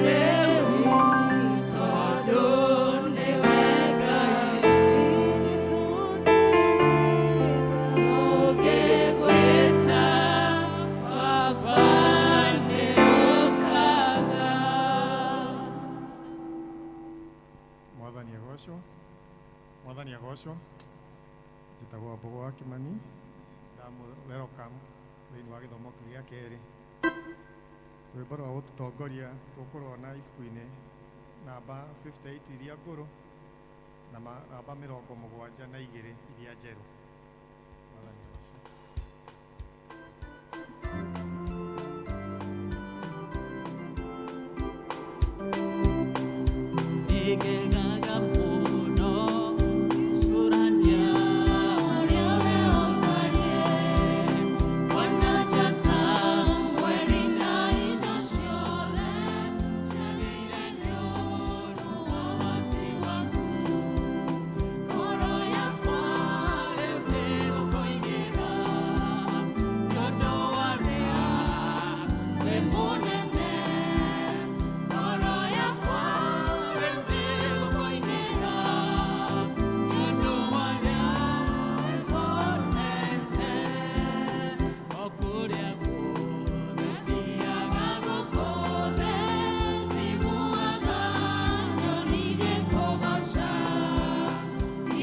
Rĩu tondũ nĩwe Ngai. Tũngĩgwĩta Baba nĩũkaga. Mwathani agocwo. Mwathani agocwo. Njĩtagwo Mbogo wa Kĩmani, ndamũ welcome thĩinĩ wa gĩthomo kĩu gĩa kerĩ. Rwĩmbo rwa gũtũtongoria tũkũrona ibuku-inĩ namba 58 iria ngũrũ na namba 72 iria njerũ. Mwathani agocwo. Nĩngegaga mũno ngĩcũrania ũrĩa we ũtariĩ, kuona njata, mweri na indo ciothe ciagĩire nĩ ũndũ wa ũhoti waku. Ngoro yakwa rĩu nĩgũkũinĩra nĩ ũndũ wa ũrĩa wĩ mũnene. Ngoro yakwa rĩu nĩgũkũinĩra nĩ ũndũ wa ũrĩa wĩ mũnene. O kũrĩa guothe thiaga gũkũ thĩ, njiguaga nyoni igĩkũgooca.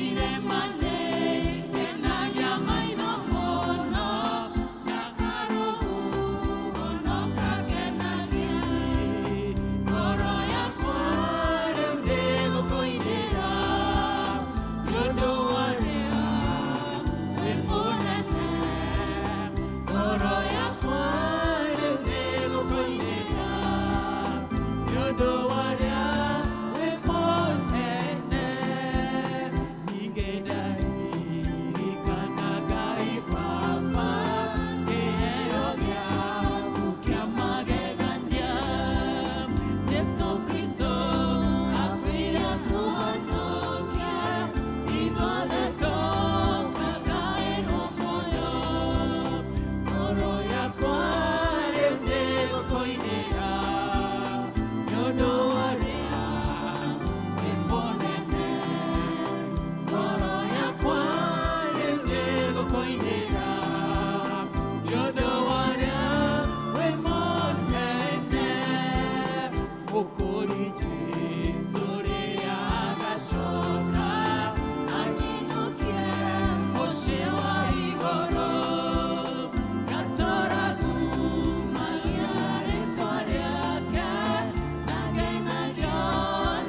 Irĩma nĩikenagia maitho mũno, na karũhuho no kakenagia. Ngoro yakwa rĩu nĩgũkũinĩra nĩ ũndũ wa ũrĩa wĩ mũnene. Ngoro yakwa rĩu nĩgũkũinĩra nĩ ũndũ wa ũrĩa wĩ mũnene. Ningĩ ndaririkana Ngai Baba, kĩheo gĩaku kĩa magegania. Jesũ Kristo akuire akũhonokia, ithuothe tũkagaĩrwo muoyo. Ngoro yakwa rĩu nĩgũkũinĩra nĩ ũndũ wa ũrĩa wĩ mũnene. Ngoro yakwa rĩu nĩgũkũinĩra nĩ ũndũ wa ũrĩa wĩ mũnene. Mũkũri Jesũ rĩrĩa agacoka anyinũkie mũciĩ wa igũrũ, ngatũra ngumagia rĩtwa rĩake na ngenagio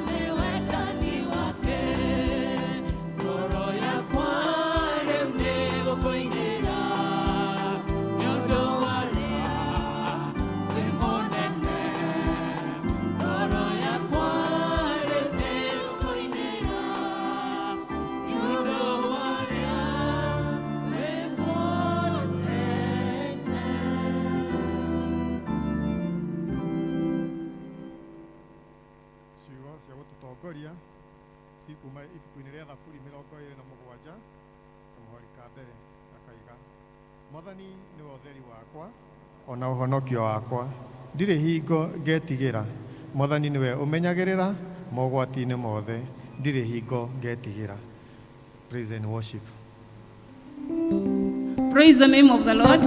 nĩ wendani wake. Ngoro yakwa rĩu nĩgũkũinĩra nĩ ũndũ wa ũrĩa wĩ mũnene. Ngoro yakwa rĩu nĩgũkũinĩra nĩ ũndũ wa ũrĩa wĩ mũnene. Ciugo cia gũtũtongoria cikuma ibuku-inĩ rĩa Thaburi 27 kamũhari ka mbere, gakaiga, "Mwathani nĩwe ũtheri wakwa ona ũhonokio wakwa, ndirĩ hingo ngetigĩra. Mwathani nĩwe ũmenyagĩrĩra mogwati-inĩ mothe, ndirĩ hingo ngetigĩra." Praise and worship. Praise the name of the Lord.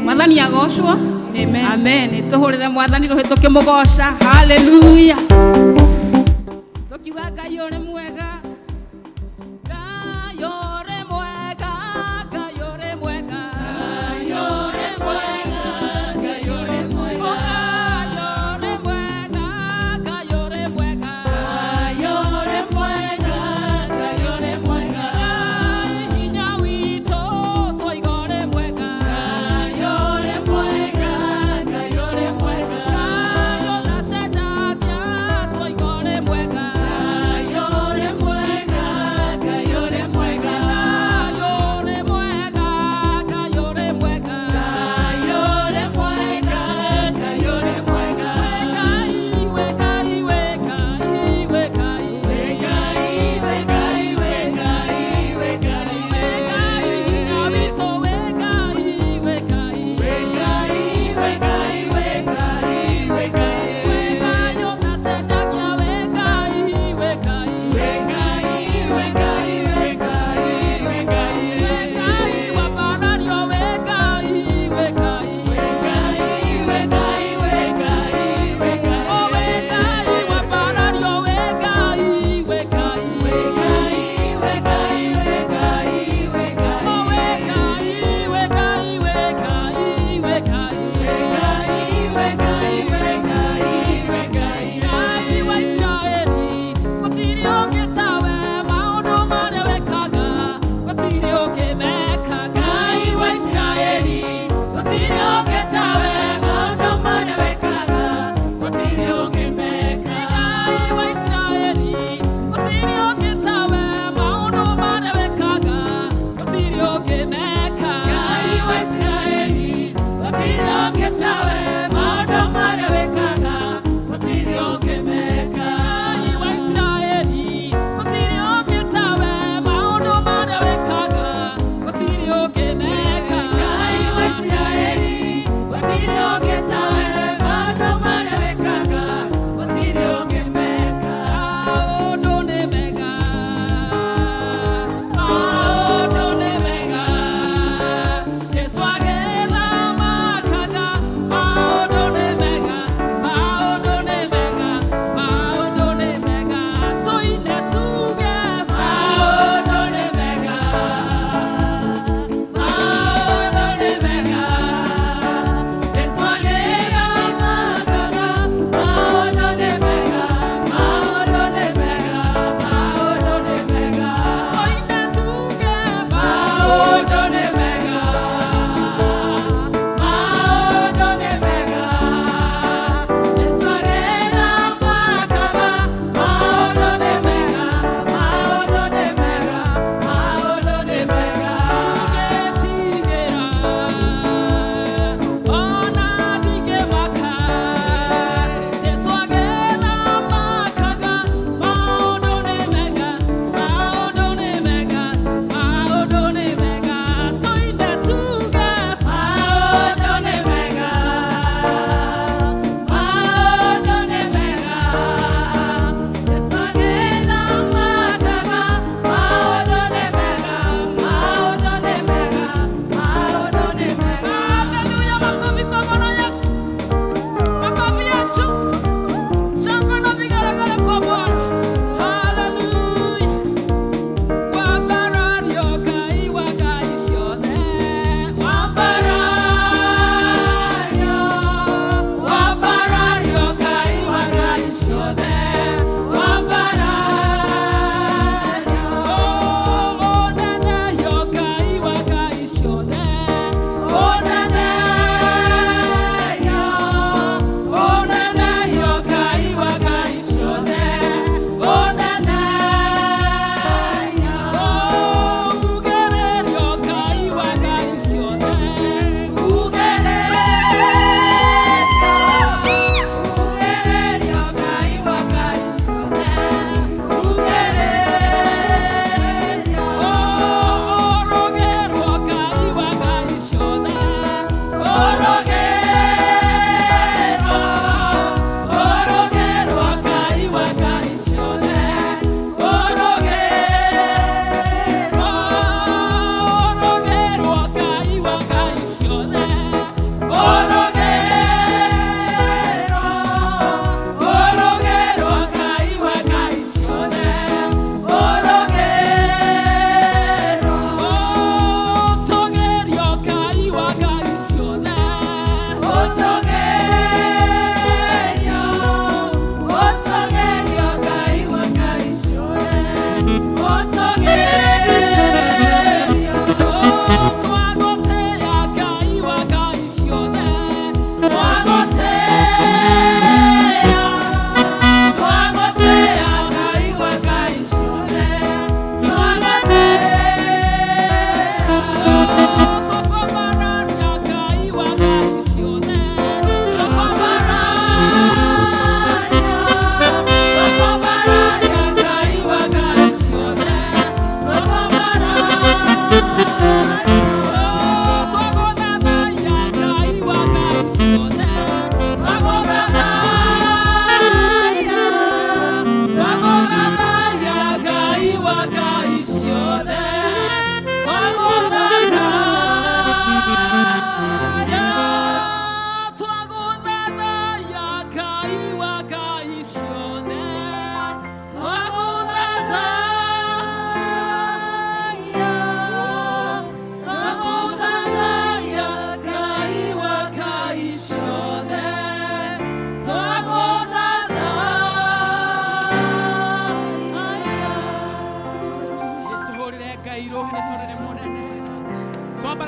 Mwathani agocwo. Amen. Amen. Tuhurire Mwathani rũhĩ tũkĩmũgoca. Hallelujah. Tũkiuga Ngai ũrĩ mwega. Ngai ũrĩ mwega, Ngai ũrĩ mwega. Ngai ũrĩ mwega, Ngai ũrĩ mwega. Ngai ũrĩ mwega, Ngai ũrĩ mwega. Ngai ũrĩ mwega, Ngai ũrĩ mwega. Ngai hinya witũ twoiga ũrĩ mwega. Ngai ũrĩ mwega, Ngai ũrĩ mwega. Ngai ũtacenjagia twoiga ũrĩ mwega. Ngai ũrĩ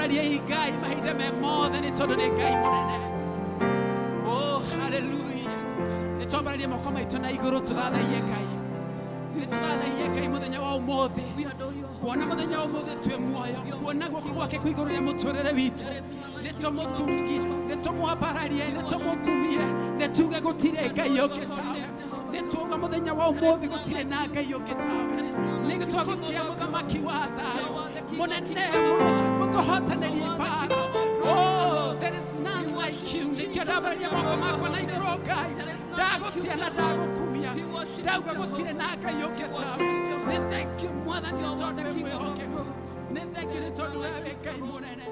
Twambarariei Ngai mahinda me mothe nĩ tondũ nĩ Ngai mũnene. Oh, hallelujah. Nĩ twambararie moko maitũ na igũrũ tũthathaiye Ngai. Nĩ tũthathaiye Ngai mũthenya wa ũmũthĩ. We adore you. Kuona mũthenya wa ũmũthĩ twĩ muoyo, kuona guoko gwake kwĩ igũrũ rĩa mũtũrĩre witũ. Nĩ tũmũtungie, nĩ tũmwambararie, nĩ tũmũkumie, nĩ tuge gũtirĩ Ngai ũngĩ tawe. Nĩ tuauga mũthenya wa ũmũthĩ gũtirĩ na Ngai ũngĩ tawe. Nĩ twagũtia mũthamaki wa thayũ, mũnene mũtũhotanĩri mbara. Oh, there is none like you. Nĩkĩo ndambararia moko makwa na igũrũ Ngai. Ndagũtia na ndagũkumia. Ndauga gũtirĩ na Ngai ũngĩ tawe. Nĩ thank you Mwathani nĩ tondũ wĩ mwĩhokeku. Nĩ thank you nĩ tondũ we wĩ Ngai mũnene.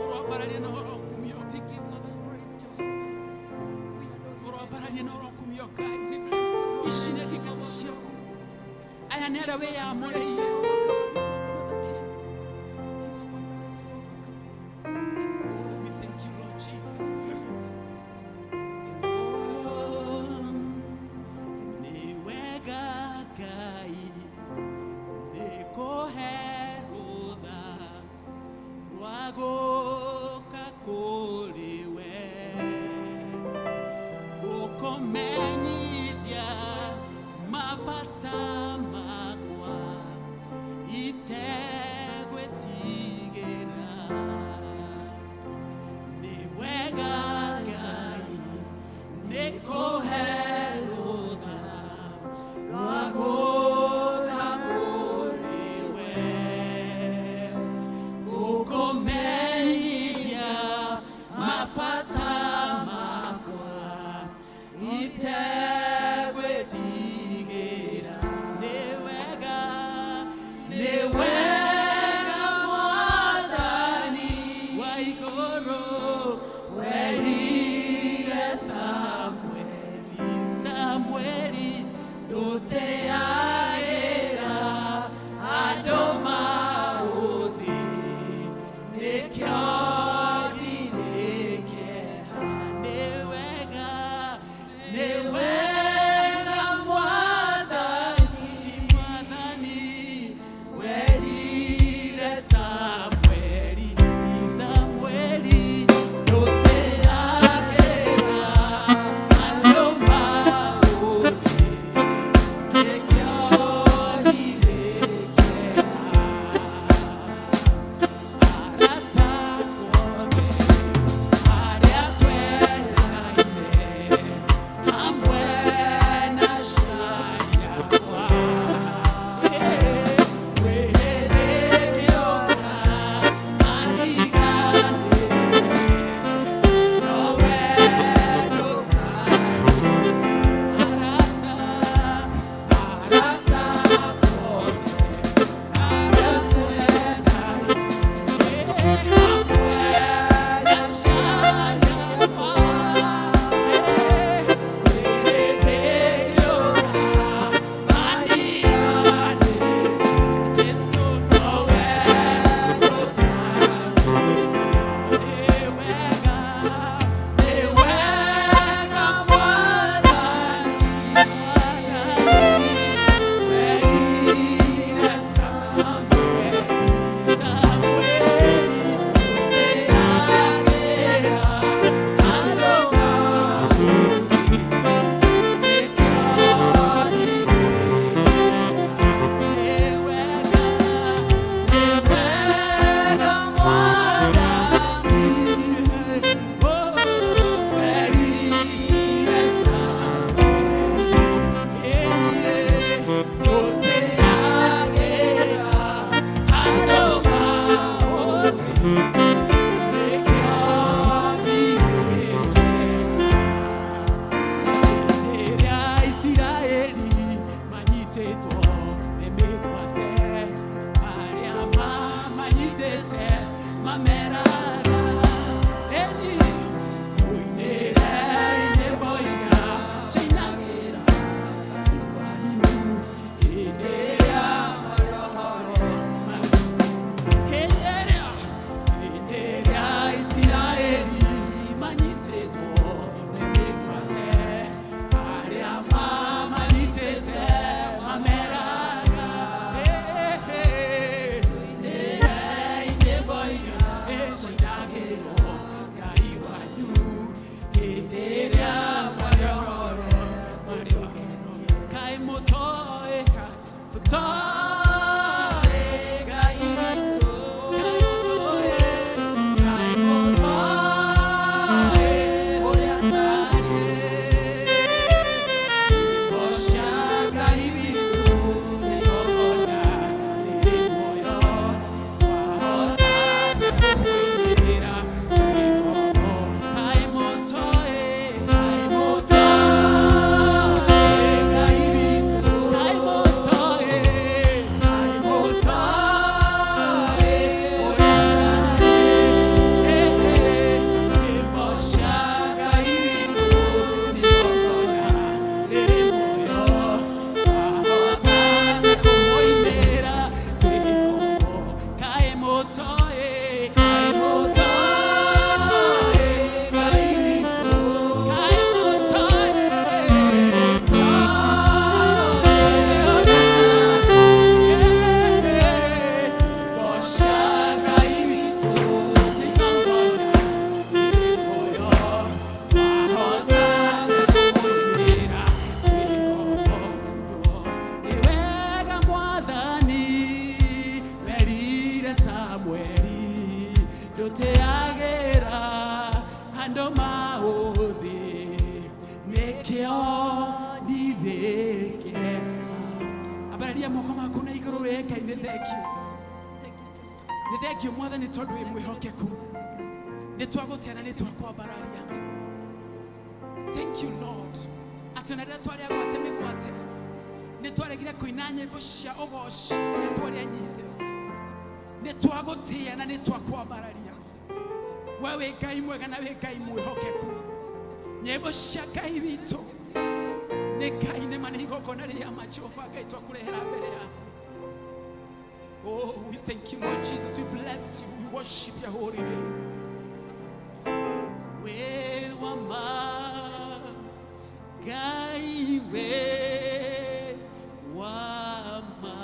Ũroambararia na ũrokumio. We give you all the praise, Jehovah. We adore you. Ũroambararia na ũrokumio Ngai. We bless you. Ici nĩ ndungata ciaku. Aya nĩ arĩa wĩyamũrĩire. Come, because you are the King. You are wonderful, Jehovah. Oh, we thank you, Lord Jesus. Oh, nĩ wega Ngai, nĩ kũhe rũtha rwa gũka kũrĩ we, gũkũmenyithia mabata makwa itegwĩtigĩra. Nĩ wega Ngai, nĩ kũhe rũtha rwa gũka kũrĩ we, gũkũmenyithia mabata makwa itegwĩtigĩra. Nĩ wega, nĩ wega Mwathani wa igũrũ werire Samueli, Samueli ndũteagĩra andũ maũthĩ, nĩkĩo ndirĩ kĩeha. Nĩ wega, nĩ wega Mwathani, Mwathani werire Samueli, Samueli ndũteagĩra andũ maũthĩ, nĩkĩo ndirĩ kĩeha. Arata othe arĩa twendanaine hamwe. Ndirĩ kĩeha. Ambararia moko maku na igũrũ wee Ngai, nĩ thengio, nĩ thengio Mwathani, tondũ wĩ mwĩhokeku. Nĩ twagũtĩa na nĩ twakwambararia. Thank you, Lord, atĩ ona rĩrĩa twarĩ agwate mĩgwate, nĩ twaregire kũina nyĩmbo cia ũgoci rĩrĩa twarĩ anyite. Nĩ twagũtĩa na nĩ twakwambararia. We wĩ Ngai mwega na wĩ Ngai mwĩhokeku. Nyĩmbo cia Ngai witũ nĩ Ngai nĩma nĩ igongona rĩa ma. Jehova Ngai, twakũrehera mbere yaku. Oh, we thank you, Lord Jesus. We bless you. We worship your holy name. Wĩ wa ma, Ngai wĩ wa ma,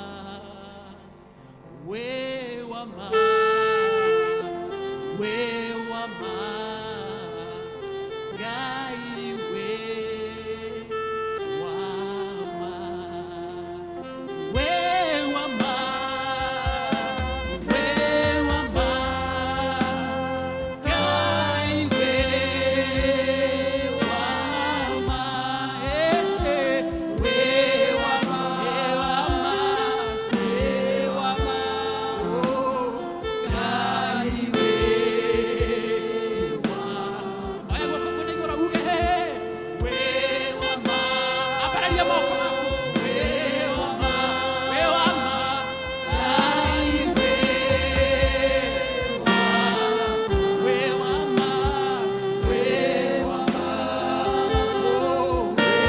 wĩ wa ma, wĩ wa ma, Ngai wĩ wa ma, wĩ wa ma, wĩ wa ma, Ngai wĩ wa ma, eh, eh, wĩ wa ma, wĩ wa ma, wĩ wa ma, oh, Ngai wĩ wa. Oya guoko kuo na igũrũ uge, wĩ wa ma. Ambararia moko maku. Wĩ wa ma, wĩ wa ma, Ngai wĩ wa, wĩ wa ma, wĩ wa ma, oh, wĩ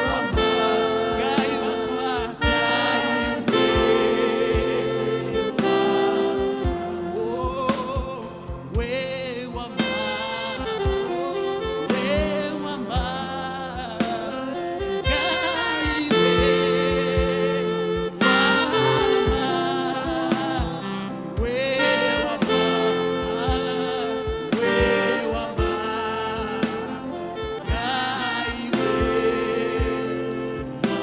wa ma, Ngai wakwa, Ngai wĩ wa, oh, wĩ wa ma, wĩ wa ma, Ngai wĩ wa ma, wĩ wa ma, wĩ wa ma, Ngai wĩ wa.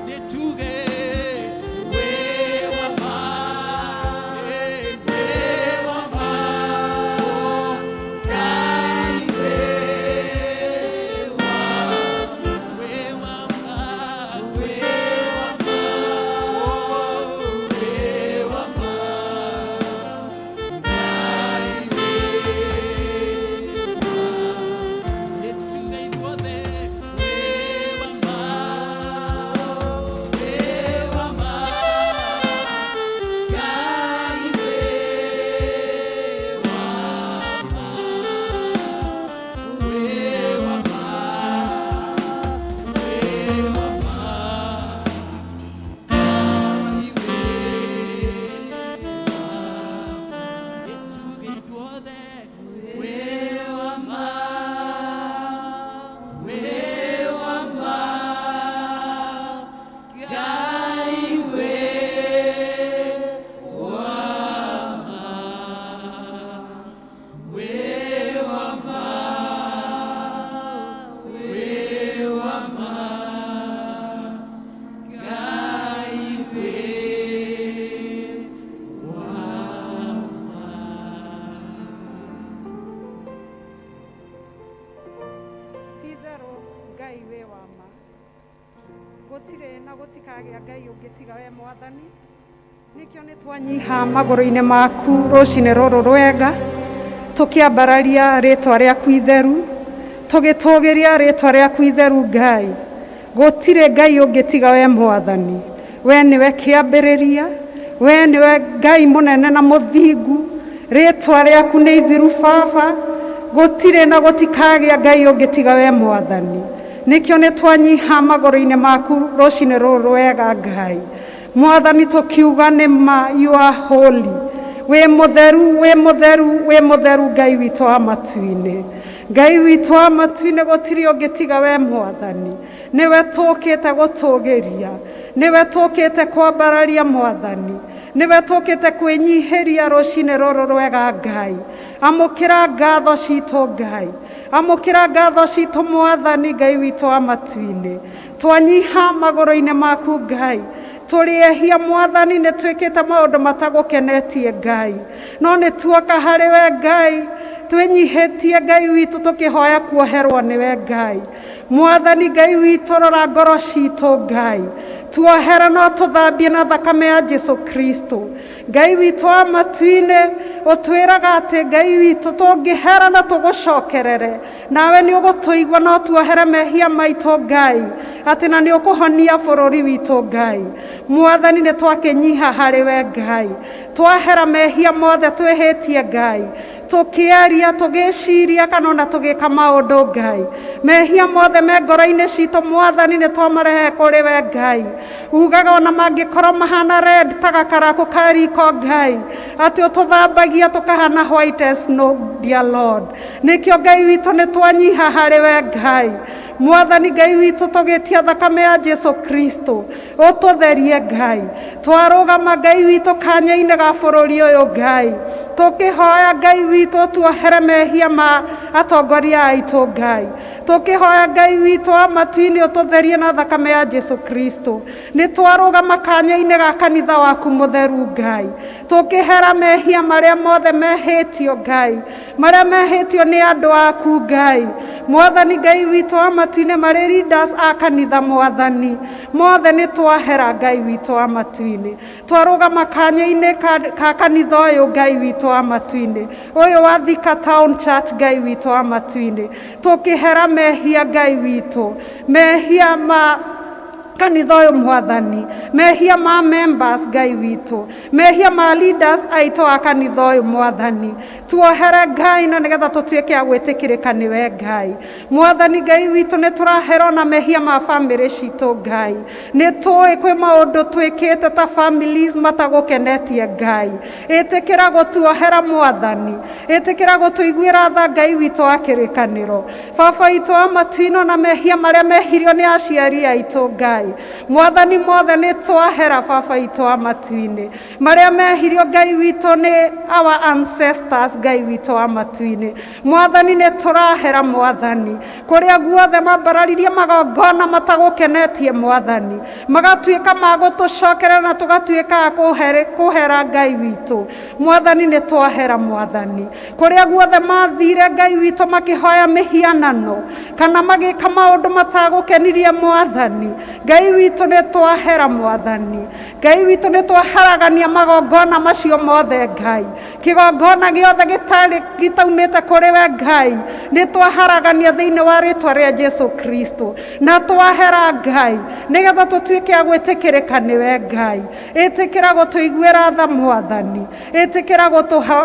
Nĩtuge wĩ wa ma, eh, wĩ wa ma, oh, Ngai wĩ wa, wĩ wa ma, wĩ wa ma, oh, wĩ wa ma, Ngai wĩ wa. Nĩtuge ithuothe wĩ wa ma, wĩ wa ma, Ngai wĩ wa ma, wĩ wa ma, wĩ wa ma, Ngai wĩ wa. Nĩtuge ithuothe wĩ wa ma, wĩ wa ma, Ngai wĩ wa ma, wĩ wa ma, wĩ wa ma, Ngai wĩ wa ma. Ti-itherũ Ngai wĩ wa ma, gũtirĩ na gũtikagĩa Ngai ũngĩ tiga we Mwathani. Nĩkĩo nĩ twanyiha magũrũ-inĩ maku rũcinĩ rũrũ rwega, tũkĩambararia rĩtwa rĩaku itheru, tũgĩtũgĩria rĩtwa rĩaku itheru. Ngai, gũtirĩ Ngai ũngĩ tiga we Mwathani. We nĩwe kĩambĩrĩria, we nĩwe Ngai mũnene na mũthingu. Rĩtwa rĩaku nĩ ithiru, Baba. Gũtirĩ na gũtikagĩa Ngai ũngĩ tiga we Mwathani. Nĩkĩo nĩ twanyiha magũrũ-inĩ maku rũcinĩ rũrũ rwega, Ngai Mwathani, tũkiuga nĩ ma, you are holy. Wĩ mũtheru, wĩ mũtheru, wĩ mũtheru, Ngai witũ wa matu-inĩ. Ngai witũ wa matu-inĩ, gũtirĩ ũngĩ tiga we Mwathani. Nĩwe tũkĩte gũtũgĩria, nĩwe tũkĩte kwambararia Mwathani, nĩwe tũkĩte kwĩnyihĩria rũcinĩ rũrũ rwega. Ngai, amũkĩra ngatho citũ. Ngai, amũkĩra ngatho citũ. Mwathani Ngai witũ wa matu-inĩ, twanyiha magũrũ-inĩ maku. Ngai, tũrĩ ehia. Mwathani, nĩ twĩkĩte maũndũ matagũkenetie, Ngai, no nĩ tuoka harĩ we, Ngai. Twĩnyihĩtie Ngai witũ tũkĩhoya kuoherwo nĩwe Ngai. Mwathani Ngai witũ, rora ngoro citũ Ngai, tuohere no tũthambie na thakame ya Jesu Kristo. Ngai witũ wa matu-inĩ, ũtwĩraga atĩ Ngai witũ tũngĩhera na tũgũcokerere, nawe nĩ ũgũtũigua no tuohere mehia maitũ Ngai, atĩ na nĩ ũkũhonia bũrũri witũ Ngai. Mwathani, nĩ twakĩnyiha harĩ we Ngai, twahera mehia mothe twĩhĩtie Ngai, tũkĩaria, tũgĩciria, kana ona tũgĩka maũndũ Ngai. Mehia mothe me ngoro-inĩ citũ Mwathani, nĩ twamarehe kũrĩ we Ngai. Ugaga ona mangĩkorwo mahana red ta gakarakũ ka riko Ngai, atĩ ũtũthambagia tũkahana white as snow, dear Lord. Nĩkĩo Ngai witũ nĩ twanyiha harĩ we Ngai. Mwathani Ngai witũ, tũgĩtia thakame ya Jesu Kristo ũtũtherie Ngai. Twarũgama Ngai witũ kanya-inĩ ga bũrũri ũyũ Ngai, tũkĩhoya Ngai witũ tuohere mehia ma atongoria aitũ Ngai, tũkĩhoya Ngai witũ wa matu-inĩ ũtũtherie na thakame ya Jesu Kristo. Nĩ twarũgama kanya-inĩ ga kanitha waku mũtheru Ngai, tũkĩhera mehia marĩa mothe mehĩtio Ngai, marĩa mehĩtio nĩ andũ aku Ngai. Mwathani Ngai witũ wa matu-inĩ, marĩ leaders a kanitha Mwathani, mothe nĩ twahera Ngai witũ wa matu-inĩ. Twarũgama kanya-inĩ ka kanitha ũyũ Ngai witũ wa matu-inĩ, ũyũ wa Thika Town Church Ngai witũ wa matu-inĩ, tũkĩhera mehia Ngai witũ, mehia ma kanitha ũyũ Mwathani, mehia ma members Ngai witũ, mehia ma leaders aitũ a kanitha ũyũ Mwathani, tuohere Ngai, na nĩgetha tũtuĩke a gwĩtĩkĩrĩka nĩwe Ngai. Mwathani Ngai witũ, nĩ tũrahera ona mehia ma bamĩrĩ citũ Ngai. Nĩ tũĩ kwĩ maũndũ twĩkĩte ta families matagũkenetie Ngai. Ĩtĩkĩra gũtuohera Mwathani, ĩtĩkĩra gũtũiguĩra tha Ngai witũ wa kĩrĩkanĩro. Baba witũ wa matu-inĩ, na mehia marĩa mehirio nĩ aciari aitũ Ngai, Mwathani, mothe nĩ twahera. Baba witũ wa matu-inĩ, marĩa mehirio Ngai witũ nĩ our ancestors Ngai witũ wa matu-inĩ, Mwathani, nĩ tũrahera. Mwathani, kũrĩa guothe mambararirie magongona matagũkenetie Mwathani, magatuĩka ma gũtũcokerera na tũgatuĩka a kũhera Ngai witũ, Mwathani, nĩ twahera. Mwathani, kũrĩa guothe mathire Ngai witũ makĩhoya mĩhianano kana magĩka maũndũ matagũkenirie Mwathani Ngai witũ, nĩ twahera. Mwathani Ngai witũ, nĩ twaharagania magongona macio mothe Ngai. Kĩgongona gĩothe gĩtarĩ gĩtaumĩte kũrĩ we Ngai, nĩ twaharagania thĩinĩ wa rĩtwa rĩa Jesu Kristo, na twahera Ngai, nĩgetha tũtuĩke a gwĩtĩkĩrĩka nĩwe Ngai. Ĩtĩkĩra gũtũiguĩra tha Mwathani, ĩtĩkĩra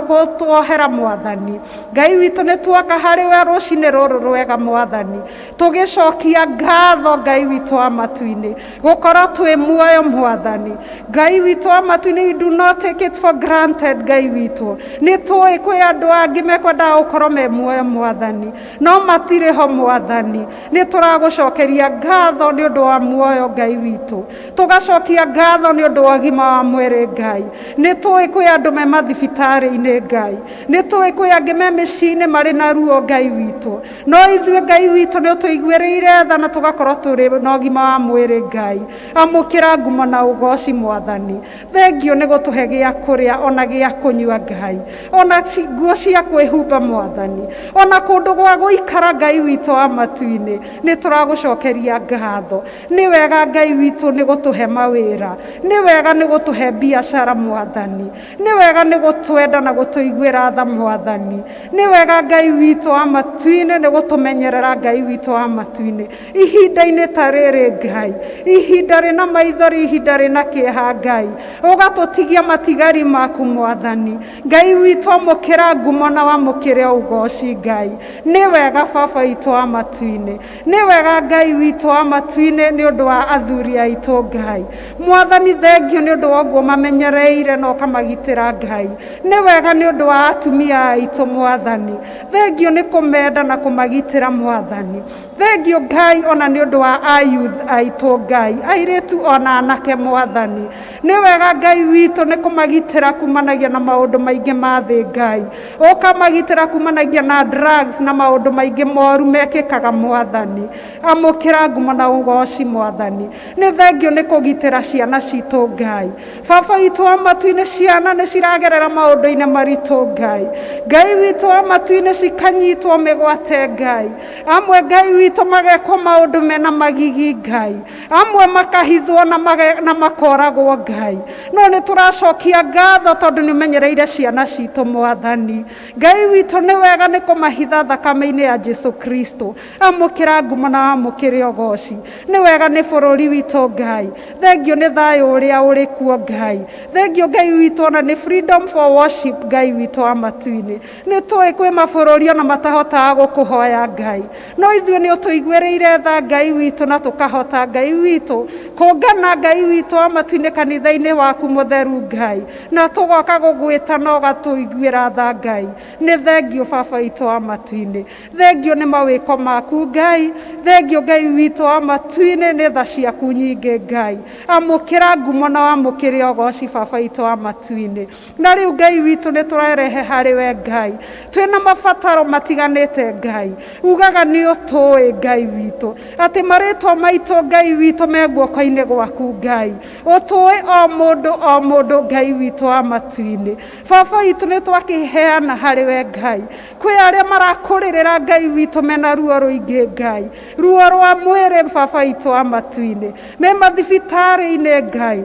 gũtuohera Mwathani Ngai witũ. Nĩ tuoka harĩ we rũcinĩ rũrũ rwega Mwathani, tũgĩcokia ngatho Ngai witũ wa matu-inĩ gũkorwo twĩ muoyo. Mwathani Ngai witũ wa matu-inĩ, we do not take it for granted. Ngai witũ, nĩ tũĩ kwĩ andũ angĩ mekwendaga gũkorwo me muoyo Mwathani, no matirĩ ho. Mwathani, nĩ tũragũcokeria ngatho nĩ ũndũ wa muoyo Ngai witũ, tũgacokia ngatho nĩ ũndũ wa ũgima wa mwĩrĩ Ngai. Nĩ tũĩ kwĩ andũ me mathibitarĩ-inĩ Ngai, nĩ tũĩ kwĩ angĩ me mĩciĩ-inĩ marĩ na ruo Ngai witũ, no ithuĩ Ngai witũ nĩ ũtũiguĩrĩire tha na tũgakorwo tũrĩ na ũgima wa mwĩrĩ Ngai. Amũkĩra ngumo na ũgoci Mwathani. Thengio nĩ gũtũhe gĩa kũrĩa ona gĩa kũnyua Ngai, ona nguo cia kwĩhumba Mwathani, ona kũndũ gwa gũikara Ngai witũ wa matu-inĩ, nĩ tũragũcokeria ngatho. Nĩ wega Ngai witũ nĩ gũtũhe mawĩra, nĩ wega nĩ gũtũhe biacara Mwathani, nĩ wega nĩ gũtwenda na gũtũiguĩra tha Mwathani, nĩ wega Ngai witũ wa matu-inĩ nĩ gũtũmenyerera Ngai witũ wa matu-inĩ ihinda-inĩ ta rĩrĩ Ngai, ihinda rĩna maithori, ihinda rĩna kĩeha Ngai, ũgatũtigia matigari maku Mwathani Ngai witũ. Amũkĩra ngumo na wamũkĩre ũgoci Ngai. Nĩ wega Baba witũ wa matu-inĩ, nĩ wega Ngai witũ wa matu-inĩ nĩ ũndũ wa athuri aitũ Ngai. Mwathani, thengio nĩ ũndũ wa ũguo mamenyereire na ũkamagitĩra Ngai. Nĩ wega nĩ ũndũ wa atumia aitũ Mwathani, thengio nĩ kũmenda na kũmagitĩra Mwathani. Thengio Ngai ona nĩ ũndũ wa ayouth aitũ. aitũ Ngai, airĩtu ona anake Mwathani. Nĩ wega Ngai witũ nĩ kũmagitĩra kumanagia na maũndũ maingĩ ma thĩ Ngai, ũkamagitĩra kumanagia na drugs na maũndũ maingĩ moru mekĩkaga Mwathani. Amũkĩra ngumo na ũgoci Mwathani. Nĩ thengio nĩ kũgitĩra ciana citũ Ngai. Baba witũ wa matu-inĩ, ciana nĩ ciragerera maũndũ-inĩ maritũ Ngai. Ngai witũ wa matu-inĩ, cikanyitwo mĩgwate Ngai. Amwe Ngai witũ magekwo maũndũ mena magigi Ngai, amwe makahithwo na, na makoragwo Ngai. No nĩ tũracokia ngatho tondũ nĩ ũmenyereire ciana citũ Mwathani. Ngai witũ, nĩ wega nĩ kũmahitha thakame-inĩ ya Jesu Kristo. Amũkĩra ngumo na wamũkĩre ũgoci. Nĩ wega nĩ bũrũri witũ Ngai, thengio nĩ thayũ ũrĩa ũrĩ kuo Ngai, thengio Ngai witũ ona nĩ freedom for worship. Ngai witũ wa matu-inĩ, nĩ tũĩ kwĩ mabũrũri ona matahotaga gũkũhoya Ngai, no ithuĩ nĩ ũtũiguĩrĩire tha Ngai witũ, na tũkahota Ngai witũ kũngana Ngai witũ wa matu-inĩ kanitha-inĩ waku mũtheru Ngai, na tũgoka gũgwĩta na ũgatũiguĩra tha Ngai. Nĩ thengio Baba witũ wa matu-inĩ, thengio nĩ mawĩko maku Ngai, thengio Ngai witũ wa matu-inĩ nĩ tha ciaku nyingĩ Ngai. Amũkĩra ngumo na wamũkĩre ũgoci Baba witũ wa matu-inĩ. Na rĩu Ngai witũ nĩ tũrerehe harĩ we Ngai, twĩna mabataro matiganĩte Ngai. Ugaga nĩ ũtũĩ Ngai witũ atĩ marĩtwa maitũ Ngai witũ me guoko-inĩ gwaku Ngai. Ũtũĩ o mũndũ o mũndũ Ngai witũ wa matu-inĩ. Baba witũ, nĩ twakĩheana harĩ we Ngai. Kwĩ arĩa marakũrĩrĩra Ngai witũ mena ruo rũingĩ Ngai, ruo rwa mwĩrĩ Baba witũ wa matu-inĩ, me mathibitarĩ-inĩ Ngai.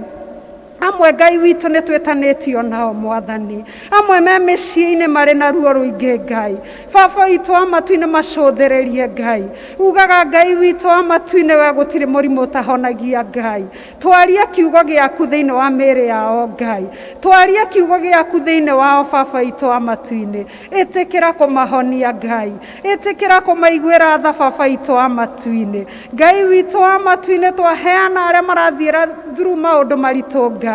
Amwe Ngai witũ nĩ twĩtanĩtio nao Mwathani, amwe me mĩciĩ-inĩ marĩ na ruo rũingĩ Ngai. Baba witũ wa matu-inĩ, macũthĩrĩrie Ngai. Ugaga Ngai witũ wa matu-inĩ, we gũtirĩ mũrimũ ũtahonagia Ngai. Twarie kiugo gĩaku thĩinĩ wa mĩĩrĩ yao Ngai, twarie kiugo gĩaku thĩinĩ wao Baba witũ wa matu-inĩ. Ĩtĩkĩra kũmahonia Ngai, ĩtĩkĩra kũmaiguĩra tha Baba witũ wa matu-inĩ. Ngai witũ wa matu-inĩ, twaheana arĩa marathiĩra through maũndũ maritũ Ngai.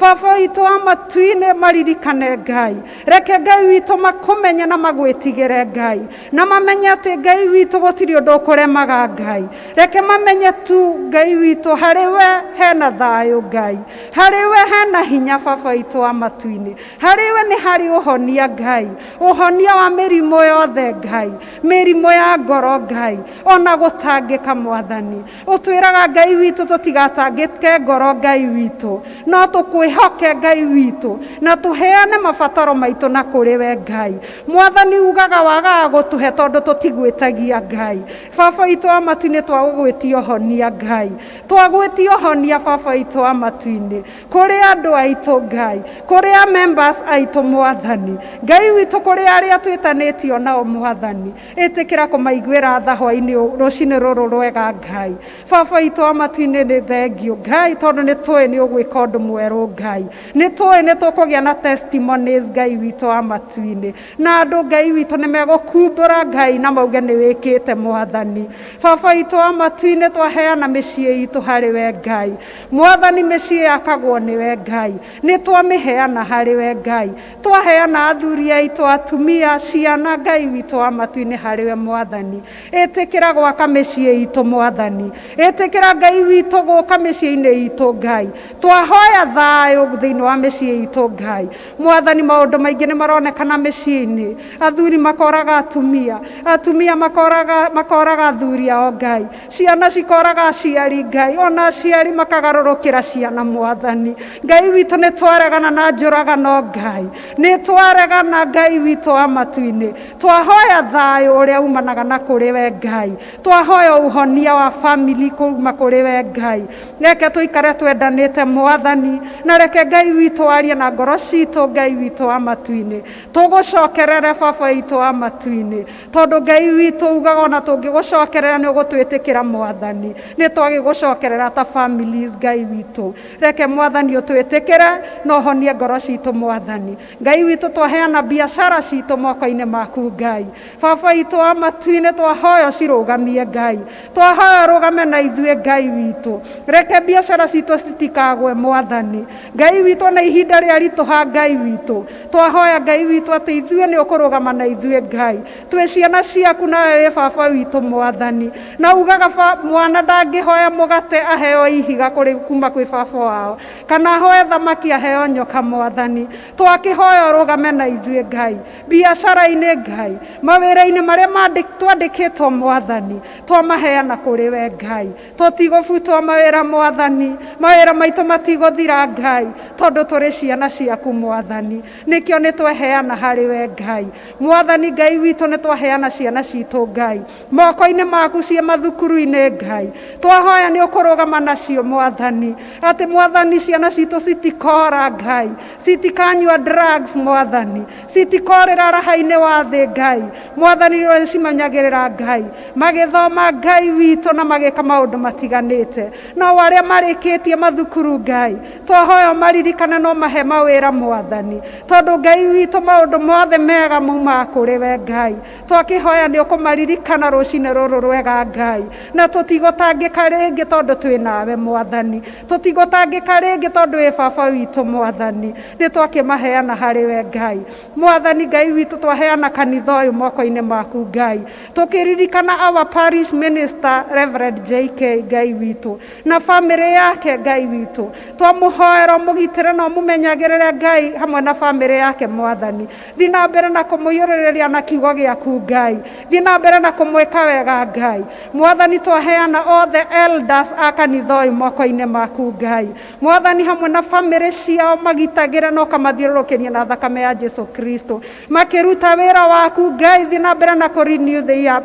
Baba witũ wa matu-inĩ, maririkane Ngai. Reke Ngai witũ makũmenye na magwĩtigĩre Ngai, na mamenye atĩ Ngai witũ gũtirĩ ũndũ ũkũremaga Ngai. Reke mamenye tu Ngai witũ harĩ we hena thayũ Ngai, harĩ we hena hinya Baba witũ wa matu-inĩ, harĩ we nĩ harĩ ũhonia Ngai, ũhonia wa mĩrimũ yothe Ngai, mĩrimũ ya ngoro Ngai, ona gũtangĩka Mwathani. Ũtwĩraga Ngai witũ tũtigatangĩke ngoro Ngai witũ, no tũkwĩhoke Ngai witũ na tũheane mabataro maitũ na kũrĩ we Ngai. Mwathani, ugaga wagaga gũtũhe tondũ tũtigwĩtagia Ngai. Baba witũ wa matu-inĩ, twagũgwĩtia ũhonia Ngai, twagwĩtia ũhonia Baba witũ wa matu-inĩ kũrĩ andũ aitũ Ngai, kũrĩ a members aitũ Mwathani Ngai witũ, kũrĩ arĩa twĩtanĩtio nao Mwathani. Ĩtĩkĩra kũmaiguĩra tha hwainĩ rũcinĩ rũrũ rwega Ngai. Baba witũ wa matu-inĩ, nĩ thengio Ngai tondũ nĩ tũĩ nĩ ũgwĩka ũndũ mwerũ Ngai, nĩ tũĩ nĩ tũkũgĩa na testimonies Ngai witũ wa matu-inĩ, na andũ Ngai witũ nĩ megũkumbũra Ngai na mauge nĩ wĩkĩte Mwathani. Baba witũ wa matu-inĩ, twaheana mĩciĩ itũ harĩ we Ngai. Mwathani, mĩciĩ yakagwo nĩwe Ngai, nĩ twamĩheana harĩ we Ngai. Twaheana athuri aitũ, atumia, ciana Ngai witũ wa matu-inĩ harĩ we Mwathani. Ĩtĩkĩra gwaka mĩciĩ itũ Mwathani, ĩtĩkĩra Ngai witũ gũka mĩciĩ-inĩ itũ Ngai. Twahoya thayũ thĩinĩ wa mĩciĩ itũ Ngai. Mwathani, maũndũ maingĩ nĩ maronekana mĩciĩ-inĩ, athuri makoraga atumia, atumia makoraga athuri ao Ngai, ciana cikoraga aciari Ngai, ona aciari makagarũrũkĩra ciana Mwathani. Ngai witũ, nĩ twaregana na njũragano Ngai, nĩ twaregana Ngai witũ wa matu-inĩ. Twahoya thayũ ũrĩa umanaga na kũrĩ we Ngai, twahoya ũhonia wa family kuma kũrĩ we Ngai. Reke tũikare twendanĩte Mwathani, na reke Ngai witũ arie na ngoro citũ Ngai witũ wa matu-inĩ. Tũgũcokerere Baba witũ wa matu-inĩ, tondũ Ngai witũ ugaga ona tũngĩgũcokerera nĩ ũgũtwĩtĩkĩra Mwathani. Nĩ twagĩgũcokerera ta families Ngai witũ. Reke Mwathani ũtwĩtĩkĩre na ũhonie ngoro citũ Mwathani. Ngai witũ, twaheana biacara citũ moko-inĩ maku Ngai. Baba witũ wa matu-inĩ, twahoya ũcirũgamie Ngai, twahoya ũrũgame na ithuĩ Ngai witũ. Reke biacara citũ citikagwe Mwathani. Mwathani Ngai witũ, na ihinda rĩa ritũha Ngai witũ, twahoya Ngai witũ atĩ ithuĩ nĩ ũkũrũgama na ithuĩ Ngai, twĩ ciana ciaku nawe wĩ baba witũ Mwathani. Na ugaga mwana ndangĩhoya mũgate aheo ihiga kũrĩ kuma kwĩ baba wao, kana ahoe thamaki aheo nyoka Mwathani. Twakĩhoya ũrũgame na ithuĩ Ngai, biacara-inĩ Ngai, mawĩra-inĩ marĩa twandĩkĩtwo Mwathani, twamaheana kũrĩ we Ngai. Tũtigũbutwo mawĩra Mwathani, mawĩra maitũ matigũthira Ngai, tondũ tũrĩ ciana ciaku Mwathani. Nĩkĩo nĩ tweheana harĩ we Ngai. Mwathani Ngai witũ, nĩ twaheana ciana citũ Ngai moko-inĩ maku ciĩ mathukuru-inĩ Ngai. Twahoya nĩ ũkũrũgama nacio Mwathani, atĩ Mwathani ciana citũ citikora Ngai, citikanyua drugs Mwathani, citikorĩra raha-inĩ wa thĩ Ngai. Mwathani nĩ ũrĩcimenyagĩrĩra Ngai, magĩthoma Ngai witũ na magĩka maũndũ matiganĩte. No arĩa marĩkĩtie mathukuru Ngai, twahoya maririkane no mahe mawĩra Mwathani, tondũ Ngai witũ maũndũ mothe mega maumaga kũrĩ we Ngai. Twakĩhoya nĩ ũkũmaririkana rũcinĩ rũrũ rwega Ngai, na tũtigũtangĩka rĩngĩ tondũ twĩ nawe Mwathani, tũtigũtangĩka rĩngĩ tondũ wĩ baba witũ Mwathani. Nĩ twakĩmaheana harĩ we Ngai. Mwathani Ngai witũ, twaheana kanitha ũyũ moko-inĩ maku Ngai, tũkĩririkana our parish minister Reverend JK Ngai witũ na famĩlĩ yake Ngai witũ. Twamũhoera ũmũgitĩre na ũmũmenyagĩrĩre Ngai hamwe na famĩlĩ yake Mwathani. Thiĩ na mbere na kũmũiyũrĩrĩria na kiugo gĩaku Ngai, thiĩ na mbere na kũmwĩka wega Ngai. Mwathani, twaheana othe elders a kanitha ũyũ moko-inĩ maku Ngai. Mwathani, hamwe na famĩlĩ ciao magitagĩre na ũkamathiũrũrũkĩria na thakame ya Jesu Kristo, makĩruta wĩra waku Ngai. Thiĩ na mbere na kũ renew their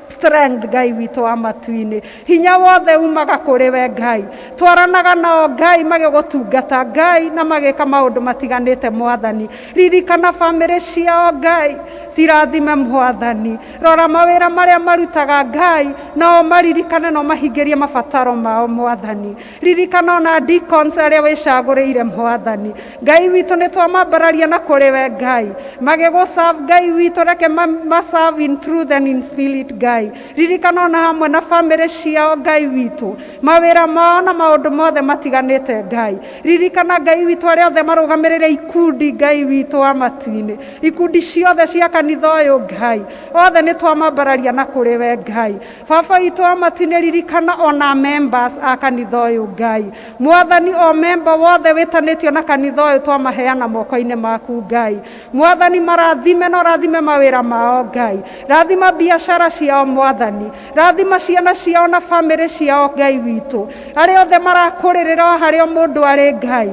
strength Ngai witũ wa matu-inĩ. Hinya wothe umaga kũrĩ we Ngai. Twaranaga nao Ngai magĩgũtungata Ngai na magĩka maũndũ matiganĩte Mwathani. Ririkana famĩlĩ ciao Ngai, cirathime Mwathani. Rora mawĩra marĩa marutaga Ngai, nao maririkane no mahingĩrie mabataro mao Mwathani. Ririkana ona deacons arĩa wĩcagũrĩire Mwathani. Ngai witũ, nĩ twamambararia na kũrĩ we Ngai, magĩgũ-serve Ngai witũ, reke ma-serve in truth and in spirit Ngai. Ririkana ona hamwe na famĩlĩ ciao Ngai witũ, mawĩra mao na maũndũ mothe matiganĩte Ngai. Ririkana Ngai witũ arĩa othe marũgamĩrĩre ikundi Ngai witũ wa matu-inĩ, ikundi ciothe cia kanitha ũyũ Ngai, othe nĩ twamambararia na kũrĩ we Ngai. Baba witũ wa matu-inĩ, ririkana ona members a kanitha ũyũ Ngai. Mwathani, o member wothe wĩtanĩtio na kanitha ũyũ twamaheana moko-inĩ maku Ngai. Mwathani, marathime na ũrathime mawĩra mao Ngai. Rathima biacara ciao Mwathani, rathima ciana ciao na famĩlĩ ciao Ngai witũ. Arĩa othe marakũrĩrĩra o harĩa o mũndũ arĩ Ngai,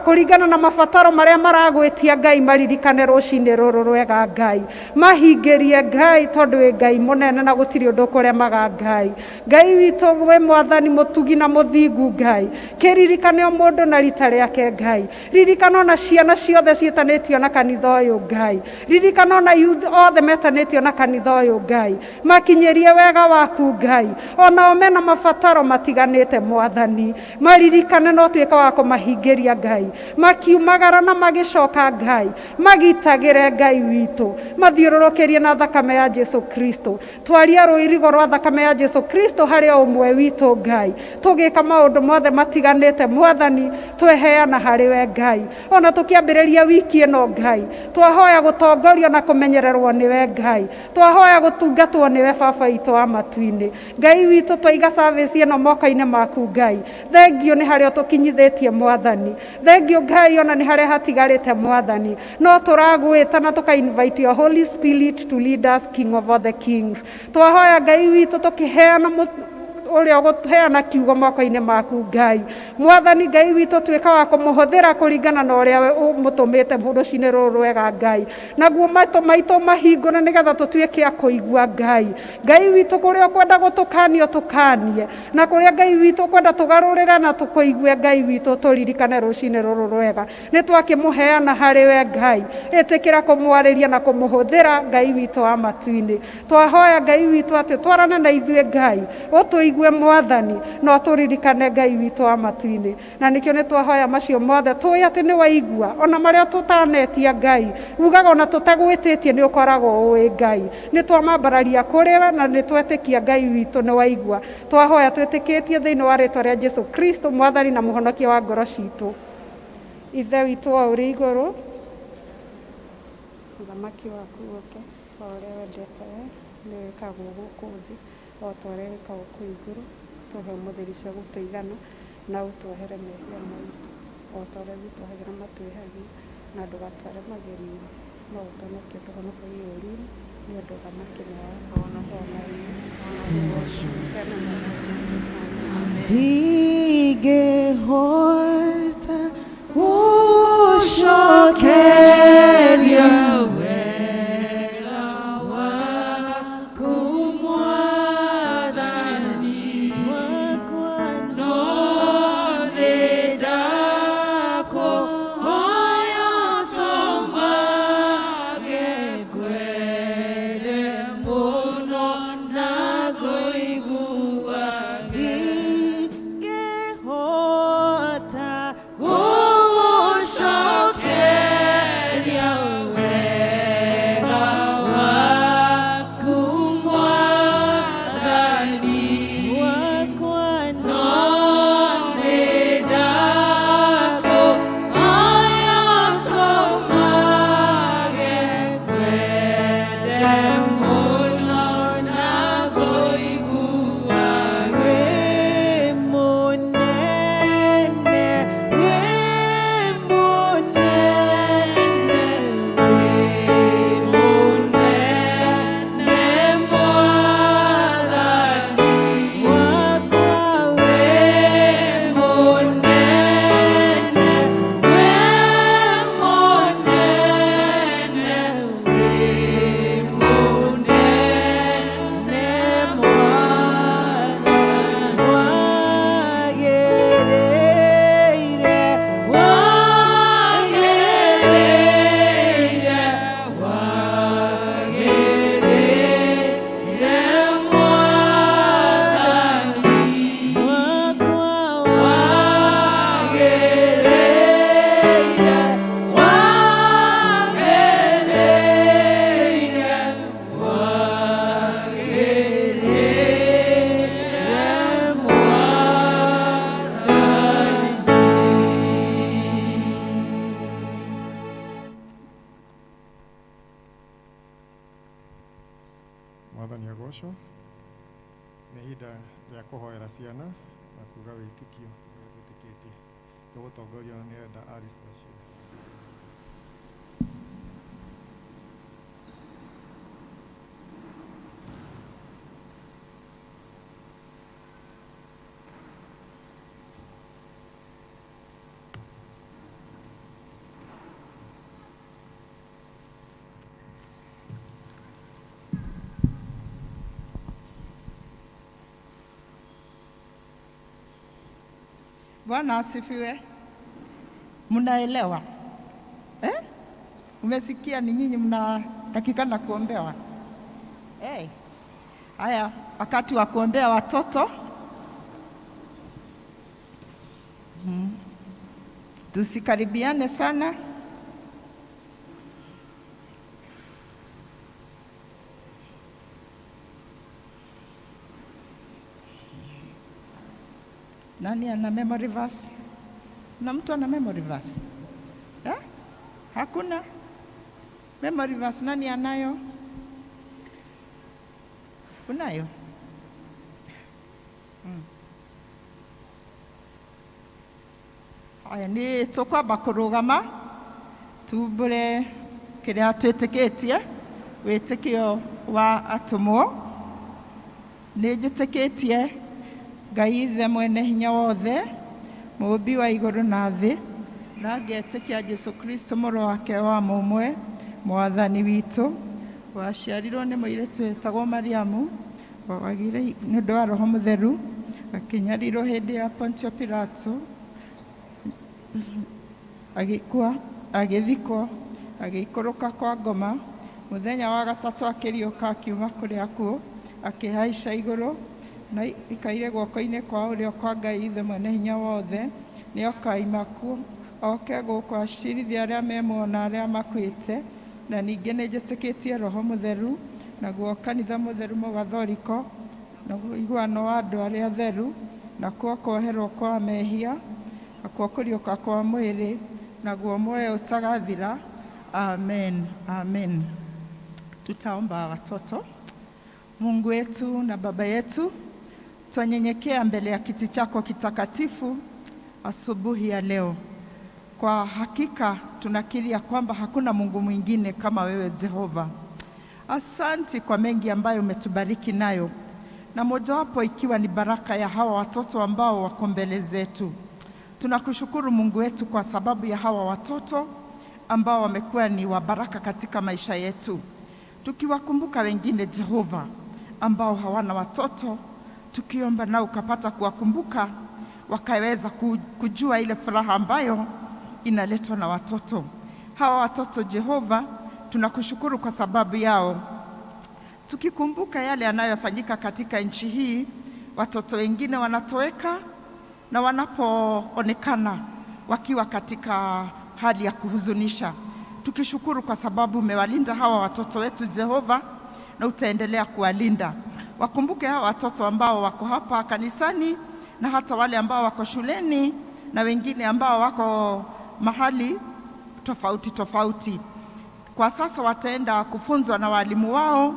kũringana na mabataro marĩa maragwĩtia Ngai, maririkane rũcinĩ rũrũ rwega Ngai, mahingĩrie Ngai, tondũ wĩ Ngai mũnene na gũtirĩ ũndũ ũkũremaga Ngai. Ngai witũ, wĩ Mwathani mũtugi na mũthingu Ngai, kĩririkane o mũndũ na rita rĩake Ngai. Ririkana ona ciana ciothe ciĩtanĩtio na kanitha ũyũ Ngai. Ririkana ona youth othe metanĩtio na kanitha ũyũ Ngai, makinyĩrie wega waku Ngai. Onao mena mabataro matiganĩte Mwathani, maririkane no tuĩka wa kũmahingĩria Ngai, makiumagara na magĩcoka Ngai, magitagĩre Ngai witũ, mathiũrũrũkĩrie na thakame ya Jesu Kristo. Twaria rũirigo rwa thakame ya Jesu Kristo harĩ o ũmwe witũ Ngai, tũgĩka maũndũ mothe matiganĩte Mwathani, tweheana harĩ we Ngai. Ona tũkĩambĩrĩria wiki ĩno Ngai, twahoya gũtongorio na kũmenyererwo nĩwe Ngai, twahoya gũtungatwo nĩwe Baba witũ wa matu-inĩ. Ngai witũ, twaiga service ĩno moko-inĩ maku Ngai. Thengio nĩ harĩa ũtũkinyithĩtie Mwathani, thengio Ngai ona nĩ harĩa hatigarĩte Mwathani. No tũragwĩta na tũka invite your Holy Spirit to lead us, King of all the kings. Twahoya Ngai witũ, tũkĩheana ũrĩa ũgũheana kiugo moko-inĩ maku Ngai. Mwathani Ngai witũ, tuĩka wa kũmũhũthĩra kũringana na ũrĩa ũmũtũmĩte rũcinĩ rũrũ rwega Ngai. Naguo matũ maitũ mahingũre nĩgetha tũtuĩke a kũigua Ngai. Ngai witũ, kũrĩa ũkwenda gũtũkania ũtũkanie, na kũrĩa Ngai witũ ũkwenda tũgarũrĩre na tũkũigue Ngai witũ, tũririkane rũcinĩ rũrũ rwega. Nĩ twakĩmũheana harĩ we Ngai, ĩtĩkĩra kũmwarĩria na kũmũhũthĩra Ngai witũ wa matu-inĩ. Twahoya Ngai witũ atĩ twarane na ithuĩ Ngai, ũtũigue. Ũtũigue Mwathani, na ũtũririkane Ngai witũ wa matu-inĩ. Na nĩkĩo nĩ twahoya macio mothe tũĩ atĩ nĩ waigua, ona marĩa tũtanetia Ngai, ugaga ona tũtagwĩtĩtie nĩ ũkoragwo ũĩ Ngai. Nĩ twamambararia kũrĩ we na nĩ twetĩkia Ngai witũ nĩ waigua. Twahoya twĩtĩkĩtie thĩinĩ wa rĩtwa rĩa Jesu Kristo, Mwathani na Mũhonokia wa ngoro citũ. Ithe witũ wa ũrĩ igũrũ, ũthamaki waku ũke, o ũrĩa wendete we, nĩ wĩkagwo gũkũ thĩ o ta ũrĩa wĩkagwo kũu igũrũ. Tũhe ũmũthĩ irio cia gũtũigana, na ũtuohere mehia maitũ o ta ũrĩa ithuĩ tuohagĩra matwĩhagia, na ndũgatware magerio-inĩ, no ũtũhonokie ũtũhonokagie ũũru-inĩ, nĩ ũndũ ũthamaki nĩ waku, o na hinya, na ũgoci, tene na tene. Amen. Ndingĩhota gũcokeria wega waku Mwathani wakwa, no nĩ ndakũhoya ũtũmage ngwende mũno na kũigua. Ndingĩhota gũgũcokeria wega waku Mwathani wakwa, no nĩ ndakũhoya ũtũmage ngwende mũno na kũigua. Wĩ mũnene, wĩ mũnene, wĩ mũnene Mwathani wakwa, wĩ mũnene, wĩ mũnene, wĩ mũnene Mwathani. Wagĩrĩire, wagĩrĩire, wagĩrĩire Mwathani wakwa, wagĩrĩire, wagĩrĩire, wagĩrĩire Mwathani. Mwathani agocwo. Nĩ ihinda rĩa kũhoera ciana na kuga wĩtĩkio ũrĩa twĩtĩkĩtie. Tũgũtongorio nĩ Elder Alice Wachira. Bwana asifiwe. Mnaelewa eh? Umesikia ni nyinyi mnatakikana kuombewa eh? Haya, wakati wa kuombea watoto Tusikaribiane sana. Nani ana memory verse? Na mtu ana memory verse? Eh? Hakuna memory verse. Nani anayo? Unayo? Aya, nĩ tũkwamba kũrũgama tumbũre kĩrĩa twĩtĩkĩtie, wĩtĩkio wa atũmwo. Nĩ njĩtĩkĩtie Ngai Ithe mwene hinya wothe, mũũmbi wa igũrũ na thĩ, na ngetĩkia Jesu Kristo mũrũ wake wa mũmwe, Mwathani witũ, waciarirwo nĩ mũirĩtu wetagwo Mariamu, wagire nĩ ũndũ wa Roho Mũtheru, akĩnyarirwo hĩndĩ ya Pontio Pilato, agĩkua, agĩthikwo, agĩikũrũka kwa ngoma, mũthenya wa gatatũ akĩriũka akiuma kũrĩ akuũ, akĩhaica igũrũ, Na ikaire guoko-inĩ kwa ũrĩo kwa Ngai Ithe Mwene Hinya Wothe, nĩokaima kuo oke gũkũ acirithie arĩa me muoyo na arĩa makuĩte. Na ningĩ nĩnjĩtĩkĩtie Roho Mũtheru, naguo kanitha mũtheru mũgathoriko, naguo ũiguano wa andũ arĩa atheru, nakuo kuoherwo kwa mehia, nakuo kũriũka kwa mwĩrĩ, naguo muoyo ũtagathira. Amen, amen. Tutaomba watoto. Mungu wetu na Baba yetu, twanyenyekea mbele ya kiti chako kitakatifu asubuhi ya leo. Kwa hakika tunakiri ya kwamba hakuna Mungu mwingine kama wewe Jehova. Asanti kwa mengi ambayo umetubariki nayo, na mojawapo ikiwa ni baraka ya hawa watoto ambao wako mbele zetu. Tunakushukuru Mungu wetu kwa sababu ya hawa watoto ambao wamekuwa ni wa baraka katika maisha yetu, tukiwakumbuka wengine Jehova ambao hawana watoto, tukiomba nao ukapata kuwakumbuka wakaweza kujua ile furaha ambayo inaletwa na watoto hawa. Watoto Jehova, tunakushukuru kwa sababu yao. Tukikumbuka yale yanayofanyika katika nchi hii, watoto wengine wanatoweka na wanapoonekana wakiwa katika hali ya kuhuzunisha, tukishukuru kwa sababu umewalinda hawa watoto wetu Jehova, na utaendelea kuwalinda. Wakumbuke hawa watoto ambao wako hapa kanisani na hata wale ambao wako shuleni na wengine ambao wako mahali tofauti tofauti. Kwa sasa wataenda kufunzwa na walimu wao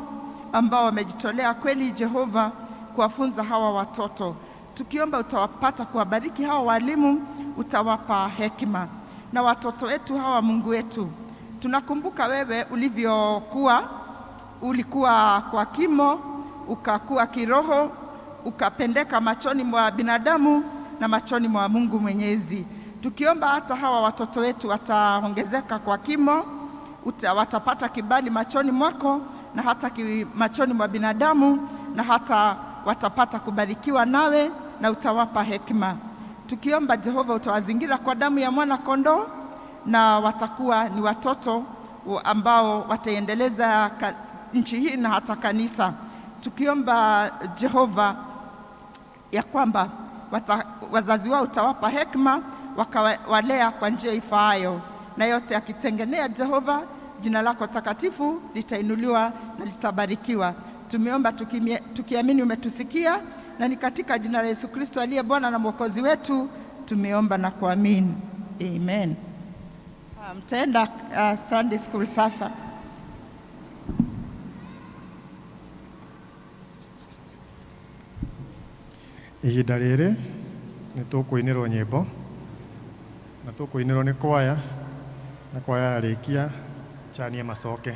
ambao wamejitolea kweli Jehova kuwafunza hawa watoto. Tukiomba utawapata kuwabariki hawa walimu, utawapa hekima. Na watoto wetu hawa, Mungu wetu, tunakumbuka wewe ulivyokuwa, ulikuwa kwa kimo, ukakuwa kiroho, ukapendeka machoni mwa binadamu na machoni mwa Mungu Mwenyezi. Tukiomba hata hawa watoto wetu wataongezeka kwa kimo, watapata kibali machoni mwako na hata machoni mwa binadamu, na hata watapata kubarikiwa nawe na utawapa hekima. Tukiomba Jehova utawazingira kwa damu ya mwana kondoo, na watakuwa ni watoto ambao wataendeleza nchi hii na hata kanisa. Tukiomba Jehova ya kwamba wazazi wao utawapa hekima wakawalea kwa njia ifaayo, na yote akitengenea Jehova, jina lako takatifu litainuliwa na litabarikiwa. Tumeomba tukiamini umetusikia, na ni katika jina la Yesu Kristo aliye Bwana na Mwokozi wetu tumeomba na kuamini, amen. Mtaenda Sunday school sasa. Ihinda rĩrĩ nĩ tũkũinĩrwo nyĩmbo na tũkũinĩrwo nĩ kwaya, na kwaya yarĩkia chanie macoke.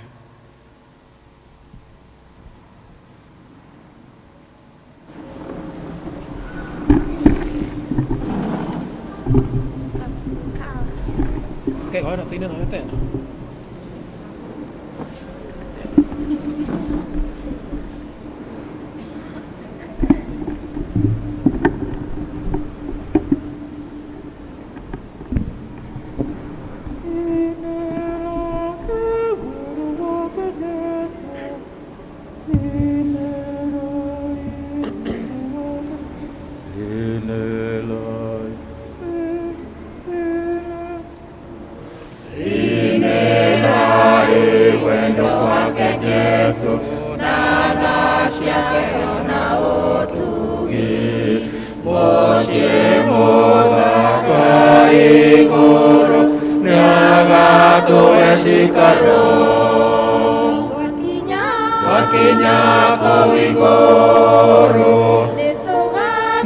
Okay. Bueno, tũine nawe tena.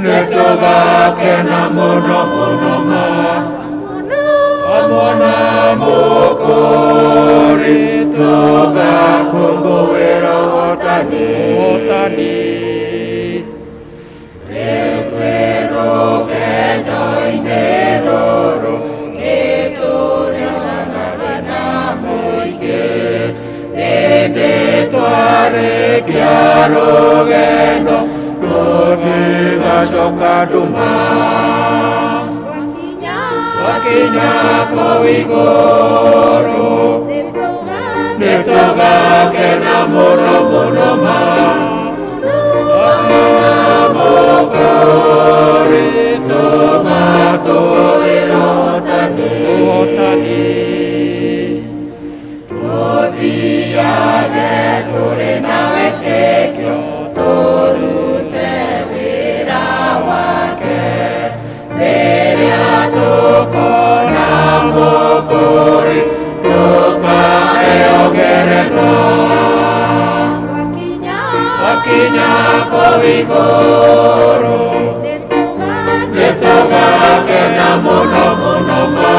Nĩtũgakena mũno mũno ma twamwona Mũkũũri, tũgakũngũĩra ũhotani ũhotani. Rĩu twĩ rũgendo-inĩ rũrũ nĩtũrĩonanaga na mũingĩ, ĩndĩ twarĩkia rũgendo tũtigacoka nduma. Twakinya kũu igũrũ nĩtũgakena mũno mũno ma twamwona. Mũkũũri tũgatũĩra ũhotani. Tũthiage tũrĩ na wĩtĩkio tũrute wĩra wake rĩrĩa tũkona Mũkũũri tũkaheo ngerenwa. Twakinya kũu igũrũ nĩtũgakena mũno mũno ma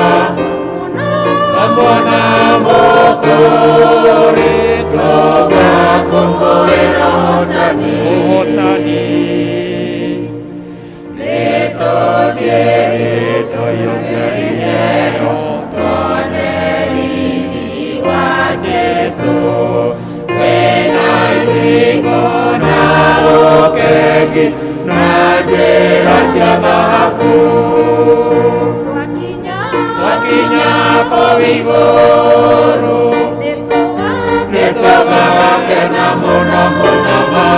twamwona Mũkũũri tũgakũngũĩra ũhotani. Nĩtũthiĩ tũiyũrie iheo tuone riri wa Jesũ wĩna ihingo na ũkengi na njĩra cia thahabu. Twakinya kũu igũrũ nĩtũgakena mũno mũno ma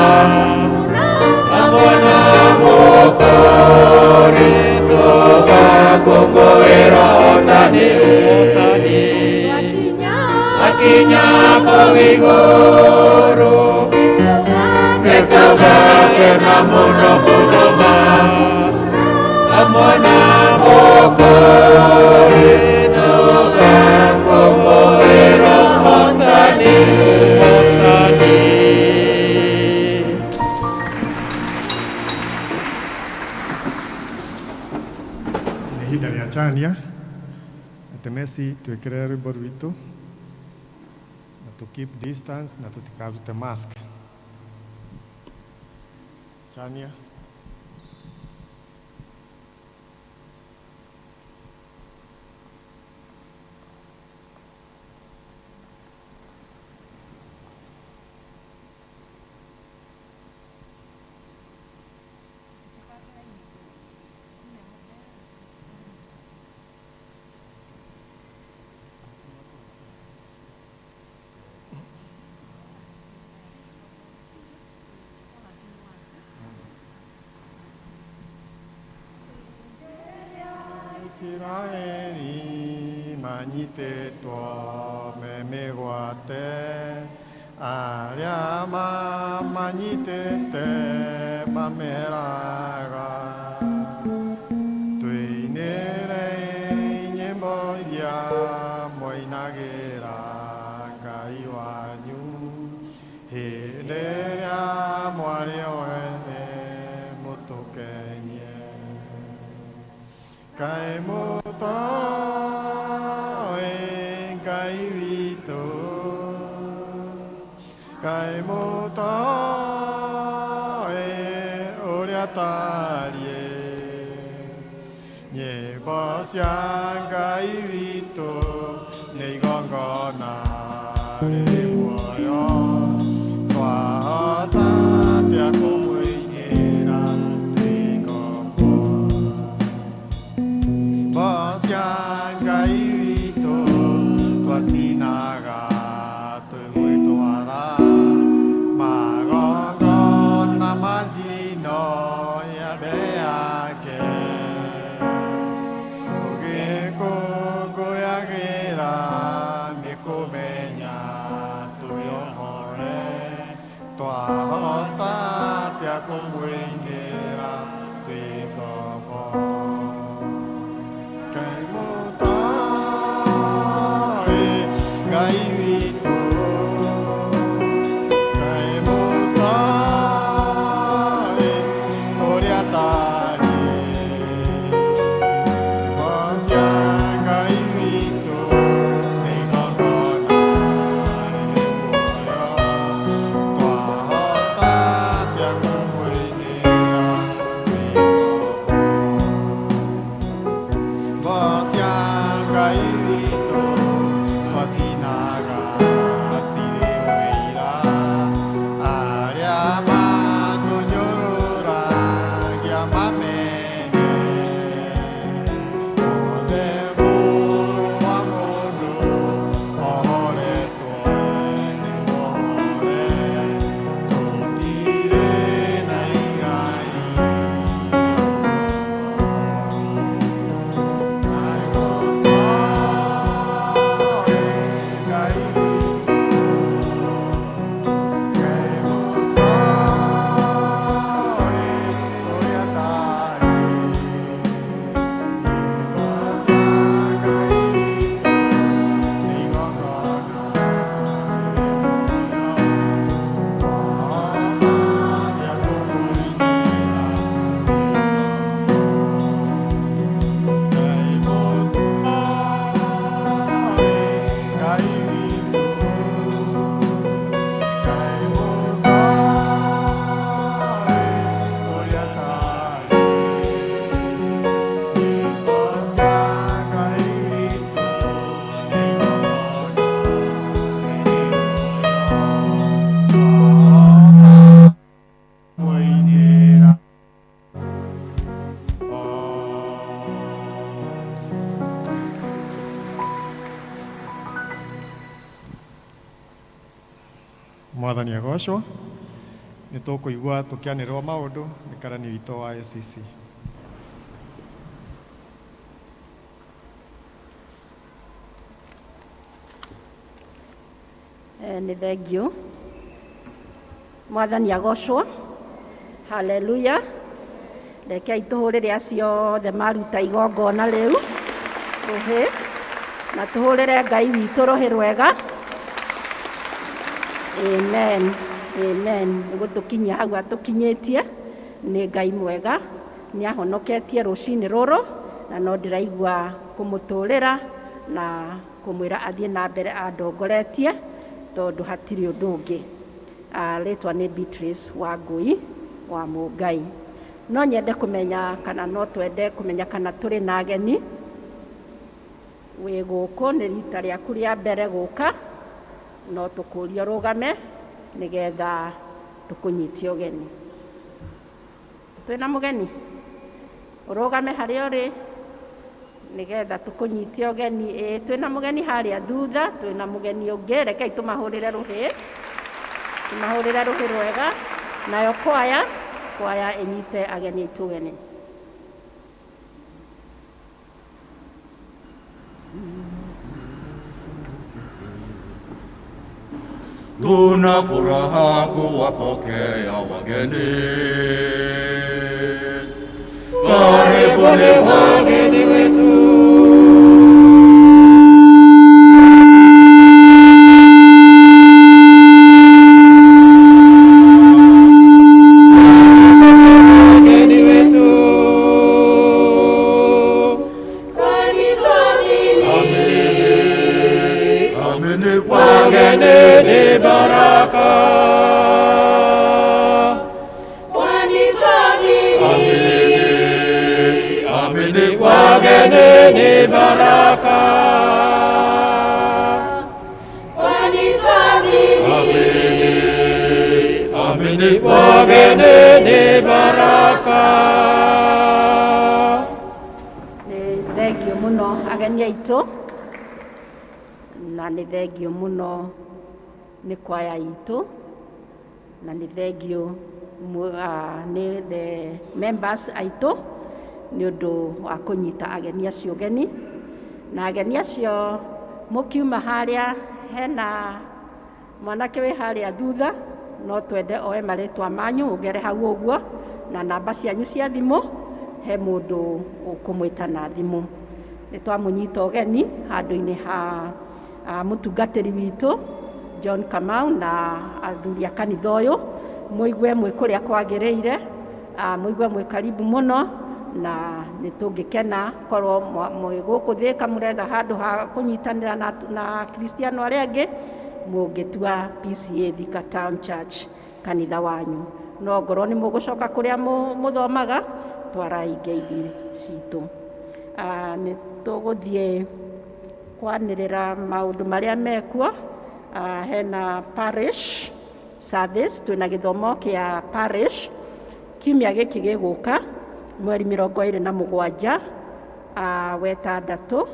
twamwona Mũkũũri tũgakũngũĩra ũhotani ũhotani. Twakinya kũu igũrũ nĩtũgakena mũno mũno ma twamwona Mũkũũri tũgakũngũĩra ũhotani ũhotani. Nĩ ihinda rĩa chania atemesi twĩkĩre rwĩmbo rwitũ na to keep distance na tũtikarute mask. Chania. Isiraeli manyitĩtwo me mĩgwate arĩa mamanyitĩte mameraga twĩinĩre nyĩmbo iria mwainagĩra Ngai wanyu hĩndĩ ĩrĩa mwarĩ o ene mũtũkenie. Kaĩ mũtoĩ Ngai witũ, kaĩ mũtoĩ ũrĩa atariĩ, nyĩmbo cia Ngai witũ nĩ igongona rĩrĩ muoyo, twahota atĩa kũmũinĩra twĩ ngombo? Nyĩmbo cia Ngai witũ twacinaga twĩgwĩtwara magongona ma njino ya mbere yake ũgĩkũngũyagĩra nĩ kũmenya Mwathani agocwo. Nĩ tũkũigua tũkĩanĩrĩrwo maũndũ nĩ karani witũ wa ACC. Nĩ thengiũ. Mwathani agocwo. Haleluya. Rekei tũhũrĩre acio othe maruta igongona rĩu rũhĩ, na tũhũrĩre Ngai witũ rũhĩ rwega. Amen, amen. Nĩ gũtũkinyia hau atũkinyĩtie. Nĩ Ngai mwega, nĩ ahonoketie rũcinĩ rũrũ, na no ndĩraigua kũmũtũrĩra na kũmwĩra athiĩ na mbere andongoretie, tondũ hatirĩ ũndũ ũngĩ. Rĩtwa nĩ Beatrice Wangũi wa Mũngai. No nyende kũmenya kana no twende kũmenya kana tũrĩ na ageni. Wĩ gũkũ nĩ rita rĩaku rĩa mbere gũka, no tũkũrie ũrũgame nĩgetha tũkũnyitie ũgeni. Twĩna mũgeni? Ũrũgame harĩa ũrĩ nĩgetha tũkũnyitie ũgeni. Ĩĩ, twĩna mũgeni harĩa thutha, twĩna mũgeni ũngĩ. Rekei tũmahũrĩre rũhĩ, tũmahũrĩre rũhĩ rwega. Nayo kwaya, kwaya ĩnyite ageni aitũ ũgeni. Tuna furaha kuwapokea wageni. Karibuni wageni wetu. Wageni wetu. Kwani twamini. Amini, wageni ni baraka. Kwani twamini. Amini, wageni ni baraka. Kwani twamini. Amini, wageni ni baraka. Nĩ thengiũ mũno ageni aitũ, na nĩ thengiũ mũno nĩ kwaya itũ, na nĩ thengiũ nĩ the members aitũ nĩ ũndũ wa kũnyita ageni acio ũgeni. Na ageni acio mũkiuma harĩa hena mwanake wĩ harĩa thutha, no twende oe marĩtwa manyu ũgere hau ũguo na namba cianyu cia thimũ, he mũndũ ũkũmwĩta na thimũ. Nĩ twamũnyita ũgeni handũ-inĩ ha mũtungatĩri witũ John Kamau na athuri a kanitha ũyũ. Mũigue mwĩ kũrĩa kwagĩrĩire, mũigue mwĩ karibu mũno, na nĩ tũngĩkena korwo mwĩ gũkũ Thĩka mũretha handũ ha kũnyitanĩra na Kristiano arĩa angĩ, mũngĩtua PCA Thika Town Church kanitha wanyu. No ngorwo nĩ mũgũcoka kũrĩa mũthomaga, twarai ngeithi citũ. Nĩ tũgũthiĩ kwanĩrĩra maũndũ marĩa mekuo. Hena parish service, twĩna gĩthomo kĩa parish kiumia gĩkĩ gĩgũka mweri 27 wetandatũ.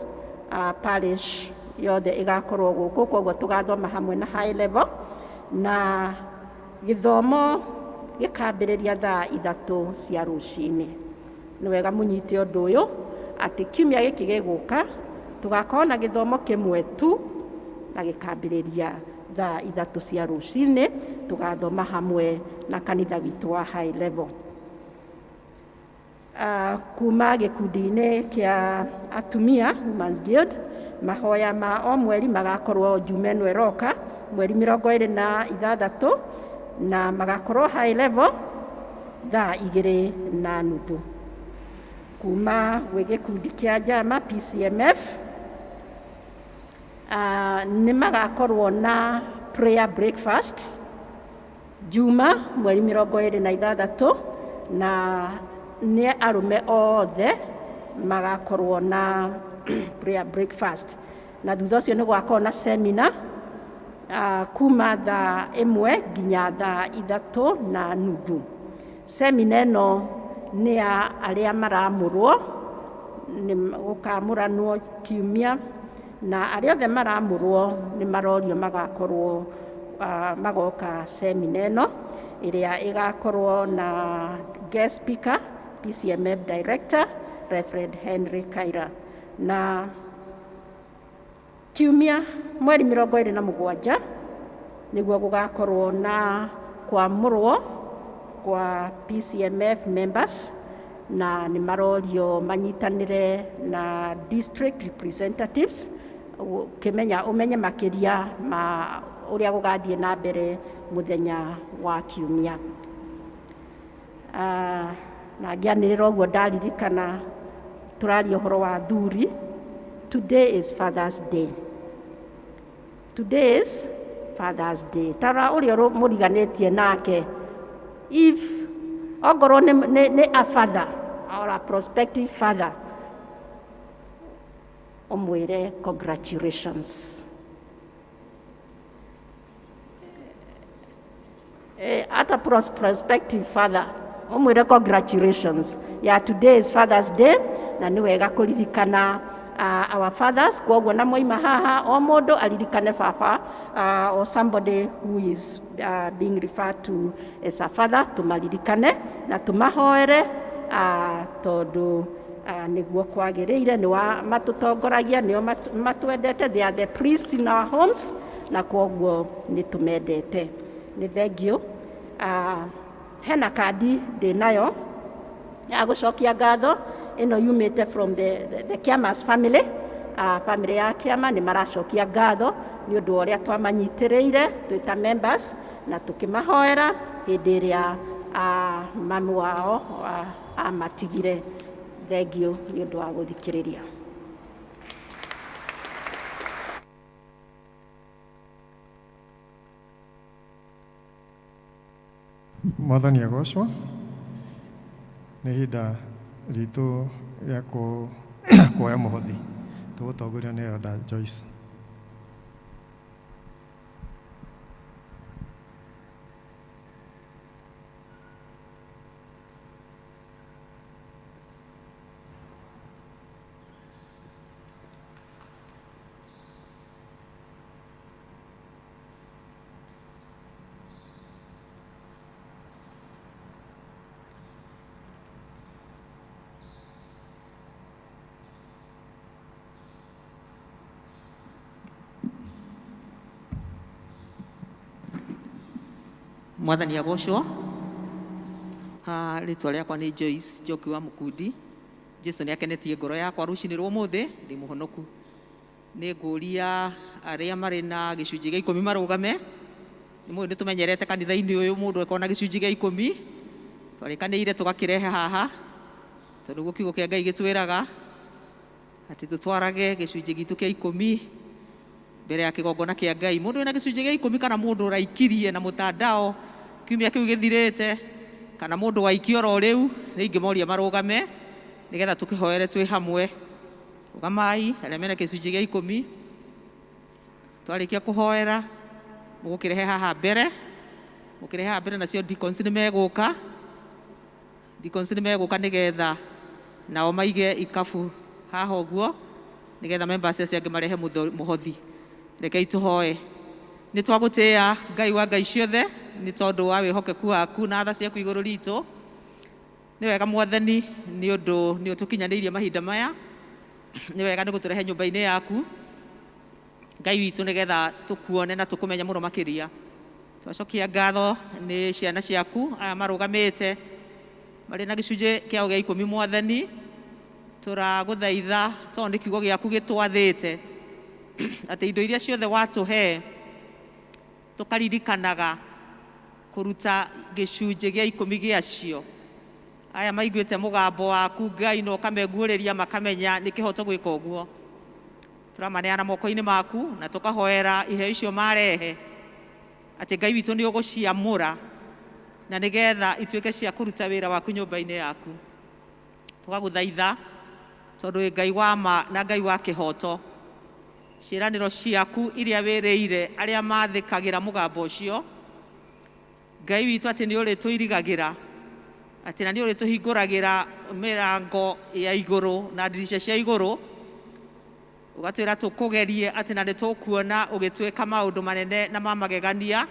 Parish yothe ĩgakorwo gũkũ, koguo tũgathoma hamwe na high level, na gĩthomo gĩkambĩrĩria thaa 3 cia rũcinĩ. Nĩ wega mũnyite ũndũ ũyũ atĩ kiumia gĩkĩ gĩgũka tũgakorwo na gĩthomo kĩmwe tu, na gĩkambĩrĩria thaa 3 cia rũcinĩ. Tũgathoma hamwe na kanitha witũ wa high level. Kuma gĩkundi-inĩ kĩa atumia Women's Guild, mahoya ma o mweri magakorwo Juma ĩno ĩroka mweri 26, na magakorwo high level thaa 2:30. Kuma gwĩ gĩkundi kĩa njama PCMF, nĩ magakorwo na prayer breakfast Juma mweri 26, na nĩ arũme othe magakorwo na prayer breakfast. Na thutha ũcio nĩ gũgakorwo na seminar kuma thaa 1 nginya thaa 3:30. Seminar ĩno nĩ ya arĩa maramũrwo, nĩ gũkamũranwo kiumia, na arĩa othe maramũrwo nĩ marorio magakorwo magoka semina ĩno ĩrĩa ĩgakorwo na guest speaker PCMF director Reverend Henry Kaira. Na kiumia mweri 27 nĩguo gũgakorwo na kwamũrwo kwa PCMF members, na nĩ marorio manyitanĩre na district representatives ũkĩmenya ũmenye makĩria ma ũrĩa gũgathiĩ na mbere mũthenya wa kiumia. Na ngĩanĩrĩra ũguo ndaririkana tũraria ũhoro wa athuri. Today is Father's Day. Today is Father's Day. Tara ũrĩa mũriganĩtie nake, if ongorwo nĩ a father or a prospective father, ũmwĩre congratulations. Hata prospective father ũmwĩre congratulations. Yeah, today is Father's Day na nĩ wega kũririkana our fathers. Kwoguo na mwaima haha o mũndũ aririkane baba or somebody who is being referred to as a father, tũmaririkane na tũmahoere tondũ nĩguo kwagĩrĩire. Nĩ wa matũtongoragia, nĩo matwendete. They are the priests in our homes na kwoguo nĩ tũmendete. Nĩ thengiũ. Hena kandi ndĩ nayo ya gũcokia ngatho ĩno yumĩte from the Kiamas family. Family ya Kiama nĩ maracokia ngatho nĩ ũndũ wa ũrĩa twamanyitĩrĩire twĩ ta members na tũkĩmahoera hĩndĩ ĩrĩa mamu wao amatigire. Thengiũ nĩ ũndũ wa gũthikĩrĩria. Mwathani agocwo. Nĩ ihinda ritũ rĩa kuoya mũhothi. Tũgũtongorio nĩ Elder Joyce. Mwathani agocwo. Rĩtwa rĩakwa nĩ Joyce Njoki wa Mũkundi. Jesu nĩ akenetie ngoro yakwa rũcinĩ rwa ũmũthĩ, ndĩ mũhonoku. Nĩ ngũria arĩa marĩ na gĩcunjĩ gĩa 10 marũgame. Nĩ mũĩ nĩ tũmenyerete kanitha-inĩ ũyũ mũndũ akorwo na gĩcunjĩ gĩa 10, twarĩkanĩire tũgakĩrehe haha, tondũ nĩguo kiugo kĩa Ngai gĩtwĩraga atĩ tũtwarage gĩcunjĩ gitũ kĩa 10 mbere ya kĩgongona kĩa Ngai. Mũndũ wĩna gĩcunjĩ gĩa 10 kana mũndũ ũraikirie na mũtandao kiumia kĩu gĩthirĩte, kana mũndũ waikia oro rĩu, nĩ ingĩmoria marũgame nĩgetha tũkĩhoere twĩ hamwe. Rũgamai arĩa mena gĩcunjĩ gĩa 10. Twarĩkia kũhoera mũgũkĩrehe haha mbere, mũkĩrehe haha mbere, nacio deacons nĩ megũka. Deacons nĩ megũka nĩgetha nao maige ikabu haha ũguo, nĩgetha members acio angĩ marehe mũhothi. Rekei tũhoe. Nĩ twagũtĩĩa Ngai wa Ngai ciothe nĩ tondũ wa wĩhokeku waku na tha ciaku igũrũ ritũ. Nĩ wega Mwathani, nĩ ũndũ nĩ ũtũkinyanĩirie mahinda maya. Nĩ wega nĩ gũtũrehe nyũmba-inĩ yaku Ngai witũ, nĩgetha tũkuone na tũkũmenye mũno makĩria. Twacokia ngatho nĩ ciana ciaku aya marũgamĩte marĩ na gĩcunjĩ kĩao gĩa 10. Mwathani, tũragũthaitha tondũ nĩ kiugo gĩaku gĩtwathĩte atĩ indo iria ciothe watũhe tũkaririkanaga kũruta gĩcunjĩ gĩa 10 gĩacio. Aya maiguĩte mũgambo waku Ngai na ũkameguũrĩria makamenya nĩ kĩhoto gwĩka ũguo, tũramaneana moko-inĩ maku na tũkahoera iheo icio marehe atĩ Ngai witũ nĩ ũgũciamũra na nĩgetha ituĩke cia kũruta wĩra waku nyũmba-inĩ yaku. Tũgagũthaitha tondũ wĩ Ngai wa ma na Ngai wa kĩhoto, ciĩranĩro ciaku iria wĩrĩire arĩa mathĩkagĩra mũgambo ũcio Ngai witũ atĩ nĩ ũrĩtũirigagĩra, atĩ na nĩ ũrĩtũhingũragĩra mĩrango ya igũrũ na ndirica cia igũrũ. Ũgatwĩra tũkũgerie atĩ na nĩ tũkuona ũgĩtwĩka maũndũ manene na ma magegania.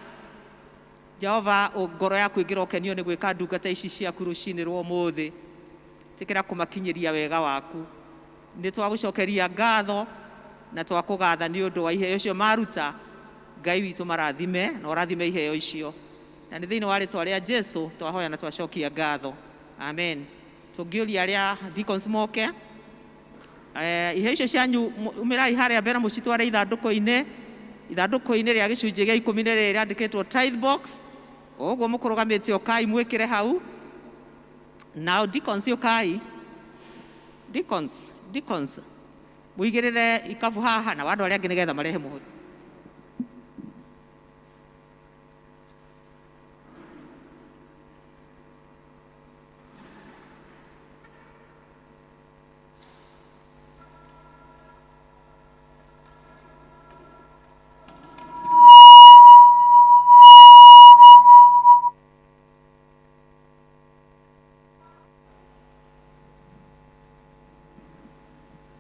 Jehova, ngoro yaku ĩngĩrokenio nĩ gwĩka ndungata ici ciaku rũcinĩ rwa ũmũthĩ, tĩkĩra kũmakinyĩria wega waku. Nĩ twagũcokeria ngatho na twakũgatha nĩ ũndũ wa iheo icio maruta. Ngai witũ marathime na ũrathime iheo icio, na nĩ thĩinĩ wa rĩtwa rĩa Jesu twahoya na twacokia ngatho, amen. Tũngĩũria arĩa deacons moke. Iheo icio cianyu, umĩrai harĩa mbere mũcitware ithandũkũ-inĩ, ithandũkũ-inĩ rĩa gĩcunjĩ gĩa 10 nĩ rĩrĩ rĩandĩkĩtwo tithe box. O ũguo mũkũrũgamĩte, ũkai mwĩkĩre hau. Nao deacons, ũkai deacons, deacons mũigĩrĩre ikabu haha, na andũ arĩa angĩ nĩgetha marehe mũhothi.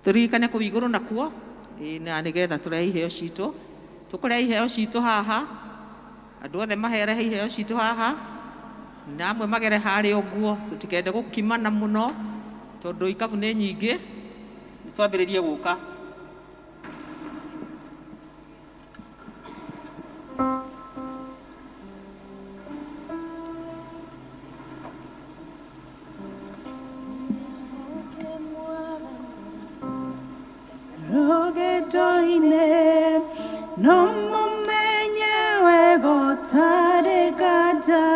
Tũririkane kũu igũrũ nakuo. Ĩĩ, na nĩgetha tũrehe iheo citũ, tũkũrehe iheo citũ haha, andũ othe maherehe iheo citũ haha, na amwe magere harĩa ũguo, tũtikende gũkimana mũno tondũ ikabu nĩ nyingĩ. Nĩ twambĩrĩrie gũka. Rũgendo-inĩ no mũmenye wega ũtarĩ nganja,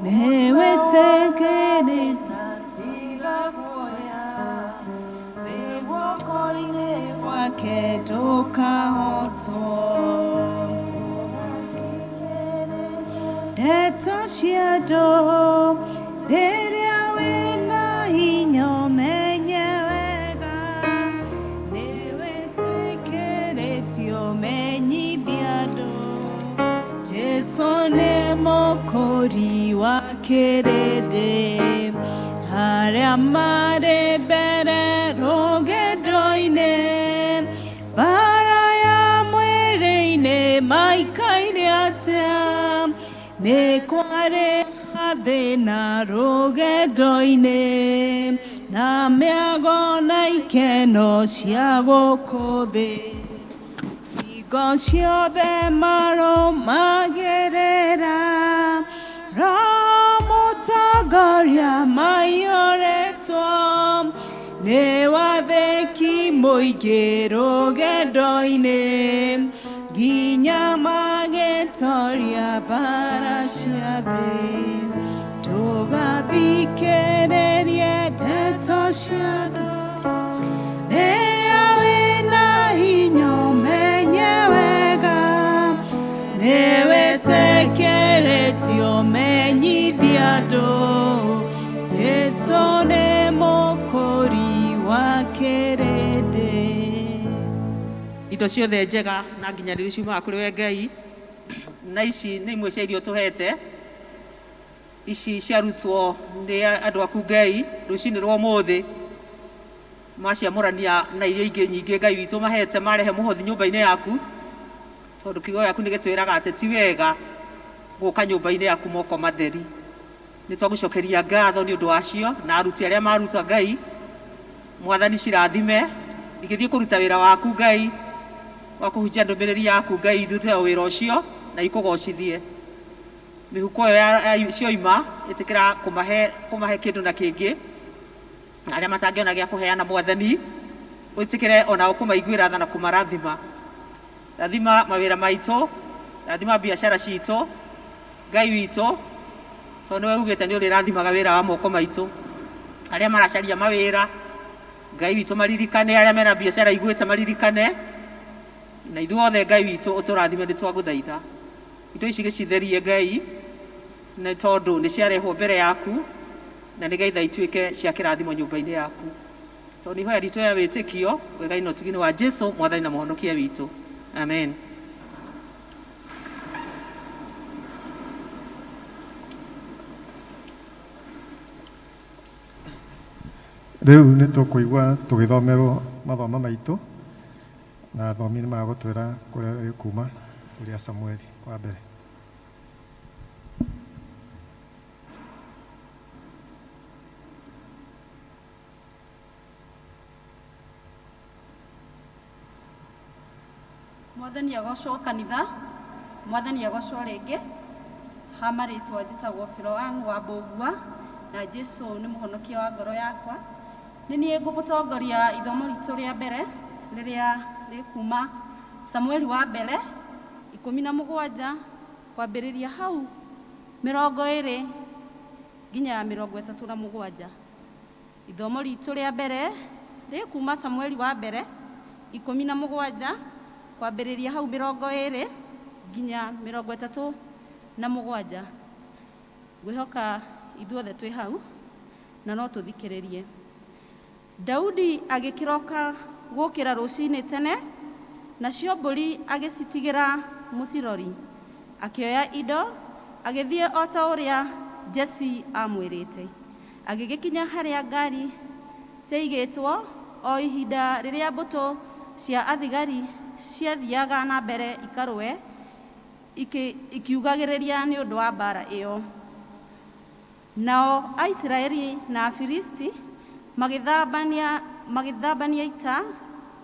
nĩwĩtĩkĩrĩte tiga guoya, wĩ guoko-inĩ gwake ndũkahotwo. Ndeto cia andũ rĩrĩa wĩna hinya, ũmenye wega nĩwĩtĩkĩrĩtio, menyithia andũ Jesu nĩ mũkũri wa kĩrĩndĩ, harĩa marĩ mbere rũgendo-inĩ, mbara ya mwĩrĩ-inĩ maikaire atĩa, nĩ kwarĩ mathĩna rũgendo-inĩ, na mĩago na ikeno cia gũkũ thĩ, hingo ciothe marũmagĩrĩra Roho mũtongoria, maiyũrĩtwo nĩ wathĩki mũingĩ rũgendo-inĩ, nginya magĩtoria mbara cia thĩ. Ndũgathikĩrĩrie ndeto cia andũ rĩrĩa wĩna hinya, ũmenye wega nĩwĩtĩkĩrĩtio, menyithia andũ Jesu nĩ mũkũri wa kĩrĩndĩ. Indo ciothe njega na nginyanĩru ciumaga kũrĩ we Ngai, na ici nĩ imwe cia irio tũhete, ici ciarutwo nĩ andũ aku Ngai rũcinĩ rwa ũmũthĩ, maciamũrania na irio ingĩ nyingĩ Ngai witũ mahete, marehe mũhothi nyũmba-inĩ yaku, tondũ kiugo gĩaku nĩ gĩtwĩraga atĩ ti wega gũka nyũmba-inĩ yaku moko matheri. Nĩ twagũcokeria ngatho nĩ ũndũ wacio, na aruti arĩa maruta, Ngai Mwathani, cirathime igĩthiĩ kũruta wĩra waku Ngai wa kũhunjia ndũmĩrĩri yaku. Ngai, ithute o wĩra ũcio na ikũgocithie. Mĩhuko ĩyo cioima, ĩtĩkĩra kũmahe kĩndũ na kĩngĩ, na arĩa matangĩona gĩa kũheana, Mwathani, wĩtĩkĩre onao kũmaiguĩra tha na kũmarathima. Rathima mawĩra maitũ, rathima biacara citũ, Ngai witũ, tondũ nĩwe ugĩte nĩ ũrĩrathimaga wĩra wa moko maitũ. Arĩa maracaria mawĩra, Ngai witũ, maririkane. Arĩa mena biacara igwĩte, maririkane, na ithuothe, Ngai witũ, ũtũrathime. Nĩ twagũthaitha indo ici gĩcitherie, Ngai, nĩ tondũ nĩ ciarehwo mbere yaku, na nĩgetha ituĩke cia kĩrathimo nyũmba-inĩ yaku, tondũ nĩ ihoya ritũ ya wĩtĩkio wega-inĩ na ũtugi-inĩ wa Jesu, Mwathani na Mũhonokia witũ, amen. Rĩu nĩ tũkũigua tũgĩthomerwo mathomo maitũ. Na athomi nĩ magũtwĩra kũrĩa ĩkuma, ũrĩa Samueli wa mbere. Mwathani agocwo kanitha, Mwathani agocwo rĩngĩ. Ha marĩtwa njĩtagwo Filoan wa Mbũgua na Jesu nĩ mũhonokia wa ngoro yakwa. Nĩ niĩ ngũmũtongoria ithomo ritũ rĩa mbere rĩrĩa rĩkuma Samueli wa mbere 17 kwambĩrĩria hau 20 nginya 37. Ithomo ritũ rĩa mbere rĩkuma Samueli wa mbere 17 kwambĩrĩria hau 20 nginya 37. Ngwĩhoka ithuothe twĩ hau na no tũthikĩrĩrie. Daudi agĩkĩroka gũkĩra rũcinĩ tene, nacio mbũri agĩcitigĩra mũcirori. Akĩoya indo, agĩthiĩ o ta ũrĩa Jesii aamwĩrĩte. Agĩgĩkinya harĩa ngari ciaigĩtwo o ihinda rĩrĩa mbũtũ cia athigari ciathiaga na mbere ikarũe, ikiugagĩrĩria nĩ ũndũ wa mbaara ĩyo. Nao Aisiraeli na Afilisti magĩthambania ita,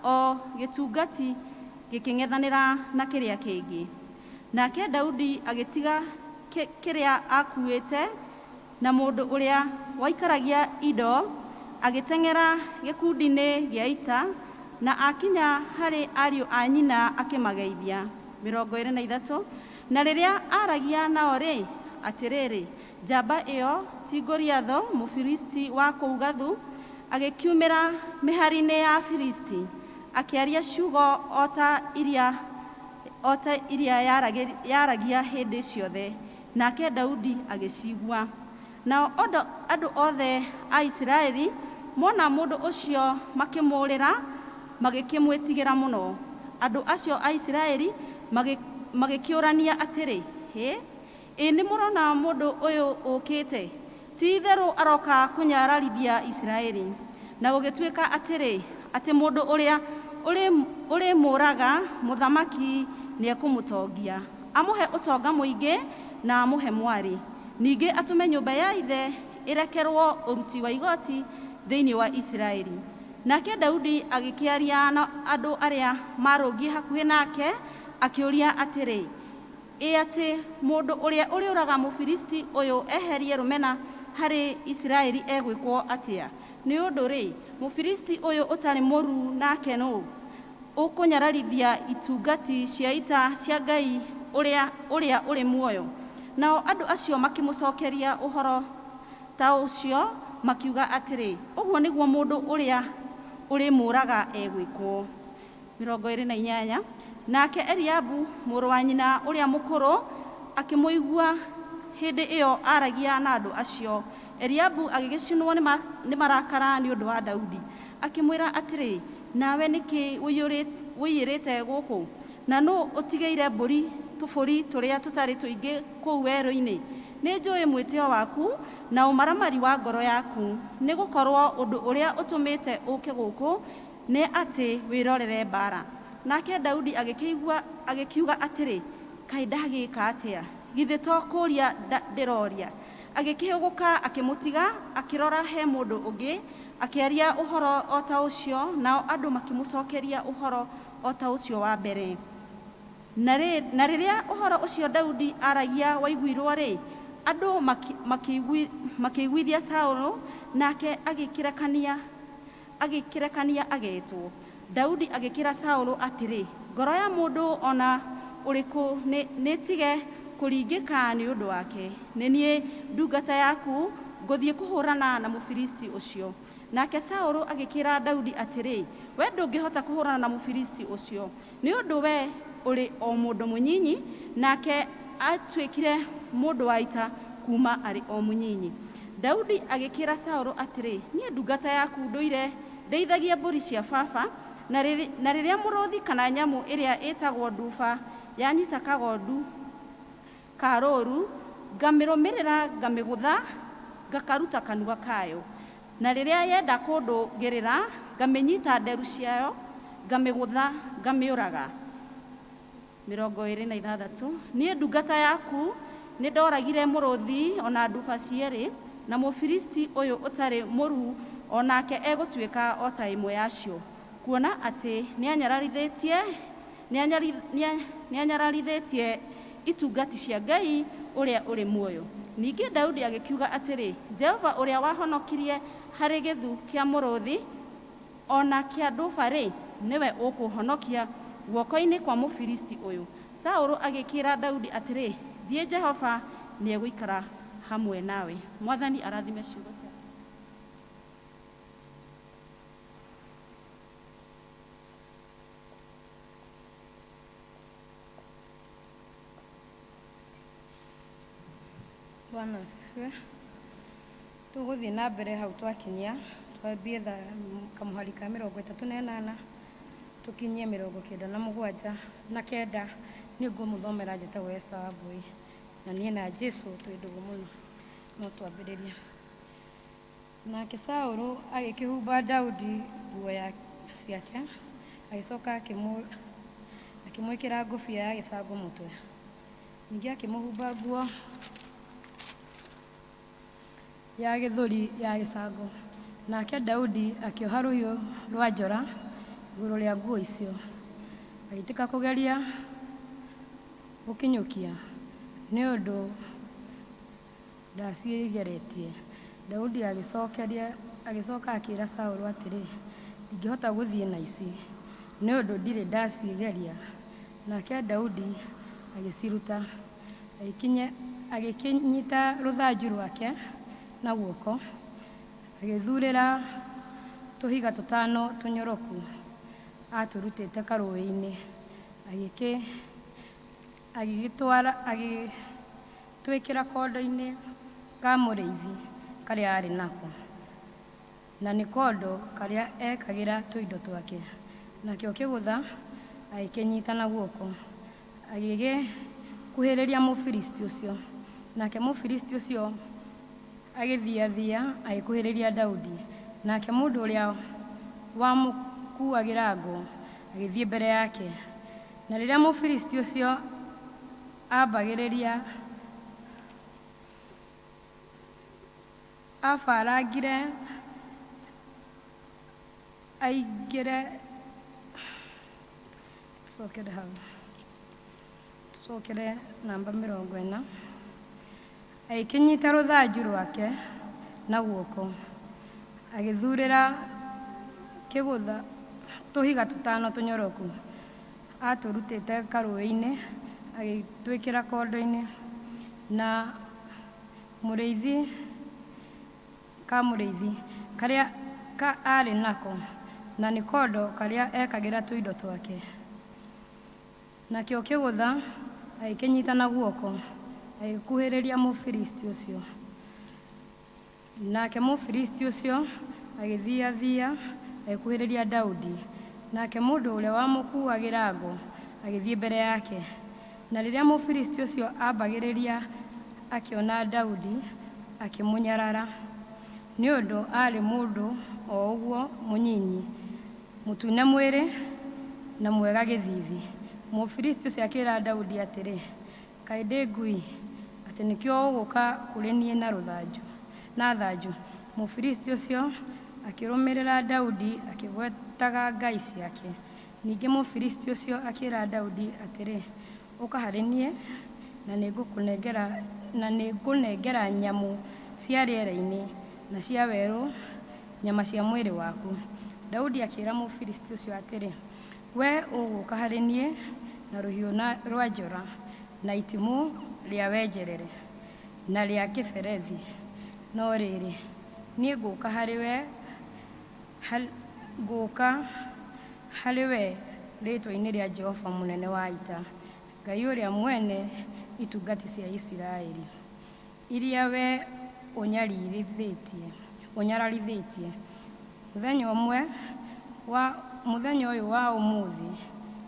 o gĩtungati gĩkĩng'ethanĩra na kĩrĩa kĩngĩ. Nake Daudi agĩtiga kĩrĩa aakuuĩte na mũndũ ũrĩa waikaragia indo, agĩteng'era gĩkundi-inĩ gĩa ita, na aakinya harĩ ariũ a nyina akĩmageithia. 23 Na rĩrĩa aaragia nao-rĩ, atĩrĩrĩ, njamba ĩo, ti Goliathũ, Mũfilisti wa kũu Gathu, agĩkiumĩra mĩhari-inĩ ya Afilisti, akĩaria ciugo o ta iria o ta iria yaaragia hĩndĩ ciothe, nake Daudi agĩciigua. Nao andũ othe a Isiraeli mona mũndũ ũcio makĩmũũrĩra, magĩkĩmwĩtigĩra mũno. Andũ acio a Isiraeli magĩkĩũrania atĩrĩ, Hĩ! Ĩ nĩmũrona mũndũ ũyũ ũũkĩte? Ti-itherũ aroka kũnyararithia Isiraeli. Na gũgĩtuĩka atĩrĩ, atĩ mũndũ ũrĩa ũrĩmũũraga, mũthamaki nĩekũmũtongia, amũhe ũtonga mũingĩ, na amũhe mwarĩ, ningĩ atũme nyũmba ya ithe ĩrekerũo ũruti wa igoti thĩinĩ wa Isiraeli. Nake Daudi agĩkĩaria na andũ arĩa maarũngiĩ hakuhĩ nake, akĩũria atĩrĩ, Ĩ atĩ mũndũ ũrĩa ũrĩũraga Mũfilisti ũyũ eherie rũmena harĩ Isiraeli egwĩkwo atĩa? Nĩ ũndũ-rĩ, Mũfilisti ũyũ ũtarĩ mũruu nake nũ, ũkũnyararithia itungati cia ita cia Ngai ũrĩa ũrĩa ũrĩ muoyo? Nao andũ acio makĩmũcokeria ũhoro ta ũcio, makiuga atĩrĩ, Ũguo nĩguo mũndũ ũrĩa ũrĩmũũraga egwĩkwo. 28 Nake Eliabu, mũrũ wa nyina ũrĩa mũkũrũ, akĩmũigua hĩndĩ ĩo aaragia na andũ acio. Eliabu agĩgĩcinwo nĩ marakara nĩ ũndũ wa Daudi, akĩmwĩra atĩrĩ, Nawe nĩ kĩ ũiyĩrĩte gũkũ? Na nũ ũtigĩire mbũri tũbũri tũrĩa tũtarĩ tũingĩ kũu werũ-inĩ? Nĩnjũĩ mwĩtĩo waku, na ũmaramari wa ngoro yaku, nĩ gũkorũo ũndũ ũrĩa ũtũmĩte ũũke gũkũ nĩ atĩ wĩrorere mbaara. Nake Daudi agĩkiuga atĩrĩ, Kaĩ ndagĩĩka atĩa? Githĩ to kũũria ndĩroria? Agĩkĩhũgũka akĩmũtiga, akĩrora he mũndũ ũngĩ, akĩaria ũhoro o ta ũcio, nao andũ makĩmũcokeria ũhoro o ta ũcio wa mbere. Na rĩrĩa ũhoro ũcio Daudi aaragia waiguirũo-rĩ, andũ makĩiguithia Saulu, nake agĩkĩrekania agetwo. Daudi agĩkĩĩra Saulu atĩrĩ, Ngoro ya mũndũ o na ũrĩkũ nĩĩtige kũringĩka nĩ ũndũ wake, nĩ niĩ ndungata yaku ngũthiĩ kũhũrana na Mũfilisti ũcio. Nake Saulu agĩkĩĩra Daudi atĩrĩ, Wee ndũngĩhota kũhũrana na Mũfilisti ũcio, nĩ ũndũ wee ũrĩ o mũndũ mũnyinyi, nake aatuĩkire mũndũ wa ita kuuma arĩ o mũnyinyi. Daudi agĩkĩĩra Saulu atĩrĩ, Niĩ ndungata yaku ndũire ndĩithagia mbũri cia baba, na rĩrĩa mũrũthi kana nyamũ ĩrĩa ĩĩtagwo nduba yanyita kagondu ka rũũru, ngamĩrũmĩrĩra ngamĩgũtha ngakaruta kanua kayo. Na rĩrĩa yenda kũndũgĩrĩra, ngamĩnyita nderu ciayo, Ngamĩgũtha ngamĩũraga. 26 Niĩ ndungata yaku nĩndoragire mũrũũthi o na nduba cierĩ, na Mũfilisti ũyũ ũtarĩ mũruu o nake egũtuĩka o ta ĩmwe yacio, kuona atĩ nĩanyararithĩtie nĩanyararithĩtie itungati cia Ngai ũrĩa ũrĩ muoyo. Ningĩ Daudi agĩkiuga atĩrĩ, Jehova ũrĩa wahonokirie harĩ gĩthu kĩa mũrũũthi o na kĩa nduba-rĩ, nĩwe ũkũũhonokia guoko-inĩ kwa Mũfilisti ũyũ. Saũlũ agĩkĩĩra Daudi atĩrĩ, Thiĩ, Jehova nĩegũikara hamwe nawe. Mwathani arathime ciugo ciake. Bwana asifiwe. Tũgũthiĩ na mbere hau twakinyia, twambie kamũhari ka 38 tũkinyie 97. Niĩ ngũmũthomera njĩtagwo Esther Wambui, na niĩ na Jesu twĩ ndũgũ mũno. No twambĩrĩrie. Nake Saũlũ agĩkĩhumba Daudi nguo ciake, agĩcoka akĩmwĩkĩra ngũbia ya gĩcango mũtwe. Ningĩ akĩmũhumba nguo ya gĩthũri ya gĩcango. Nake Daudi akĩoha rũhiũ rwa njora igũrũ rĩa nguo icio, agĩitĩka kũgeria gũkinyũkia, nĩ ũndũ ndaciĩgeretie. Daudi agĩcoka akĩĩra Saũlũ atĩrĩ, Ndingĩhota gũthiĩ na ici, nĩ ũndũ ndirĩ ndaciĩgeria. Nake Daudi agĩciruta, agĩkĩnyiita rũthanju rwake na guoko, agĩĩthuurĩra tũhiga tũtano tũnyoroku aatũrutĩte karũũĩ-inĩ, agĩgĩtwĩkĩra kondo-inĩ ka mũrĩithi karĩa aarĩ nako, na nĩ kondo karĩa eekagĩra tũindo twake. Nakĩo kĩgũtha agĩkĩnyiita na guoko, agĩgĩkuhĩrĩria Mũfilisti ũcio. Nake Mũfilisti ũcio agĩthiathia agĩkuhĩrĩria Daudi, nake mũndũ ũrĩa wamũkuuagĩra ngo agĩthiĩ mbere yake. Na rĩrĩa Mũfilisti ũcio aambagĩrĩria, aabarangire aingĩre. Tũcokere hau, tũcokere namba 40. Agĩkĩnyita rũthanju rwake na guoko, agĩthuurĩra kĩgũtha tũhiga tũtano tũnyoroku aatũrutĩte karũũĩ-inĩ, agĩtwĩkĩra kondo-inĩ na mũrĩithi ka mũrĩithi karĩa aarĩ nako, na nĩ kondo karĩa eekagĩra tũindo twake. Nakĩo kĩgũtha agĩkĩnyita na guoko, agĩkuhĩrĩria Mũfilisti ũcio. Nake Mũfilisti ũcio agĩthiathia agĩkuhĩrĩria Daudi, nake mũndũ ũrĩa wamũkuuagĩra ngo agĩthiĩ mbere yake. Na rĩrĩa Mũfilisti ũcio aambagĩrĩria akĩona Daudi, akĩmũnyarara, nĩ ũndũ aarĩ mũndũ o ũguo mũnyinyi, mũtune mwĩrĩ, na mwega gĩthiithi. Mũfilisti ũcio akĩĩra Daudi atĩrĩ, Kaĩ ndĩ ngui, atĩ nĩkĩo ũgũũka kũrĩ niĩ na rũthanju, na thanju? Mũfilisti ũcio akĩrũmĩrĩra Daudi akĩgwetaga ngai ciake. Ningĩ Mũfilisti ũcio akĩĩra Daudi atĩrĩ, Ũka harĩ niĩ, na nĩngũkũnengera, na nĩngũnengera nyamũ cia rĩera-inĩ na cia werũ nyama cia mwĩrĩ waku. Daudi akĩĩra Mũfilisti ũcio atĩrĩ, Wee ũgũũka harĩ niĩ na rũhiũ rwa njora, na itimũ rĩa wenjerere, na rĩa kĩberethi, no rĩrĩ, niĩ ngũũka harĩ wee, ngũũka harĩ wee rĩĩtwa-inĩ rĩa Jehova mũnene wa ita, Ngai ũrĩa mwene itungati cia Isiraeli, iria wee ũnyararithĩtie. Mũthenya ũmwe wa mũthenya ũyũ wa ũmũthĩ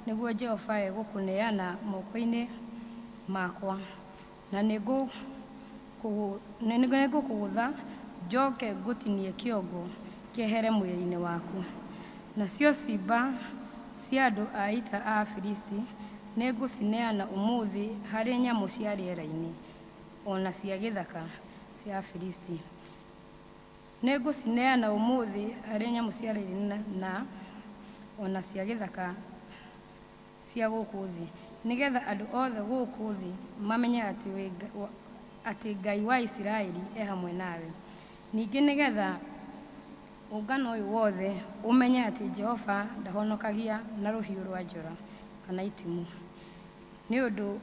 nĩguo Jehova egũkũneana moko-inĩ makwa, na nĩngũkũgũtha njoke ngũtinie kĩongo kĩehere mwĩrĩ-inĩ waku, nacio ciimba cia andũ a ita a Afilisti nĩngũcineana ũmũthĩ harĩ nyamũ cia rĩera-inĩ o na cia gĩthaka cia Afilisti. Nĩngũcineana ũmũthĩ harĩ nyamũ cia rĩera-inĩ na o na cia gĩthaka cia gũkũ thĩ, nĩgeetha andũ othe gũkũ thĩ mamenye atĩ wĩ atĩ Ngai wa Isiraeli e hamwe nawe. Ningĩ nĩgeetha ũngano ũyũ wothe ũmenye atĩ Jehova ndahonokagia na rũhiũ rwa njora kana itimũ, nĩ ũndũ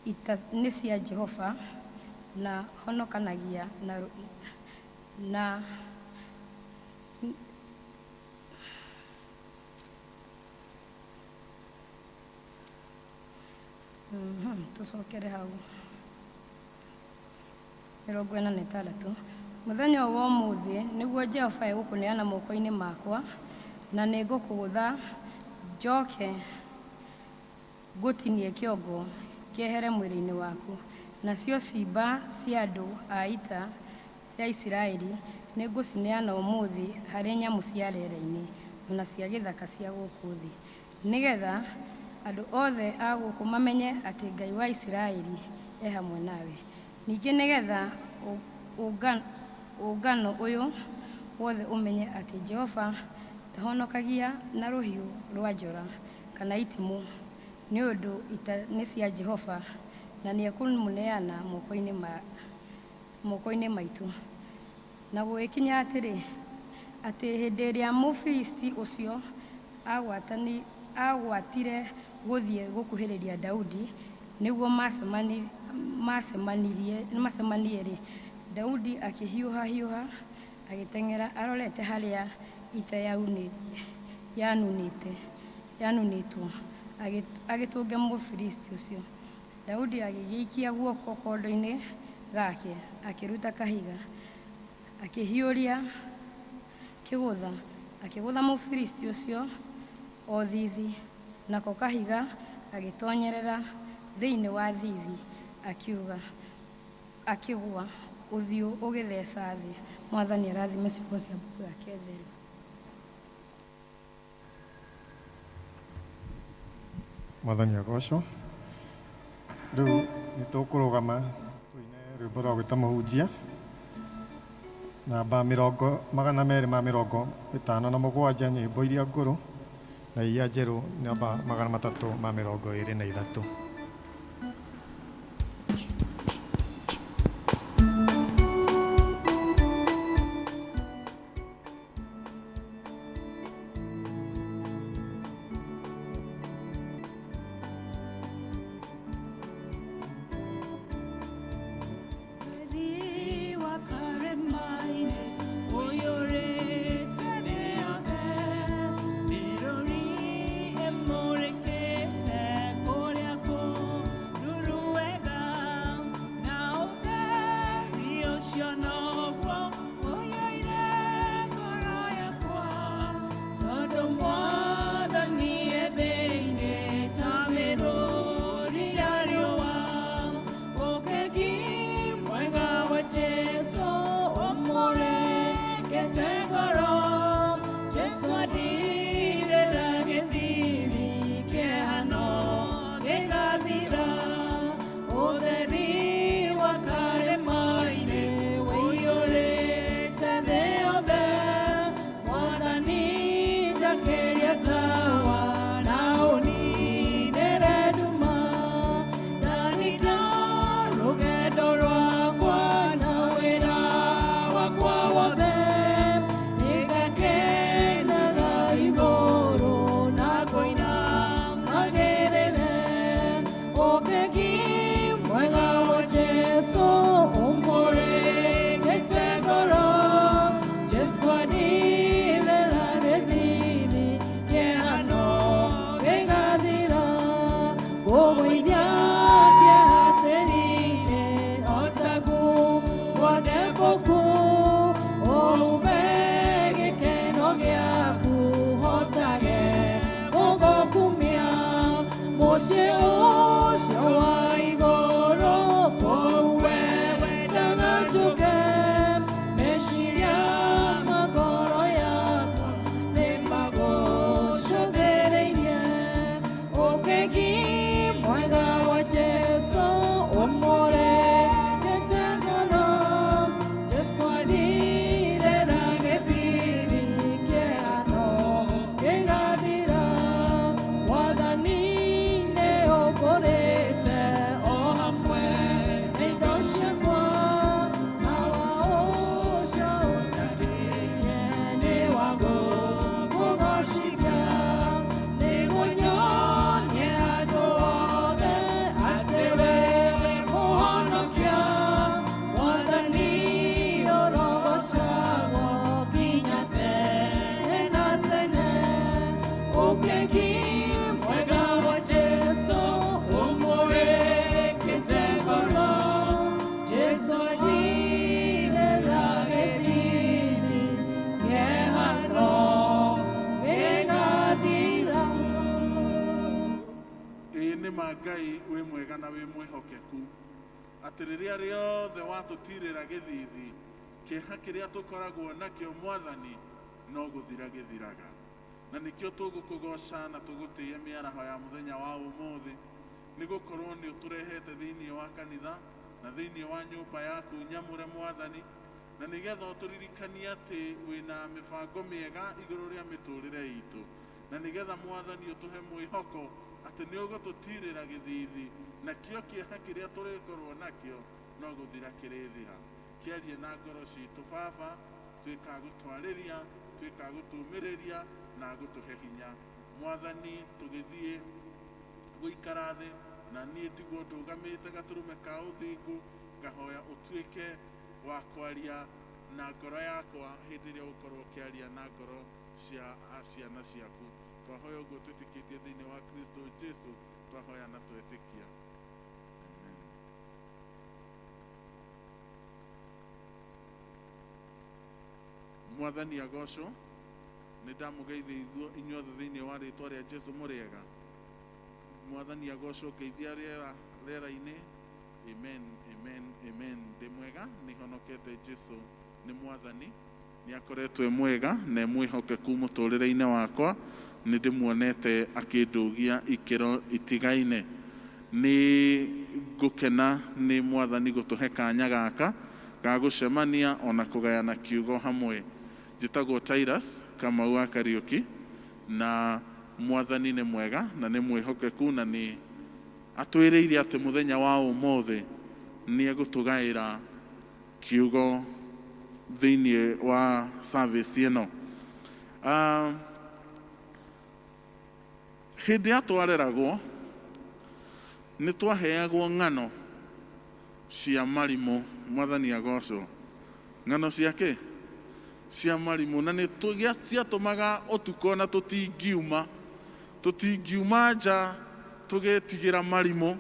ita nĩ cia Jehova, na honokanagia na, na Tũcokere hau 46. Mũthenya ũyũ wa ũmũthĩ nĩguo Jehova egũkũneana moko-inĩ makwa, na nĩngũkũgũtha njoke ngũtinie kĩongo kĩehere mwĩrĩ-inĩ waku. Nacio ciimba cia andũ a ita cia Isiraeli nĩngũcineana ũmũthĩ harĩ nyamũ cia rĩera-inĩ o na cia gĩthaka cia gũkũ thĩ, nĩgeetha andũ othe a gũkũ mamenye atĩ Ngai wa Isiraeli e hamwe nawe. Ningĩ nĩgeetha ũngano ũyũ wothe ũmenye atĩ Jehova ndahonokagia na rũhiũ rwa njora kana itimũ, nĩ ũndũ ita nĩ cia Jehova, na nĩekũmũneana moko-inĩ maitũ. Na gũgĩkinya atĩrĩ, atĩ hĩndĩ ĩrĩa Mũfilisti ũcio aagwatire gũthiĩ gũkuhĩrĩria Daudi nĩguo macemanie-rĩ, Daudi akĩhiũhahiũha agĩteng'era arorete harĩa ita yanunĩtwo, agĩtũnge Mũfilisti ũcio. Daudi agĩgĩikia guoko kondo-inĩ gake, akĩruta kahiga, akĩhiũria kĩgũtha, akĩgũtha Mũfilisti ũcio o thiithi, nako kahiga gagĩtoonyerera thĩinĩ wa thiithi, akiuga akĩgũa ũthiũ ũgĩtheca thĩ. Mwathani arathime ciugo cia mbuku yake theru. Mwathani agocwo. Rĩu nĩ tũkũrũgama tũine rwĩmbo rwa gwĩta mũhunjia namba 257, nyĩmbo iria ngũrũ, na iria njerũ namba 323. Nĩ ma Ngai wĩ mwega na wĩ mwĩhokeku, atĩ rĩrĩa rĩothe watũtirĩra gĩthithi, kĩeha kĩrĩa tũkoragwo nakĩo Mwathani no gũthira gĩthiraga. Na nĩkĩo tũgũkũgoca na tũgũtĩĩe mĩaraho ya mũthenya wa ũmũthĩ, nĩ gũkorwo nĩ ũtũrehete thĩinĩ wa kanitha na thĩinĩ wa nyũmba yaku nyamũre Mwathani, na nĩgetha ũtũririkanie atĩ wĩna mĩbango mĩega igũrũ rĩa mĩtũrĩre itũ, na nĩgetha Mwathani ũtũhe mwĩhoko atĩ nĩ ũgũtũtirĩra gĩthithi, nakĩo kĩeha kĩrĩa tũrĩkorwo nakĩo no gũthira kĩrĩthira. Kĩarie na ngoro citũ Baba, tuĩka gũtwarĩria, tuĩka gũtũmĩrĩria na gũtũhe hinya. Mwathani, tũgĩthiĩ gũikara thĩ, na niĩ ndigwo ndũgamĩte gatũrũme ka ũthingu, ngahoya ũtuĩke wa kwaria na ngoro yakwa hĩndĩ ĩrĩa ũgũkorwo ũkĩaria na ngoro cia ciana ciaku. Twahoya ũguo twĩtĩkĩtie thĩinĩ wa Kristo Jesu, twahoya na twetĩkia. Amen. Mwathani agocwo. Nĩ ndamũgeithia inyuothe thĩinĩ wa rĩtwa rĩa Jesu. Mũrĩega? Mwathani agocwo. Ngeithia rĩera rĩera-inĩ. Amen, amen, amen. Ndĩ mwega, nĩ honokete. Jesu nĩ Mwathani, nĩ akoretwo e mwega na e mwĩhokeku mũtũrĩre-inĩ wakwa. Nĩ ndĩmuonete akĩndũgia ikĩro itigaine. Nĩ ngũkena nĩ Mwathani gũtũhe kanya gaka ga gũcemania ona kũgayana kiugo hamwe. Njĩtagwo Titus Kamau wa Kariũki, na Mwathani nĩ mwega na nĩ mwĩhokeku, na nĩ atwĩrĩire atĩ mũthenya wa ũmũthĩ nĩ egũtũgaĩra kiugo thĩinĩ wa service ĩno. Hĩndĩ ya twareragwo nĩ twaheagwo ng'ano cia marimũ. Mwathani agocwo. Ng'ano cia kĩ? Cia marimũ. Na nĩ ciatũmaga ũtukũ ona tũtingiuma nja tũgĩtigĩra marimũ.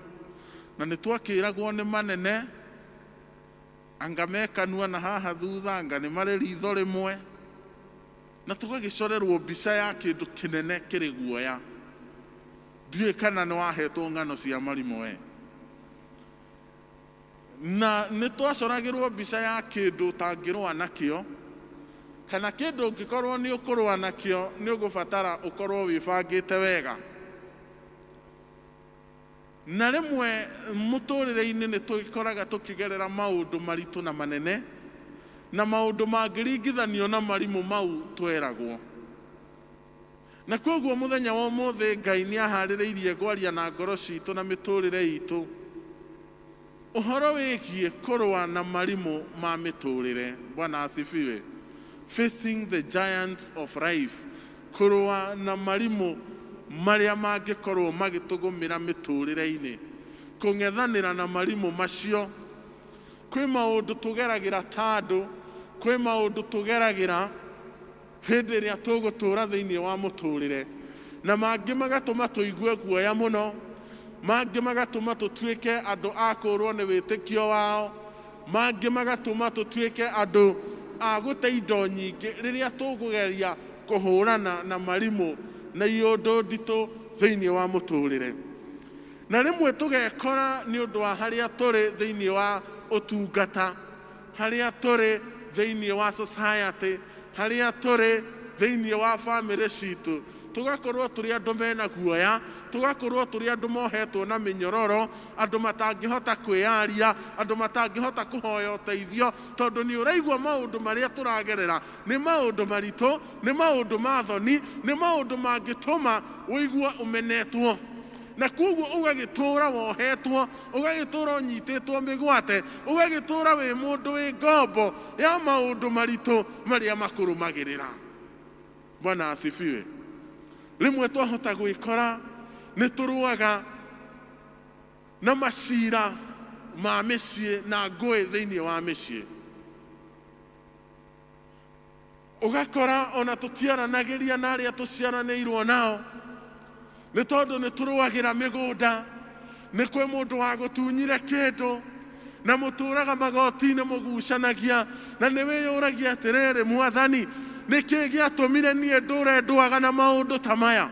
Na nĩ twakĩragwo nĩ manene, anga me kanua na haha thutha, anga nĩ marĩ ritho rĩmwe, na tũgagĩcorerwo mbica ya kĩndũ kĩnene kĩrĩ guoya. Ndiũĩ kana nĩ wahetwo ng'ano cia marimũ we. Na nĩ twacoragĩrwo mbica ya kĩndũ ũtangĩrũa nakĩo, kana kĩndũ ũngĩkorwo nĩ ũkũrũa nakĩo nĩ ũgũbatara ũkorwo wĩbangĩte wega. Na rĩmwe mũtũrĩre-inĩ nĩ tũgĩkoraga tũkĩgerera maũndũ maritũ na manene, na maũndũ mangĩringithanio na marimũ mau tweragwo. Na koguo mũthenya wa ũmũthĩ Ngai nĩ aharĩrĩirie gwaria na ngoro citũ na mĩtũrĩre itũ ũhoro wĩgiĩ kũrũa na marimũ ma mĩtũrĩre. Bwana asifiwe. Facing the giants of life, kũrũa na marimũ marĩa mangĩkorwo magĩtũgũmĩra mĩtũrĩre-inĩ, kũng'ethanĩra na marimũ macio. Kwĩ maũndũ tũgeragĩra ta andũ, kwĩ maũndũ tũgeragĩra hĩndĩ ĩrĩa tũgũtũra thĩinĩ wa mũtũrĩre, na mangĩ magatũma tũigue guoya mũno, mangĩ magatũma tũtuĩke andũ a kũrwo nĩ wĩtĩkio wao, mangĩ magatũma tũtuĩke andũ a gũte indo nyingĩ rĩrĩa tũkũgeria kũhũrana na marimũ na iũndũ nditũ thĩinĩ wa mũtũrĩre. Na rĩmwe tũgekora nĩ ũndũ wa harĩa tũrĩ thĩinĩ wa ũtungata, harĩa tũrĩ thĩinĩ wa society, harĩa tũrĩ thĩinĩ wa famĩlĩ citũ, tũgakorwo tũrĩ andũ mena guoya, tũgakorwo tũrĩ andũ mohetwo na mĩnyororo, andũ matangĩhota kwĩyaria, andũ matangĩhota kũhoya ũteithio, tondũ nĩ ũraigua maũndũ marĩa tũragerera nĩ maũndũ maritũ, nĩ maũndũ ma thoni, nĩ maũndũ mangĩtũma ũigue ũmenetwo. Na koguo ũgagĩtũra wohetwo, ũgagĩtũra ũnyitĩtwo mĩgwate, ũgagĩtũra wĩ mũndũ wĩ ngombo ya maũndũ maritũ marĩa makũrũmagĩrĩra. Bwana asifiwe. Rĩmwe twahota gwĩkora nĩ tũrũaga na macira ma mĩciĩ na ngũĩ thĩinĩ wa mĩciĩ, ũgakora ona tũtiaranagĩria na arĩa tũciaranĩirwo nao nĩ tondũ nĩ tũrũagĩra mĩgũnda, nĩ kwĩ mũndũ wa gũtunyire kĩndũ, na mũtũraga magoti-inĩ mũgucanagia, na nĩ wĩyũragia atĩrĩrĩ, Mwathani, nĩ kĩĩ gĩatũmire niĩ ndũre ndũaga na maũndũ ta maya?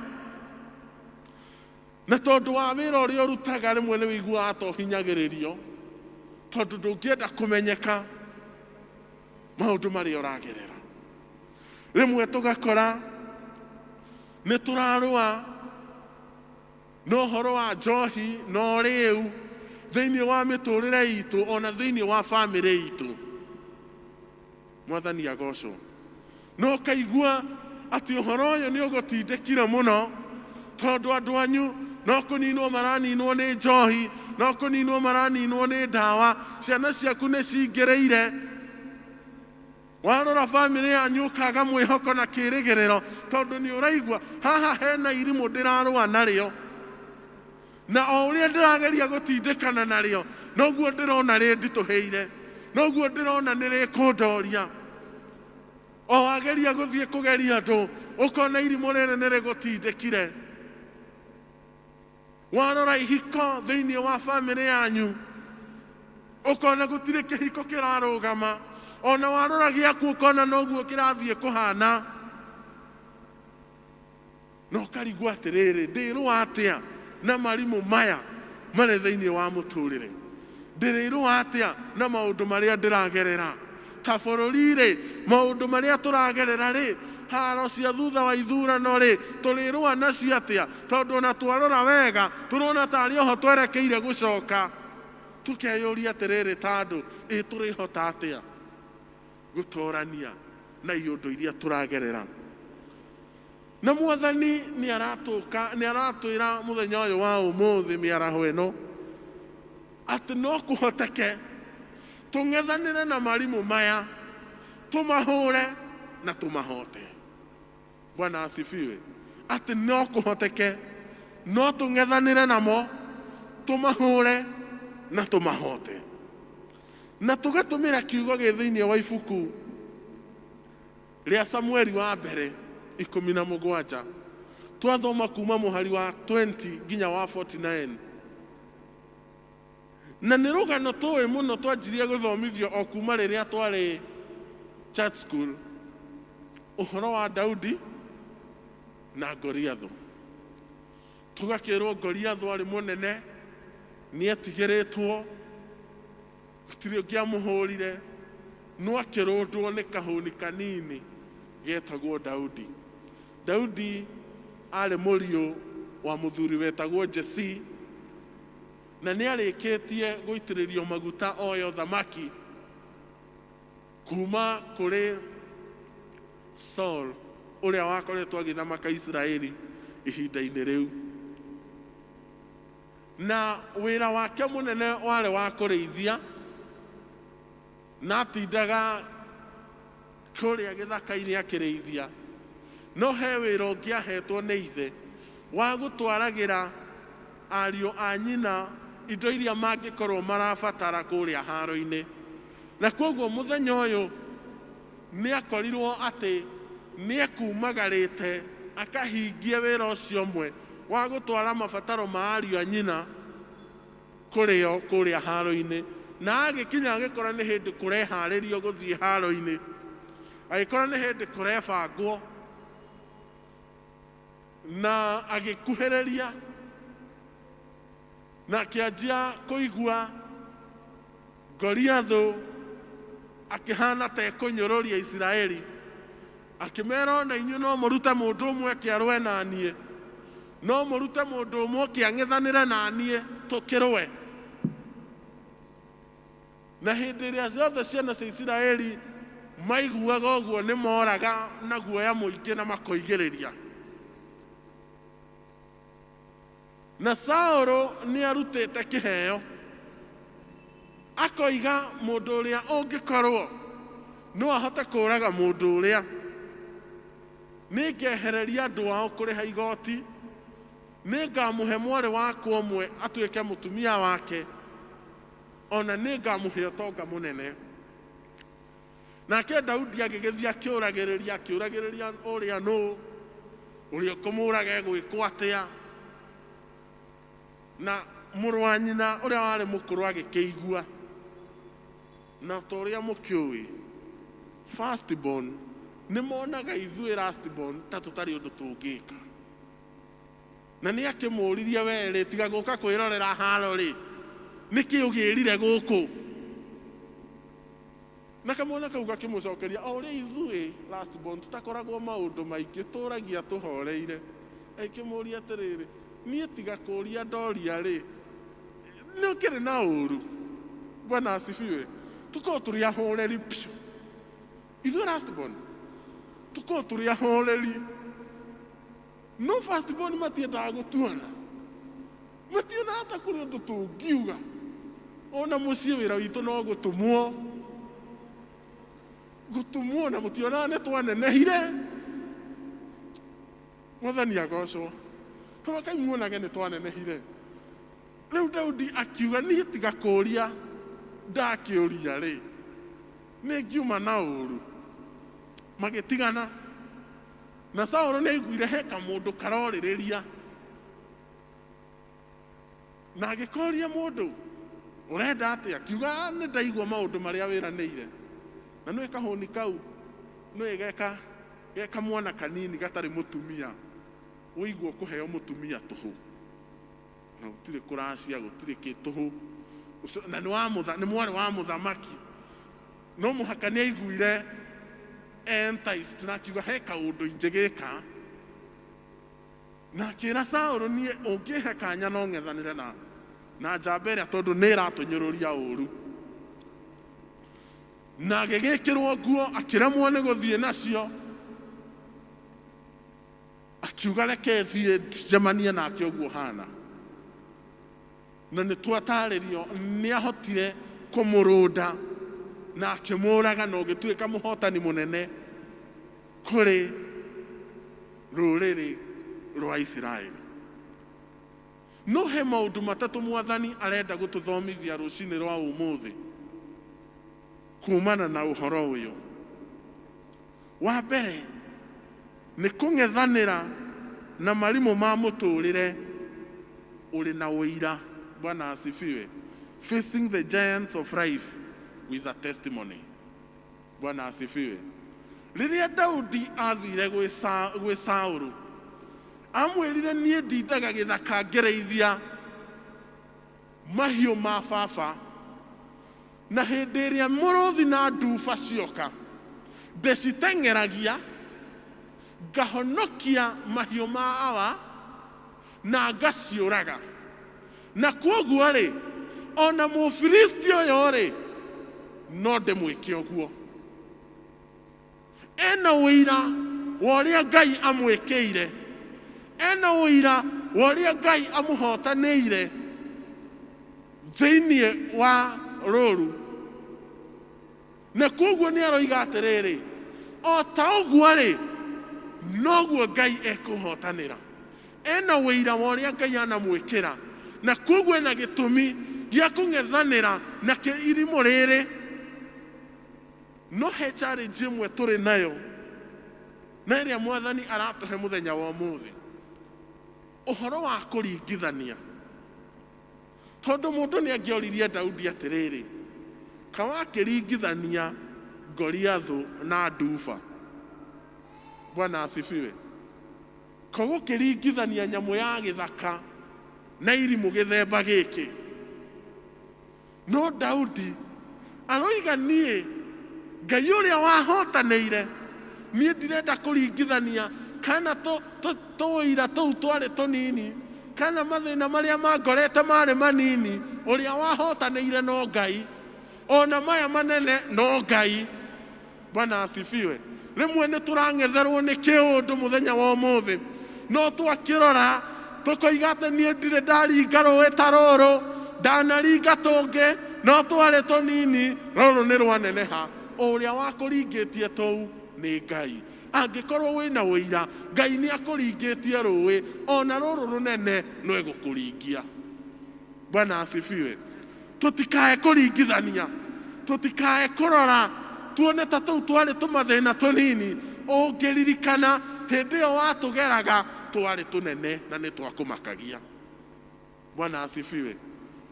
Na tondũ wa wĩra ũrĩa ũrutaga rĩmwe nĩ wĩiguaga ta ũhinyagĩrĩrio, tondũ ndũngĩenda kũmenyeka maũndũ marĩa ũragerera. Rĩmwe tũgakora nĩ tũrarũa na ũhoro wa njohi na ũrĩu thĩinĩ wa mĩtũrĩre itũ ona thĩinĩ wa bamĩrĩ itũ. Mwathani agocwo. Na ũkaigua atĩ ũhoro ũyũ nĩ ũgũtindĩkire mũno, tondũ andũ anyu no kũninwo maraninwo nĩ njohi, no kũninwo maraninwo nĩ ndawa, ciana ciaku nĩ cingĩrĩire. Warora bamĩrĩ yanyu ũkaga mwĩhoko na kĩrĩgĩrĩro, tondũ nĩ ũraigua haha hena irimũ ndĩrarũa narĩo, na o ũrĩa ndĩrageria gũtindĩkana narĩo noguo ndĩrona rĩnditũhĩire, noguo ndĩrona nĩ rĩkũndoria. O wageria gũthiĩ kũgeria andũ ũkona irimũ rĩrĩ nĩ rĩgũtindĩkire. Warora ihiko thĩinĩ wa bamĩrĩ yanyu ũkona gũtirĩ kĩhiko kĩrarũgama, ona warora gĩaku ũkona noguo kĩrathiĩ kũhana, na ũkarigwo atĩrĩrĩ, ndĩrũa atĩa na marimũ maya marĩ thĩinĩ wa mũtũrĩre? Ndĩrĩrũa atĩa na maũndũ marĩa ndĩragerera ta bũrũri-rĩ? Maũndũ marĩa tũragerera-rĩ, haro cia thutha wa ithurano-rĩ, tũrĩrũa nacio atĩa? Tondũ ona twarora wega tũrona tarĩ oho twerekeire gũcoka. Tũkeyũria atĩrĩrĩ, ta andũ, ĩ tũrĩhota atĩa gũtorania na iũndũ iria tũragerera? Na Mwathani nĩ aratũka, nĩ aratwĩra mũthenya ũyũ wa ũmũthĩ mĩaraho ĩno atĩ no kũhoteke tũng'ethanĩre na marimũ maya, tũmahũre na tũmahote. Bwana asifiwe. Atĩ no kũhoteke no tũng'ethanĩre namo, tũmahũre na tũmahote. Na tũgatũmĩra kiugo gĩ thĩinĩ wa ibuku rĩa Samueli wa mbere 17, twathoma kuma mũhari wa 20 nginya wa 49. Na nĩ rũgano tũĩ mũno, twanjirie gũthomithio o kuma rĩrĩa twarĩ church school, ũhoro wa Daudi na Goliathũ. Tũgakĩrwo Goliathũ arĩ mũnene, nĩetigĩrĩtwo, gũtirĩ ũngĩamũhũrire, no akĩrũndwo nĩ kahũni kanini getagwo Daudi. Daudi arĩ mũriũ wa mũthuri wetagwo Jesi, na nĩarĩkĩtie gũitĩrĩrio maguta oyo thamaki kuma kũrĩ Saul ũrĩa wakoretwo agĩthamaka Isiraeli ihinda-inĩ rĩu. Na wĩra wake mũnene warĩ wa kũrĩithia, na atindaga kũrĩa gĩthaka-inĩ akĩrĩithia. No he wĩra ũngĩ ahetwo nĩ ithe wa gũtwaragĩra ariũ a nyina indo iria mangĩkorwo marabatara kũrĩa haro-inĩ. Na koguo mũthenya ũyũ nĩ akorirwo atĩ nĩ ekumagarĩte akahingie wĩra ũcio ũmwe wa gũtwara mabataro ma ariũ a nyina kũrĩo kũrĩa haro-inĩ. Na agĩkinya agĩkora nĩ hĩndĩ kũreharĩrio gũthiĩ haro-inĩ, agĩkora nĩ hĩndĩ kũrebangwo, na agĩkuhĩrĩria na akĩanjia kũigua Goliathũ akĩhana ta ekũnyũrũria Isiraeli, akĩmera ona inyuĩ no mũrute mũndũ ũmwe kĩarũe na niĩ, no mũrute mũndũ ũmwe kĩang'ethanĩre na niĩ tũkĩrũe. Na hĩndĩ ĩrĩa ciothe ciana cia Isiraeli maiguaga ũguo nĩ moraga na guoya mũingĩ na makoigĩrĩria. Na Saũlũ nĩ arutĩte kĩheo, akoiga mũndũ ũrĩa ũngĩkorwo no ahote kũũraga mũndũ ũrĩa, nĩngehereria andũ ao kũrĩha igoti, nĩngamũhe mwarĩ wakwa ũmwe atuĩke mũtumia wake, ona nĩngamũhe ũtonga mũnene. Nake Daudi agĩgĩthiĩ akĩũragĩrĩria, akĩũragĩrĩria ũrĩa nũ, ũrĩa ũkũmũraga egwĩkwo atĩa. Na mũrũ wa nyina ũrĩa warĩ mũkũrũ agĩkĩigua, na ta ũrĩa mũkĩũĩ, first born nĩ monaga ithuĩ last born ta tũtarĩ ũndũ tũngĩka. Na nĩ akĩmũririe we rĩ, tiga gũka kwĩrorera haro rĩ, nĩkĩ ũgĩrire gũkũ? Na kamwana kau gakĩmũcokeria o ũrĩa ithuĩ last born tũtakoragwo maũndũ maingĩ tũragia tũhoreire. Akĩmũria atĩrĩrĩ, niĩ tiga kũria ndoria rĩ, nĩ ũkĩrĩ na ũru? Bwana asifiwe. Tukorwo tũrĩ ahoreri piũ. Ithuĩ last born tukorwo tũrĩ ahoreri, no first born matiendaga gũtuona, mationaga ta kũrĩ ũndũ tũngiuga. Ona mũciĩ wĩra witũ no gũtũmwo gũtũmwo, na mũtionaga nĩ twanenehire. Mwathani agocwo. Tũrokai muonage nĩ twanenehire. Rĩu Daudi akiuga, niĩ tiga kũũria ndakĩũria rĩ, nĩ ngiuma na ũru. Magĩtigana na Saũlũ. Nĩ aiguire he kamũndũ karorĩrĩria, na agĩkoria, mũndũ ũrenda atĩa? Akiuga, "Ah, nĩ ndaigua maũndũ marĩa wĩranĩire." Na nĩwe kahũni kau nĩwe geka geka mwana kanini gatarĩ mũtumia, ũigua kũheo mũtumia tũhũ na gũtirĩ kũracia, gũtirĩ kĩ tũhũ. Na nĩ wa nĩ mwarĩ wa mũthamaki, no mũhaka nĩ aiguire enticed, na akiuga he kaũndũ ingĩgĩka, na akĩra Saũlũ, niĩ ũngĩhe kanya no ng'ethanĩre na njamba ĩrĩa, tondũ nĩ ĩratũnyũrũria ũru. Na agĩgĩkĩrwo nguo, akĩremwo nĩ gũthiĩ nacio, akiuga reke thiĩ njemanie nake ũguo hana. Na nĩ twatarĩrio nĩ ahotire kũmũrũnda na akĩmũraga, na ũgĩtuĩka mũhotani mũnene kũrĩ rũrĩrĩ rwa Isiraeli. No he maũndũ matatũ Mwathani arenda gũtũthomithia rũcinĩ rwa ũmũthĩ kumana na ũhoro ũyũ. Wa mbere nĩ kũng'ethanĩra na marimũ ma mũtũrĩre ũrĩ na ũira. Bwana asifiwe. Facing the giants of life with a testimony. Bwana asifiwe. Rĩrĩa Daudi athire gwĩ Saũlũ, amwĩrire, niĩ ndindaga gĩthaka ngĩrĩithia mahiũ ma baba, na hĩndĩ ĩrĩa mũrũthi na nduba cioka ndĩciteng'eragia, ngahonokia mahiũ ma awa na ngaciũraga. Na kwoguo rĩ, ona Mũfilisti ũyũ rĩ, no ndĩmwĩke ũguo. Ena ũira wa ũrĩa Ngai amwĩkĩire, ena ũira wa ũrĩa Ngai amũhotanĩire thĩinĩ wa rũru, na kwoguo nĩ aroiga atĩrĩrĩ, o ta ũguo rĩ, noguo Ngai ekũhotanĩra. Ena ũira wa ũrĩa Ngai anamwĩkĩra, na kwoguo ena gĩtũmi gĩa kũng'ethanĩra na irimũ rĩrĩ. No he challenge ĩmwe tũrĩ nayo, na ĩrĩa Mwathani aratũhe mũthenya wa ũmũthĩ, ũhoro wa kũringithania. Tondũ mũndũ nĩ angĩoririe Daudi atĩrĩrĩ, kawakĩringithania Goliathũ na nduba? Bwana asifiwe. Kogũkĩringithania nyamũ ya gĩthaka na irimũ gĩthemba gĩkĩ? No Daudi aroiga, niĩ Ngai ũrĩa wahotanĩire, niĩ ndirenda kũringithania kana tũũira tũu twarĩ tũnini, kana mathĩna marĩa mangorete marĩ manini. Ũrĩa wahotanĩire no Ngai, ona maya manene no Ngai. Bwana asifiwe. Rĩmwe nĩ tũrang'etherwo nĩ kĩũndũ mũthenya wa ũmũthĩ, no twakĩrora tũkoiga atĩ niĩ ndirĩ ndaringa rũĩ ta rũrũ, ndanaringa tũngĩ no twarĩ tũnini, rũrũ nĩ rwaneneha. Ũrĩa wakũringĩtie tũu nĩ Ngai. Angĩkorwo wĩna ũira Ngai nĩ akũringĩtie rũĩ ona rũrũ rũnene, no egũkũringia. Bwana asifiwe. Tũtikae kũringithania, tũtikae kũrora tuone ta tũu twarĩ tũmathĩna tũnini. Ũngĩririkana hĩndĩ ĩyo watũgeraga, twarĩ tũnene na nĩ twakũmakagia. Bwana asifiwe.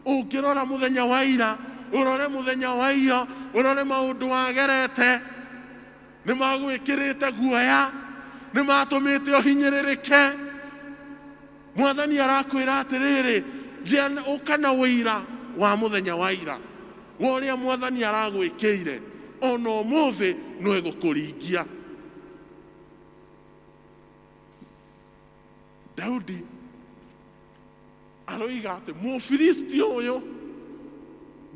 Ũngĩrora mũthenya wa ira, ũrore mũthenya wa iyo, ũrore maũndũ wagerete, nĩ magwĩkĩrĩte guoya, nĩ matũmĩte ũhinyĩrĩrĩke. Mwathani arakwĩra atĩrĩrĩ, gĩa na- ũka na ũira wa mũthenya wa ira wa ũrĩa mwathani aragwĩkĩire, ona ũmũthĩ no egũkũringia. Daudi aroiga atĩ Mũfilisti ũyũ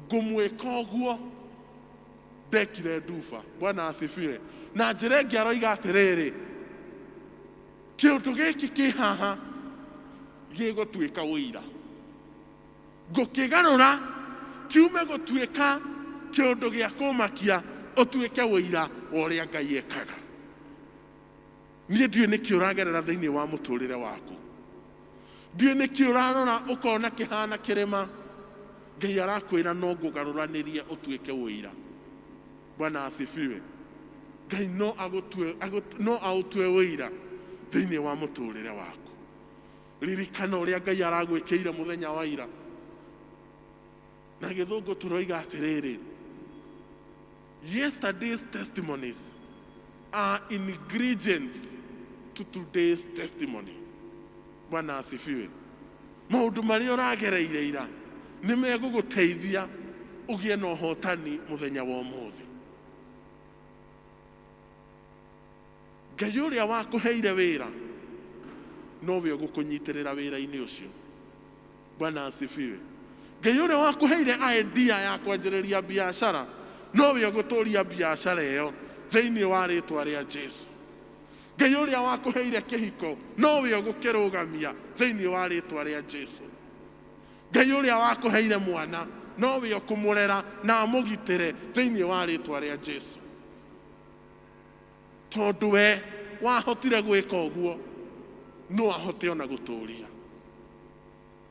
ngũmwĩka ũguo ndekire nduba. Bwana asifiwe. Na njĩra ĩngĩ aroiga atĩrĩrĩ, kĩũndũ gĩkĩ kĩ haha gĩgũtuĩka ũira, ngũkĩgarũra kiume gũtuĩka kĩũndũ gĩa kũmakia, ũtuĩke ũira wa ũrĩa Ngai ekaga. Niĩ ndiũĩ nĩkĩ ũragerera thĩinĩ wa mũtũrĩre waku, ndiũĩ nĩkĩ ũrarora ũkona kĩhana kĩrĩma. Ngai arakwĩra no ngũgarũranĩrie ũtuĩke ũira. Bwana asifiwe. Ngai no agũtue, no aũtue ũira thĩinĩ wa mũtũrĩre waku. Ririkana ũrĩa Ngai aragwĩkĩire mũthenya wa ira. Na gĩthũngũ tũroiga atĩrĩrĩ, yesterday's testimonies are ingredients to today's testimony. Bwana asifiwe. Maũndũ marĩa ũragereire ira nĩ megũgũteithia ũgĩe na ũhotani mũthenya wa ũmũthĩ. Ngai ũrĩa wakũheire wĩra nowe ũgũkũnyitĩrĩra wĩra-inĩ ũcio. Bwana asifiwe. Ngai ũrĩa wakũheire idea ya kwanjĩrĩria biacara nowe ũgũtũria biacara ĩyo thĩinĩ wa rĩtwa rĩa Jesu. Ngai ũrĩa wakũheire kĩhiko nowe ũgũkĩrũgamia thĩinĩ wa rĩtwa rĩa Jesu. Ngai ũrĩa wakũheire mwana nowe ũkũmũrera na amũgitĩre thĩinĩ wa rĩtwa rĩa Jesu. Tondũ we wahotire gwĩka ũguo, no ahote ona gũtũria.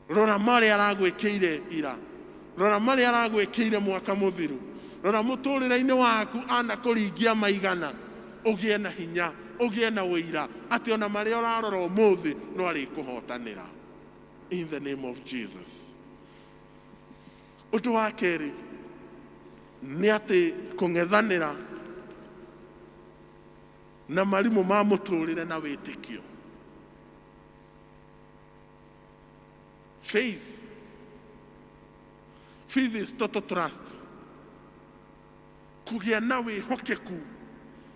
Rora marĩa aragwĩkĩire ira, rora marĩa aragwĩkĩire mwaka mũthiru, rora mũtũrĩre-inĩ waku anakũringia maigana, ũgĩe na hinya, ũgĩe na ũira atĩ ona marĩa ũrarora ũmũthĩ no arĩkũhotanĩra. In the name of Jesus. Ũndũ wa kerĩ nĩ atĩ kũng'ethanĩra na marimũ ma mũtũrĩre na wĩtĩkio. Faith. Faith is total trust. Kũgĩa na wĩhokeku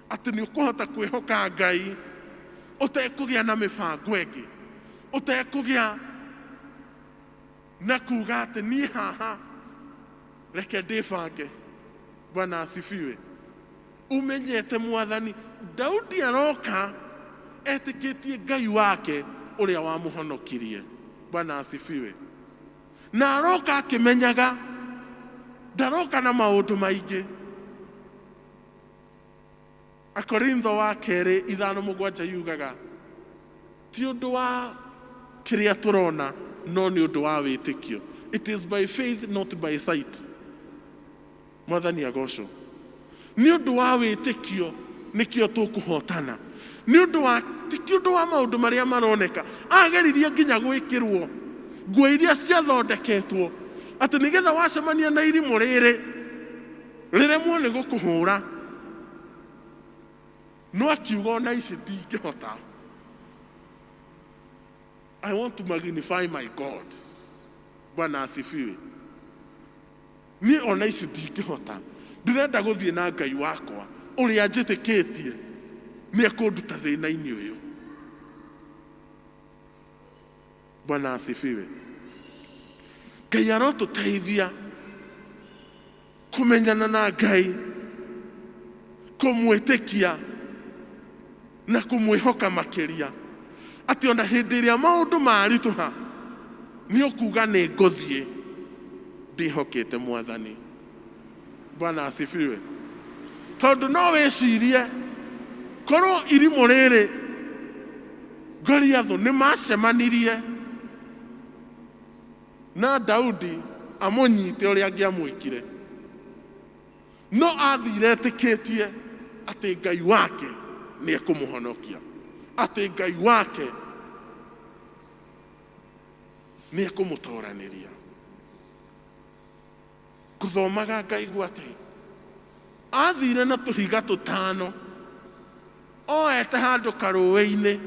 atĩ nĩ ũkũhota kwĩhoka Ngai ũtekũgĩa na mĩbango ĩngĩ, ũtekũgĩa na kuga atĩ niĩ haha reke ndĩbange. Bwana asifiwe. Umenyete mwathani. Daudi aroka etĩkĩtie Ngai wake ũrĩa wamũhonokirie. Bwana asifiwe. Na aroka akĩmenyaga ndaroka na maũndũ maingĩ. Akorintho wa kerĩ 5:7 yugaga ti ũndũ wa kĩrĩa tũrona no nĩ ũndũ wa wĩtĩkio. It is by faith not by sight. Mwathani agocwo. Nĩ ũndũ wa wĩtĩkio nĩkĩo tũkũhotana. Nĩ ũndũ wa ti ũndũ wa maũndũ marĩa maroneka. Ageririe nginya gwĩkĩrwo nguo iria ciathondeketwo atĩ nĩgetha wacemania na irimũ rĩrĩ rĩremwo nĩ gũkũhũra, no akiuga ona ici ndingĩhota. I want to magnify my God. Bwana asifiwe. Niĩ ona ici ndingĩhota, ndĩrenda gũthiĩ na Ngai wakwa ũrĩa njĩtĩkĩtie nĩ ekũnduta thĩna-inĩ ũyũ. Bwana asifiwe. Ngai arotũteithia kũmenyana na Ngai, kũmwĩtĩkia na kũmwĩhoka makĩria, atĩ ona hĩndĩ ĩrĩa maũndũ maritũha nĩ ũkuga nĩ ngũthiĩ ndĩhokete mwathani. Bwana asifiwe. Tondũ no wĩcirie korwo irimũ rĩrĩ Goliathũ nĩ macemanirie na Daudi amũnyite ũrĩa angĩamwĩkire, no athire etĩkĩtie atĩ Ngai wake nĩ ekũmũhonokia, atĩ Ngai wake nĩ ekũmũtoranĩria. Ngũthomaga ngaigua atĩ athire na tũhiga tũtano oete handũ karũĩ-inĩ.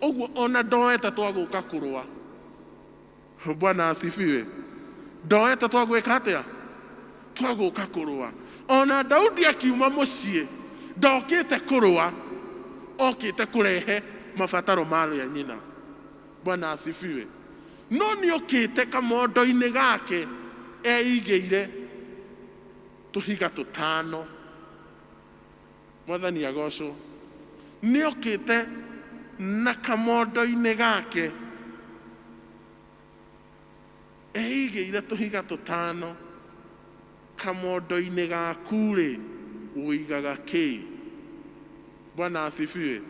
Ũguo ona ndoete twagũka kũrũa. Bwana asifiwe. Ndoete twagwĩka atĩa? Twagũka kũrũa. Ona Daudi akiuma mũciĩ ndokĩte kũrũa, okĩte kũrehe mabataro ma rĩa nyina. Bwana asifiwe. No nĩokĩte kamondo-inĩ gake eigĩire tũhiga tũtano. Mwathani agocwo. Nĩokĩte na kamondo-inĩ gake eigĩire tũhiga tũtano. Kamondo-inĩ gaku rĩ ũigaga kĩ? Bwana asifiwe.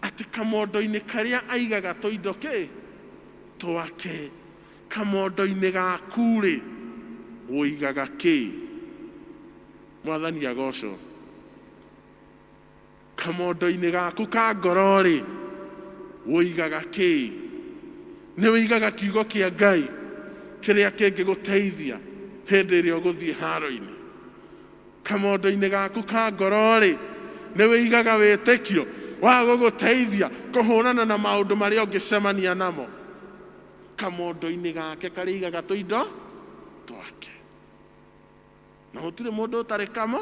Atĩ kamondo-inĩ karĩa aigaga tũindo kĩ? Twake. Kamondo-inĩ gaku rĩ ũigaga kĩ? Mwathani agocwo. Kamondo-inĩ gaku ka ngoro rĩ ũigaga kĩ? Nĩ ũigaga kiugo kĩa Ngai kĩrĩa kĩngĩgũteithia hĩndĩ ĩrĩa ũgũthiĩ haro-inĩ. Kamondo-inĩ gaku ka ngoro rĩ nĩ ũigaga wĩtĩkio wa gũgũteithia kũhũrana na maũndũ marĩa ũngĩcemania namo. Kamondo-inĩ gake karĩa aigaga tũindo twake. Na gũtirĩ mũndũ ũtarĩ kamo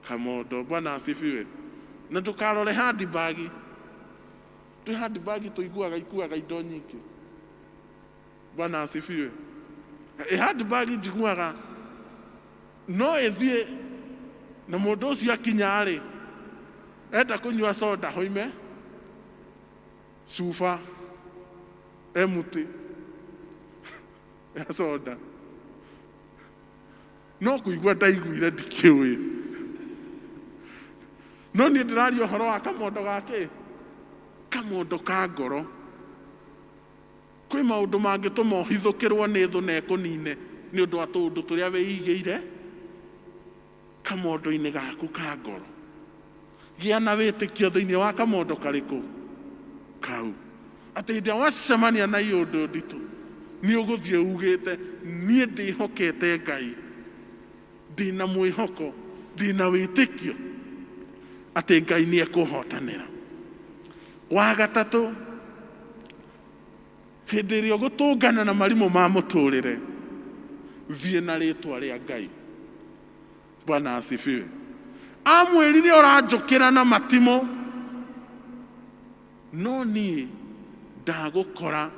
kamondo. Bwana asifiwe. Na ndũkarore handbag. Twĩ handbag tũiguaga ikuaga indo nyingĩ. Bwana asifiwe. Ĩ handbag njiguaga no ĩthiĩ na mũndũ ũcio akinya rĩ, enda kũnyua soda hoime cuba empty ya soda. No kũigua ndaiguire ndikĩũĩ. No niĩ ndĩraria ũhoro wa kamondo ga kĩ? Kamondo ka ngoro. Kwĩ maũndũ mangĩtũma ũhithũkĩrwo nĩ thũ na ĩkũnine nĩ ũndũ wa tũũndũ tũrĩa wĩigĩire kamondo-inĩ gaku ka ngoro. Gĩa na wĩtĩkio thĩinĩ wa kamondo karĩkũ? Kau. Atĩ hĩndĩ ĩrĩa wacemania na iũndũ nditũ, nĩ ũgũthiĩ ugĩte, niĩ ndĩhokete Ngai, ndĩna mwĩhoko, ndĩna wĩtĩkio atĩ Ngai nĩ ekũhotanĩra. Wa gatatũ, hĩndĩ ĩrĩa ũgũtũngana na marimũ ma mũtũrĩre, thiĩ na rĩtwa rĩa Ngai. Bwana asifiwe. Amwĩrire ũranjũkĩra na matimũ, no niĩ ndagũkora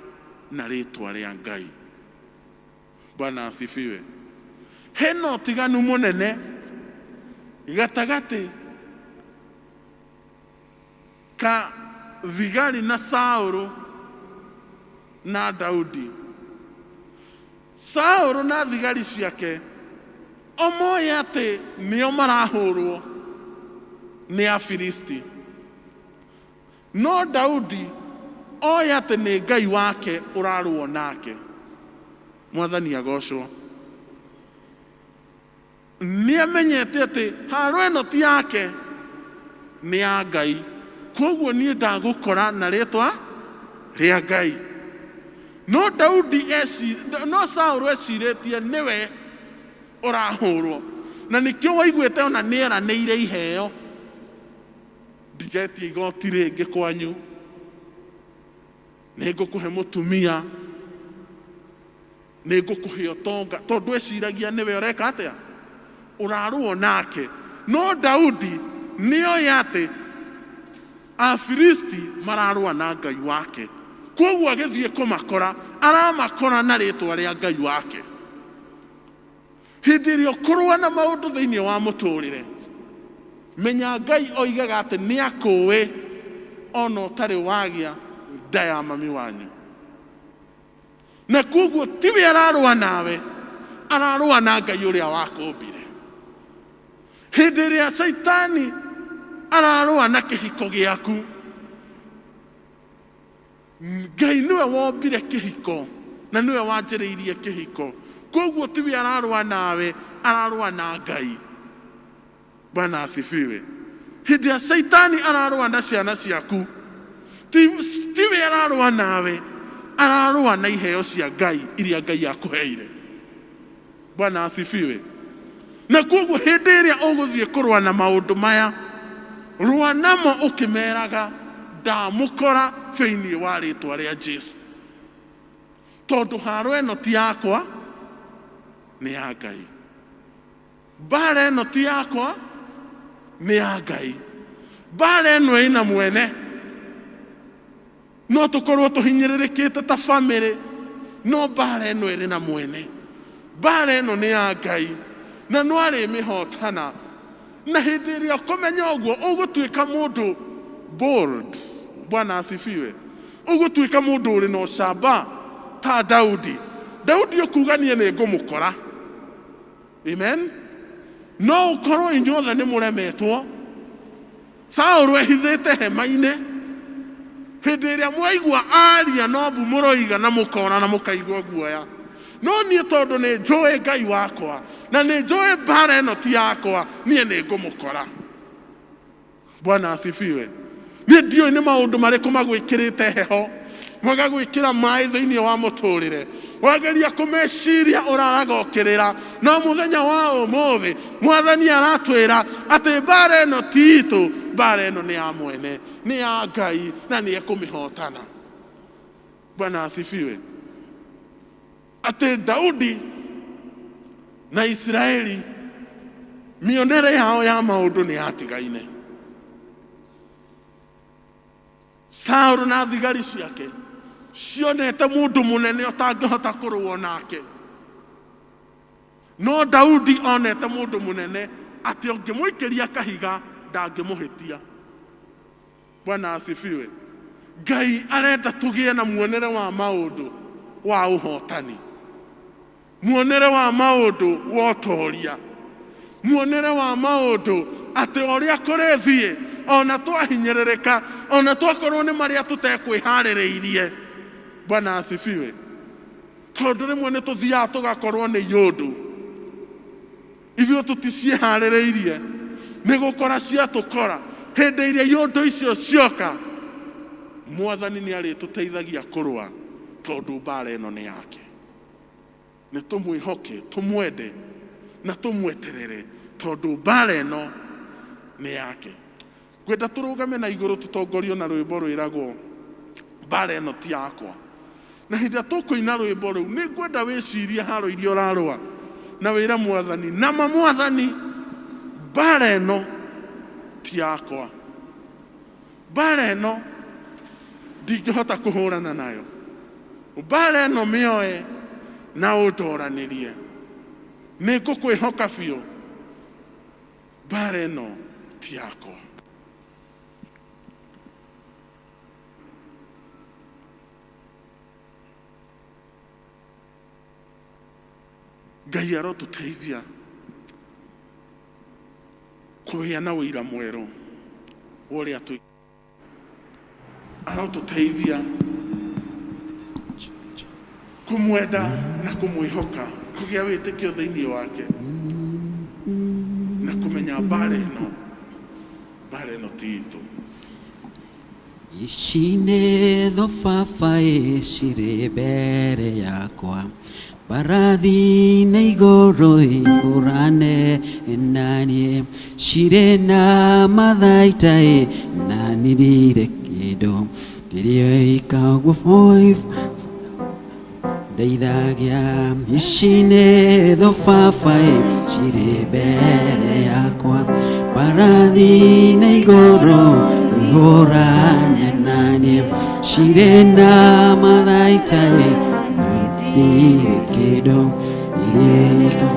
na rĩtwa rĩa Ngai. Bwana asifiwe. Hena ũtiganu mũnene gatagatĩ ka thigari na Saũlũ na Daudi. Saũlũ na thigari ciake o moĩ atĩ nĩo marahũrwo nĩ Afilisti. No Daudi oĩ atĩ nĩ Ngai wake ũrarũo nake. Mwathani agocwo. Nĩ amenyete atĩ haro ĩno ti yake, nĩ ya Ngai. Koguo niĩ ndagũkora na rĩtwa rĩa Ngai. No Daudi eci, no Saũlũ ecirĩtie nĩwe ũrahũrwo. Na nĩkĩo waiguĩte ona nĩ eranĩire iheo. Ndigetia igoti rĩngĩ kwanyu. Nĩ ngũkũhe mũtumia. Nĩ ngũkũhe ũtonga. Tondũ eciragia nĩwe ũreka atĩa? Ũrarũo nake. No Daudi nĩ oĩ atĩ Afilisti mararũa na Ngai wake. Kwoguo agĩthiĩ kũmakora, aramakora na rĩtwa rĩa Ngai wake. Hĩndĩ ĩrĩa ũkũrũa na maũndũ thĩinĩ wa mũtũrĩre, menya Ngai oigaga atĩ nĩ akũĩ ona ũtarĩ wagĩa nda ya mami wanyu. Na kwoguo tiwe ararũa nawe, ararũa na Ngai ũrĩa wakũmbire. Hĩndĩ ĩrĩa Shaitani ararũa na kĩhiko gĩaku, Ngai nĩwe wombire kĩhiko na nĩwe wanjĩrĩirie kĩhiko. Kwoguo tiwe ararũa nawe, ararũa na Ngai. Bwana asifiwe. Hĩndĩ ĩrĩa Shaitani ararũa na ciana ciaku, tiwe ararũa nawe, ararũa na iheo cia Ngai iria Ngai akũheire. Bwana asifiwe. Na kwoguo hĩndĩ ĩrĩa ũgũthiĩ kũrũa na maũndũ maya, rũa namo ũkĩmeraga Ndamũkora thĩinĩ wa rĩtwa rĩa Jesu, tondũ haro ĩno ti yakwa, nĩ ya Ngai. Mbara ĩno ti yakwa, nĩ ya Ngai. Mbara ĩno ĩna mwene. No tũkorwo tũhinyĩrĩrĩkĩte ta bamĩrĩ, no mbara ĩno ĩrĩ na mwene. Mbara ĩno nĩ ya Ngai na no arĩmĩhotana. Na hĩndĩ ĩrĩa ũkũmenya ũguo, ũgũtuĩka mũndũ bold. Bwana asifiwe. Ũgũtuĩka mũndũ ũrĩ na ũcamba ta Daudi. Daudi ũkuga niĩ nĩ ngũmũkora. Amen. No ũkorwo inyuothe nĩ mũremetwo. Saũlũ ehithĩte hema-inĩ. Hĩndĩ ĩrĩa mwaigua aria no mbu mũroiga na mũkora na mũkaigua guoya. No niĩ tondũ nĩ njũĩ Ngai wakwa na nĩ njũĩ mbara ĩno ti yakwa, niĩ nĩ ngũmũkora. Bwana asifiwe. Niĩ ndiũĩ nĩ maũndũ marĩkũ magwĩkĩrĩte heho, magagwĩkĩra maĩ thĩinĩ wa mũtũrĩre, wageria kũmeciria ũraraga ũkĩrĩra. No mũthenya wa ũmũthĩ Mwathani aratwĩra atĩ mbara ĩno ti itũ, mbara ĩno nĩ ya mwene, nĩ ya Ngai na nĩ ekũmĩhotana. Bwana asifiwe. Atĩ Daudi na Isiraeli mĩonere yao ya maũndũ nĩ yatigaine. Saũlũ na thigari ciake cionete mũndũ mũnene ũtangĩhota kũrũo nake, no Daudi onete mũndũ mũnene atĩ ũngĩmũikĩria kahiga ndangĩmũhĩtia. Bwana asifiwe. Ngai arenda tũgĩe na muonere wa maũndũ wa ũhotani, muonere wa maũndũ wa ũtoria, muonere wa maũndũ atĩ ũrĩa kũrĩthiĩ ona twahinyĩrĩrĩka, ona twakorwo nĩ marĩa tũtekwĩharĩrĩirie. Bwana asifiwe. Tondũ rĩmwe nĩ tũthiaga tũgakorwo nĩ iũndũ ithuĩ tũticiĩharĩrĩirie, nĩ gũkora ciatũkora. Hĩndĩ ĩrĩa iũndũ icio cioka, Mwathani nĩ arĩtũteithagia kũrũa, tondũ mbara ĩno nĩ yake. Nĩ tũmwĩhoke, tũmwende na tũmweterere, tondũ mbara ĩno nĩ yake. Ngwenda tũrũgame na igũrũ tũtongorio na rwĩmbo rwĩragwo mbara ĩno ti yakwa. Na hĩndĩ ĩrĩa tũkũina rwĩmbo rũu, nĩ ngwenda wĩcirie haro iria ũrarũa na wĩre Mwathani, nama Mwathani, mbara ĩno ti yakwa, mbara ĩno ndingĩhota kũhũrana nayo, mbara ĩno mĩoe na ũndoranĩrie, nĩ ngũkwĩhoka biũ, mbara ĩno ti yakwa. Ngai arotũteithia kũgĩa na ũira mwerũ wa ũrĩa twĩ, arotũteithia kũmwenda na kũmwĩhoka, kũgĩa wĩtĩkio thĩinĩ wake na kũmenya mbara ĩno, mbara ĩno ti itũ. Ici nĩ thababaĩ cirĩ mbere yakwa, mbarathi nĩ igũrũ ihũrane naniĩ, cirĩ na mathaita ĩ na niĩ ndirĩ kĩndũ, ndĩrĩoika ũguo ndeithagia. Ici nĩ thababaĩ cirĩ mbere yakwa, mbarathi nĩ igũrũ ihũrane naniĩ, cirĩ na mathaita ĩ na ndirĩ kĩndũ, ndĩrĩoika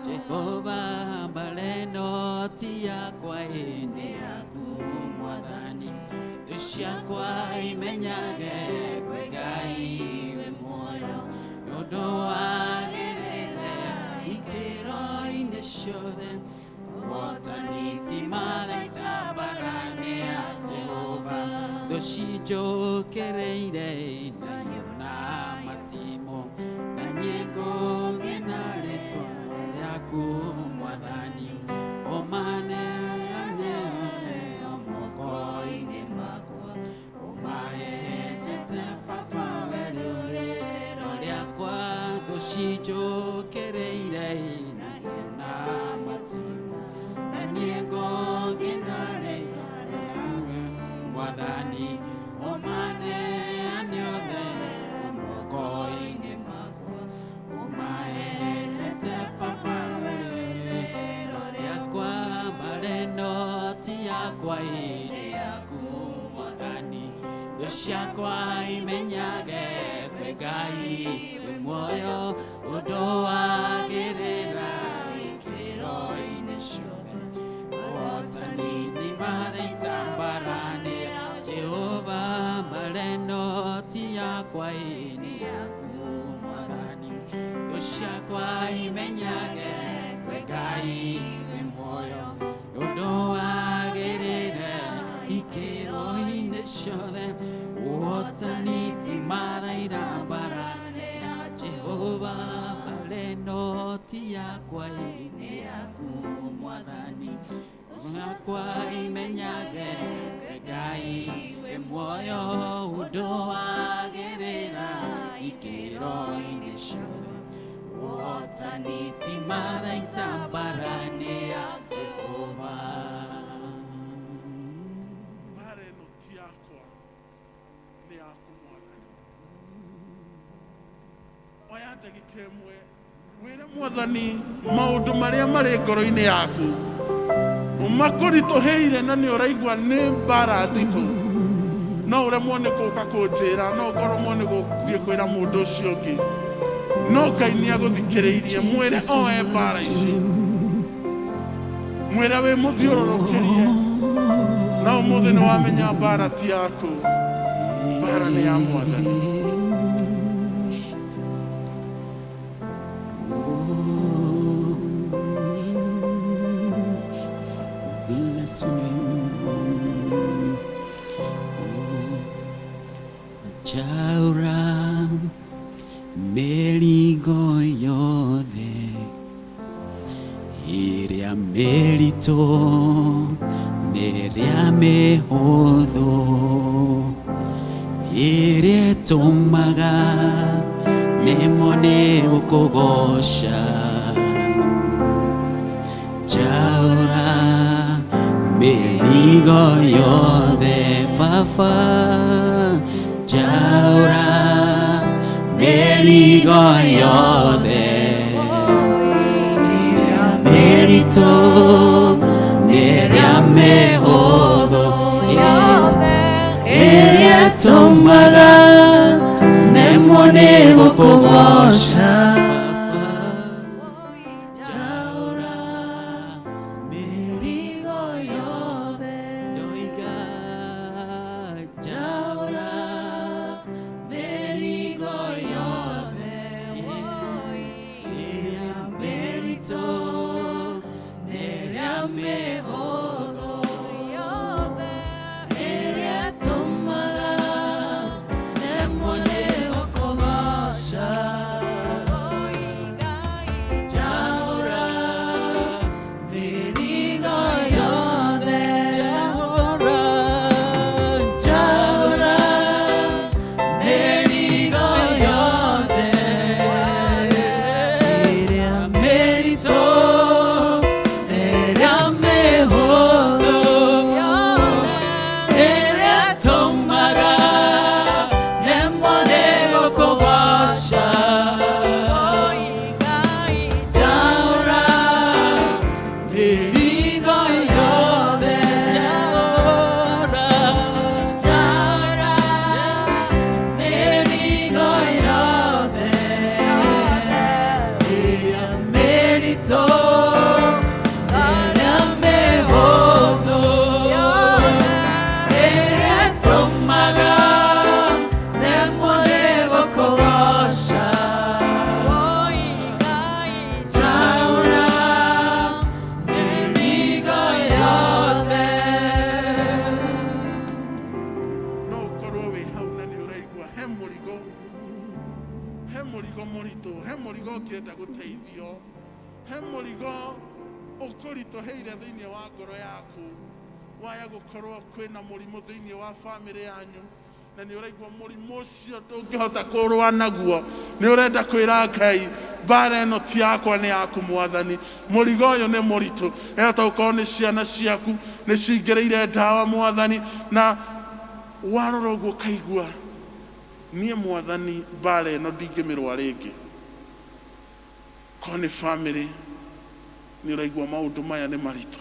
Jehova mbareno ti yakwa ĩndĩ yaku Mwathani, thũ ciakwa imenyage kwĩ Ngai wĩ muoyo, ũndũ wagĩrĩire ikĩro-inĩ ciothe, ũhotani ti mathaita mbarani ya Jehova, thũ cinjũkĩrĩire na hiũ na matimũ, na niĩ ngũthiĩ na Cinjũkĩrĩire na hiũ na matimũ, na niĩ ngũthiĩ na rĩĩtwa rĩaku Mwathani, ũmaneane othe moko-inĩ makwa, ũmahetete baba rĩrĩro rĩakwa, mbarĩ ĩno ti yakwa ĩ nĩ yaku Mwathani, thũ ciakwa imenyage kwĩ Ngai wĩ muoyo, ũndũ wagĩrĩra ikĩro-inĩ ciothe, ũhotani ti mathaita mbaara-inĩ ya Jehova, mbarĩ ĩno ti yakwa ĩ nĩ yaku Mwathani, thũ ciakwa imenyage kwĩ Ngai wĩ muoyo, ũndũ wagĩrĩire ikĩro-inĩ ciothe, ũhotani ti mathaita mbaara-inĩ ya Jehova, mbarĩ ĩno ti yakwa ĩ nĩ yaku Mwathani, yakwa imenyage kwĩ Ngai wĩ muoyo, ũndũ wagĩrĩra ikĩro-inĩ ciothe, ũhotani ti mathaita mbaara-inĩ ya Jehova. Mbara ĩno ti yakwa, nĩ yaku Mwathani. Oya ndagĩka ĩmwe wĩre Mwathani maũndũ marĩa marĩ ngoro-inĩ yaku makũritũhĩire na nĩ ũraigua nĩ mbara nditũ, no ũremwo nĩ gũka kũnjĩra, no ũremwo nĩ gũthiĩ kwĩra mũndũ ũcio ũngĩ, no Ngai nĩ agũthikĩrĩirie. Mwĩre oe mbara ici, mwĩre wĩ mũthiũrũrũkĩrie, na ũmũthĩ nĩ wamenya mbara ti yaku, mbara nĩ ya Mwathani. Bless your name. Njaũra mĩrigo yothe ĩrĩa mĩritũ n'ĩrĩa mĩhũthũ, ĩrĩa ĩtũmaga nemwo nĩ gũkũgoca. Njaũra mĩrigo yothe baba, njaũra mĩrigo yothe ĩrĩa mĩritũ n'ĩrĩa mĩhũthũ, ĩrĩa ĩtũmaga nemwo nĩ gũkũgoca. Njaũra mĩrigo yothe, ndoiga njaũra mĩrigo yothe ĩrĩa mĩritũ n'ĩrĩa mĩhũthũ, ĩrĩa ĩtũmaga nemwo nĩ gũkũgoca. Njaũra mĩrigo yothe, njaũra, njaũra mĩrigo yothe ĩrĩa mĩritũ n'ĩrĩa mĩhũthũ, ĩrĩa ĩtũmaga nemwo nĩ gũkũgoca. Njaũra mĩrigo yothe, njaũra, njaũra mĩrigo yothe ĩrĩa mĩritũ n'ĩrĩa mĩhũthũ, ĩrĩa ĩtũmaga nemwo nĩ gũkũgoca. Njaũra mĩrigo yothe. No ũkorwo wĩ hau na nĩ ũraigua he mũrigo, he mũrigo mũritũ, he mũrigo ũngĩenda gũteithio, he mũrigo ũkũritũhĩire thĩinĩ wa ngoro yaku, waya gũkorwo kwĩna mũrimũ thĩinĩ wa bamĩrĩ yanyu, Na nĩ ũraigua mũrimũ ũcio ndũngĩhota kũrũa naguo, nĩ ũrenda kwĩra Ngai, mbara ĩno ti yakwa, nĩ yaku Mwathani. Mũrigo ũyũ nĩ mũritũ. Ĩhota gũkorwo nĩ ciana ciaku nĩ cingĩrĩire ndawa Mwathani, na warora ũguo ũkaigua niĩ Mwathani mbara ĩno ndingĩmĩrũa rĩngĩ. Korwo nĩ bamĩrĩ nĩ ũraigua maũndũ maya nĩ maritũ,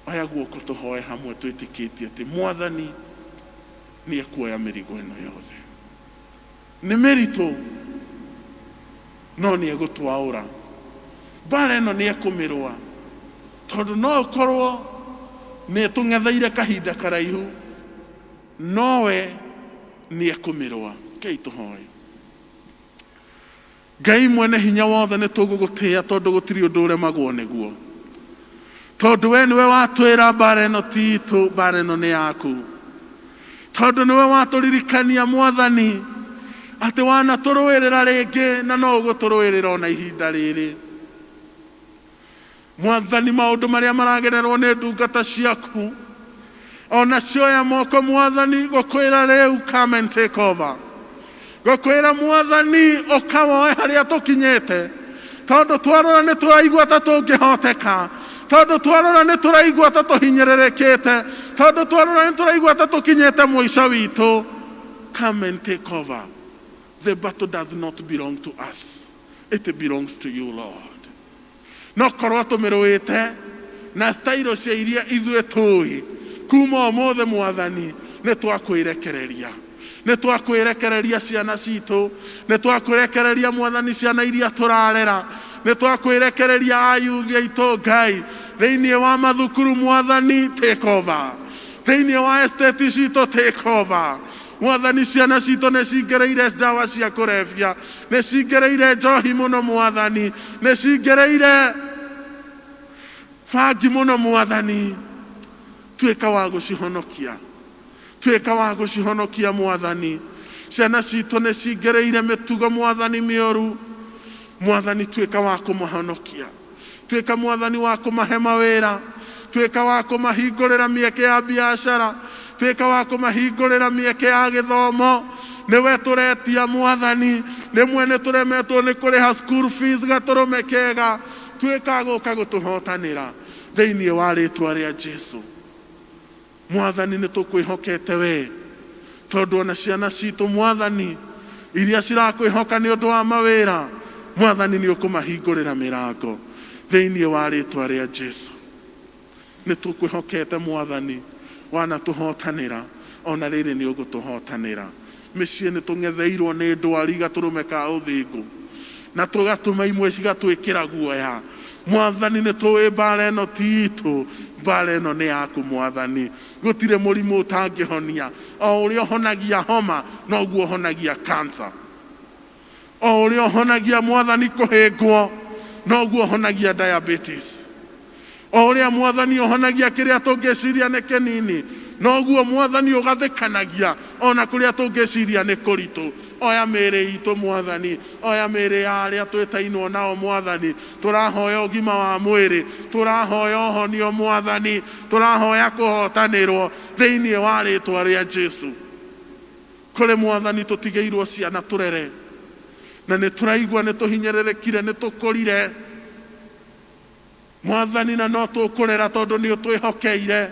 oya guoko tũhoe hamwe twĩtĩkĩtie atĩ Mwathani nĩ ekuoya mĩrigo ĩno yothe. Nĩ mĩritũ no nĩ egũtwaũra. Mbara ĩno nĩ ekũmĩrũa, tondũ no ũkorwo nĩ ĩtũng'etheire kahinda karaihu, nowe nĩ ekũmĩrũa. Rekei tũhoe. Ngai mwene hinya wothe, nĩ tũgũgũtĩĩa tondũ gũtirĩ ũndũ ũremagwo nĩguo, tondũ we nĩwe watwĩra mbara ĩno ti itũ, mbara ĩno nĩ yaku, tondũ nĩwe watũririkania Mwathani atĩ wanatũrũĩrĩra rĩngĩ na no ũgũtũrũĩrĩra ona ihinda rĩrĩ. Mwathani, maũndũ marĩa maragererwo nĩ ndungata ciaku ona cioya moko Mwathani, gũkwĩra rĩu come and take over, gũkwĩra Mwathani ũkawoe harĩa tũkinyĩte, tondũ twarora nĩ tũraigua ta tũngĩhoteka, tondũ twarora nĩ tũraigua ta tũhinyĩrĩrĩkĩte, tondũ twarora nĩ tũraigua ta tũkinyĩte mũico witũ. Come and take over. The battle does not belong to us, it belongs to you, Lord. No korwo tũmĩrũĩte na style cia iria ithuĩ tũĩ, kuma ũmũthĩ Mwathani nĩ twakwĩrekereria, nĩ twakwĩrekereria ciana citũ, nĩ twakwĩrekereria Mwathani ciana iria tũrarera, nĩ twakwĩrekereria ayuthi aitũ Ngai thĩinĩ wa mathukuru. Mwathani, take over. Thĩinĩ wa estate citũ, take over. Mwathani, ciana citũ nĩ cingĩrĩire ndawa cia kũrebia, nĩ cingĩrĩire njohi mũno Mwathani, nĩ cingĩrĩire bangi mũno Mwathani, tuĩka wa gũcihonokia, tuĩka wa gũcihonokia Mwathani. Ciana citũ nĩ cingĩrĩire mĩtugo Mwathani mĩũru, Mwathani tuĩka wa kũmahonokia, tuĩka Mwathani wa kũmahe mawĩra, tuĩka wa kũmahingũrĩra mĩeke ya biacara, tuĩka wa kũmahingũrĩra mĩeke ya gĩthomo. Nĩwe tũretia Mwathani, rĩmwe nĩ tũremetwo nĩ kũrĩha school fees gatũrũme kega, tuĩka gũka gũtũhotanĩra thĩinĩ wa rĩtwa rĩa Jesu. Mwathani, nĩ tũkwĩhokete we, tondũ ona ciana citũ Mwathani iria cirakwĩhoka nĩ ũndũ wa mawĩra, Mwathani nĩ ũkũmahingũrĩra mĩrango thĩinĩ wa rĩtwa rĩa Jesu. Nĩ tũkwĩhokete Mwathani, wanatũhotanĩra ona rĩrĩ nĩ ũgũtũhotanĩra. Mĩciĩ nĩ tũng'etheirwo nĩ ndwari gatũrũme ka ũthingu, na tũgatũma imwe cigatwĩkĩra guoya. Mwathani, nĩ tũĩ mbara ĩno ti itũ, mbara ĩno nĩ yaku Mwathani. Gũtirĩ mũrimũ ũtangĩhonia. O ũrĩa ũhonagia homa noguo ũhonagia cancer, o ũrĩa ũhonagia Mwathani kũhĩngwo noguo ũhonagia diabetes, o ũrĩa Mwathani ũhonagia kĩrĩa tũngĩciria nĩ kĩnini noguo Mwathani ũgathĩkanagia ona kũrĩa tũngĩciria nĩ kũritũ. Oya mĩĩrĩ itũ Mwathani, oya mĩĩrĩ ya arĩa twĩtainwo nao Mwathani. Tũrahoya ũgima wa mwĩrĩ, tũrahoya ũhonio Mwathani, tũrahoya kũhotanĩrwo thĩinĩ wa rĩtwa rĩa Jesu. Kũrĩ Mwathani tũtigĩirwo ciana tũrere, na nĩ tũraigua nĩ tũhinyĩrĩrĩkire, nĩ tũkũrire Mwathani, na no tũkũrera tondũ nĩ ũtwĩhokeire.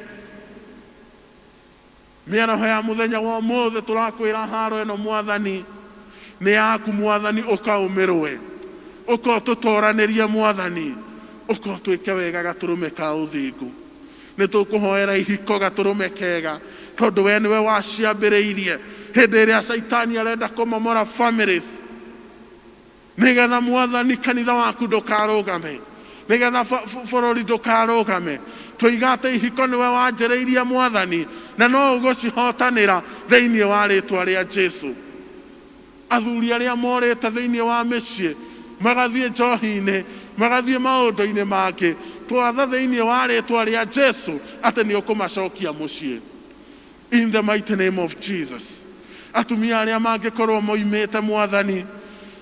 Mĩaraho ya mũthenya wa ũmũthĩ tũrakwĩra haro ĩno Mwathani nĩ yaku Mwathani, ũkaũmĩrũe, ũka ũtũtoranĩrie Mwathani, ũka ũtwĩke wega gatũrũme ka ũthingu. Nĩ tũkũhoera ihiko gatũrũme kega, tondũ we nĩwe waciambĩrĩirie hĩndĩ ĩrĩa Caitani arenda kũmomora families, nĩgetha Mwathani kanitha waku ndũkarũgame, nĩgetha bũrũri ndũkarũgame. Tũiga atĩ ihiko nĩwe wanjĩrĩirie Mwathani, na no ũgũcihotanĩra thĩinĩ wa rĩtwa rĩa Jesu. Athuri arĩa morĩte thĩinĩ wa mĩciĩ magathiĩ njohi-inĩ, magathiĩ maũndũ-inĩ mangĩ, twatha thĩinĩ wa rĩtwa rĩa Jesu atĩ nĩ ũkũmacokia mũciĩ in the mighty name of Jesus. Atumia arĩa mangĩkorwo moimĩte Mwathani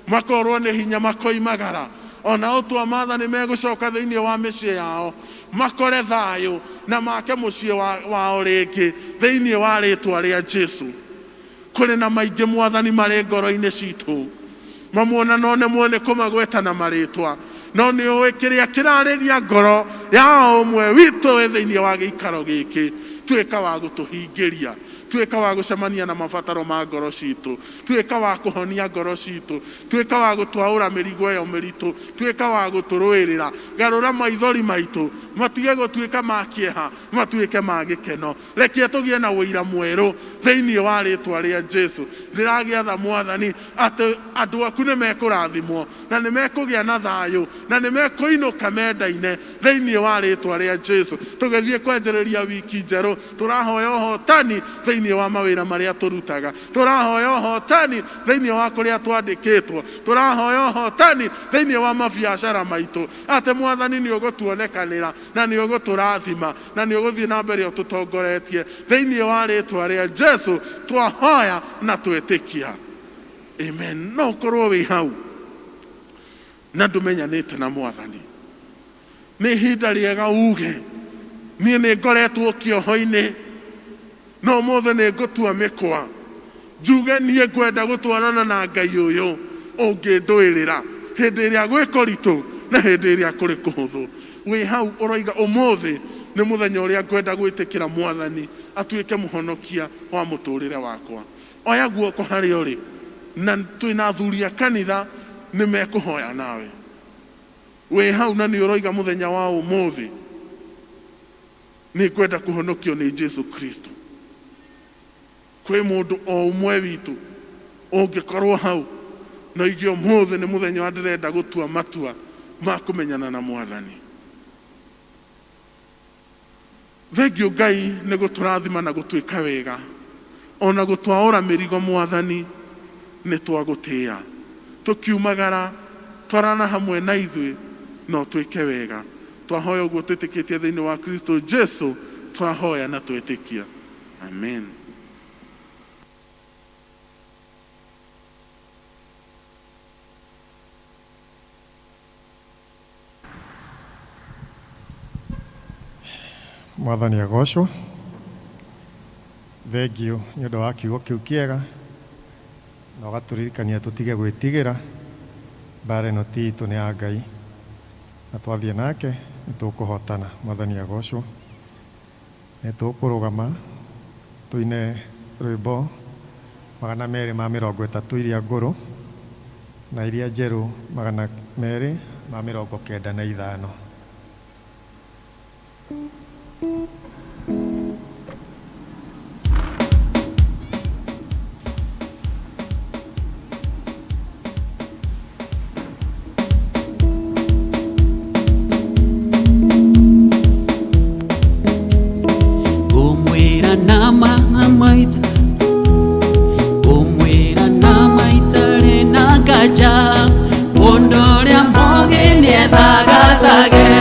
makorwo nĩ hinya makoimagara, ona ũtua Maathani megũcoka thĩinĩ wa mĩciĩ yao. Makore thayũ na make mũciĩ wao rĩngĩ thĩinĩ wa rĩtwa rĩa Jesu. Kũrĩ na maingĩ mwathani marĩ ngoro-inĩ citũ, mamuona no nemwo nĩ kũmagweta na marĩtwa, no nĩ ũĩ kĩrĩa kĩrarĩria ngoro ya o ũmwe witũ wĩ thĩinĩ wa gĩikaro gĩkĩ. Tuĩka wa gũtũhingĩria, tuĩka wa gũcemania na mabataro ma ngoro citũ, tuĩka wa kũhonia ngoro citũ, tuĩka wa gũtwaũra mĩrigo ĩyo mĩritũ, tuĩka wa gũtũrũĩrĩra. Garũra maithori maitũ matige gũtuĩka ma kĩeha, matuĩke ma gĩkeno. Reke tũgĩe na ũira mwerũ thĩinĩ wa rĩtwa rĩa Jesu. Ndĩragĩatha mwathani atĩ andũ aku nĩ mekũrathimwo na nĩ mekũgĩa na thayũ na nĩ mekũinũka mendaine thĩinĩ wa rĩtwa rĩa Jesu. Tũgĩthiĩ kwanjĩrĩria wiki njerũ, tũrahoya ũhotani thĩinĩ wa mawĩra marĩa tũrutaga, tũrahoya ũhotani thĩinĩ wa kũrĩa twandĩkĩtwo, tũrahoya ũhotani thĩinĩ wa mabiacara maitũ, atĩ mwathani nĩ ũgũtuonekanĩra na nĩ ũgũtũrathima na nĩ ũgũthiĩ na mbere ũtũtongoretie thĩinĩ wa rĩtwa rĩa Jesu. Twahoya na twĩtĩkia, amen. No ũkorwo wĩ hau na ndũmenyanĩte na mwathani, nĩ ihinda rĩega uge niĩ nĩ ngoretwo kĩoho-inĩ no ũmũthĩ nĩ ngũtua mĩkwa njuge niĩ ngwenda gũtwarana na Ngai ũyũ ũngĩndũĩrĩra hĩndĩ ĩrĩa gwĩ kũritũ na hĩndĩ ĩrĩa kũrĩ kũhũthũ. Wĩ hau ũroiga ũmũthĩ nĩ mũthenya ũrĩa ngwenda gwĩtĩkĩra mwathani atuĩke mũhonokia wa mũtũrĩre wakwa. Oya guoko harĩa ũrĩ, na twĩna athuri a kanitha nĩ mekũhoya nawe. Wĩ hau na nĩ ũroiga mũthenya wa ũmũthĩ nĩ ngwenda kũhonokio nĩ Jesu Kristo. Kwĩ mũndũ o ũmwe witũ ũngĩkorwo hau na oige ũmũthĩ nĩ mũthenya wa ndĩrenda gũtua matua ma kũmenyana na mwathani. Thengiũ Ngai nĩ gũtũrathima na gũtwĩka wega, ona gũtwaũra mĩrigo mwathani nĩ twagũtĩĩa. Tũkiumagara twarana hamwe na ithuĩ no twĩke wega. Twahoya ũguo twĩtĩkĩtie thĩinĩ wa Kristo Jesu, twahoya na twĩtĩkia, amen. Mwathani agocwo. Thengiũ nĩ ũndũ wa kiugo kĩu kĩega na ũgatũririkania tũtige gwĩtigĩra. Mbara ĩno ti itũ, nĩ ya Ngai, na twathiĩ nake nĩ tũkũhotana. Mwathani agocwo. Nĩ tũkũrũgama tũine rwĩmbo 230 iria ngũrũ na iria njerũ 295. Ngũmwĩra na maita, ngũmwĩra na maitarĩ na nganja, mũndũ ũrĩa mũgĩ nĩethagathage.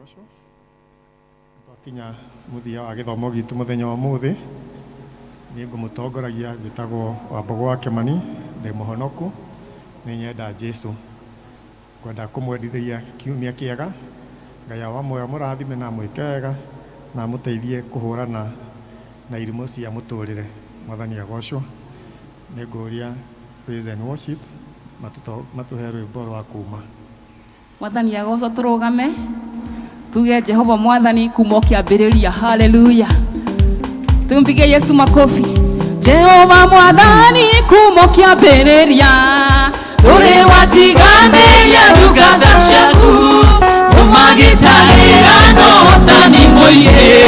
Agocwo. Twakinya mũthia wa gĩthomo gitũ mũthenya wa ũmũthĩ, niĩ ngũmũtongoragia njĩtagwo Wambogo wa Kĩmani, ndĩ mũhonoku, nĩ nyenda Jesu. Ngwenda kũmwendithĩria kiumia kĩega, Ngai awa muoyo amũrathime na amwĩke wega na amũteithie kũhũrana na irimũ cia mũtũrĩre. Mwathani agocwo. Nĩ ngũria praise and worship matũhe rwĩmbo rwa kuma. Mwathani agocwo. Tũrũgame tuge Jehova Mwathani kuma ũkĩambĩrĩria. Haleluya, tumpigie Yesu makofi. Jehova Mwathani, kuma ũkĩambĩrĩria ndũrĩ watiganĩria ndungata ciaku, ũmagĩtarĩra no tani mũingĩ.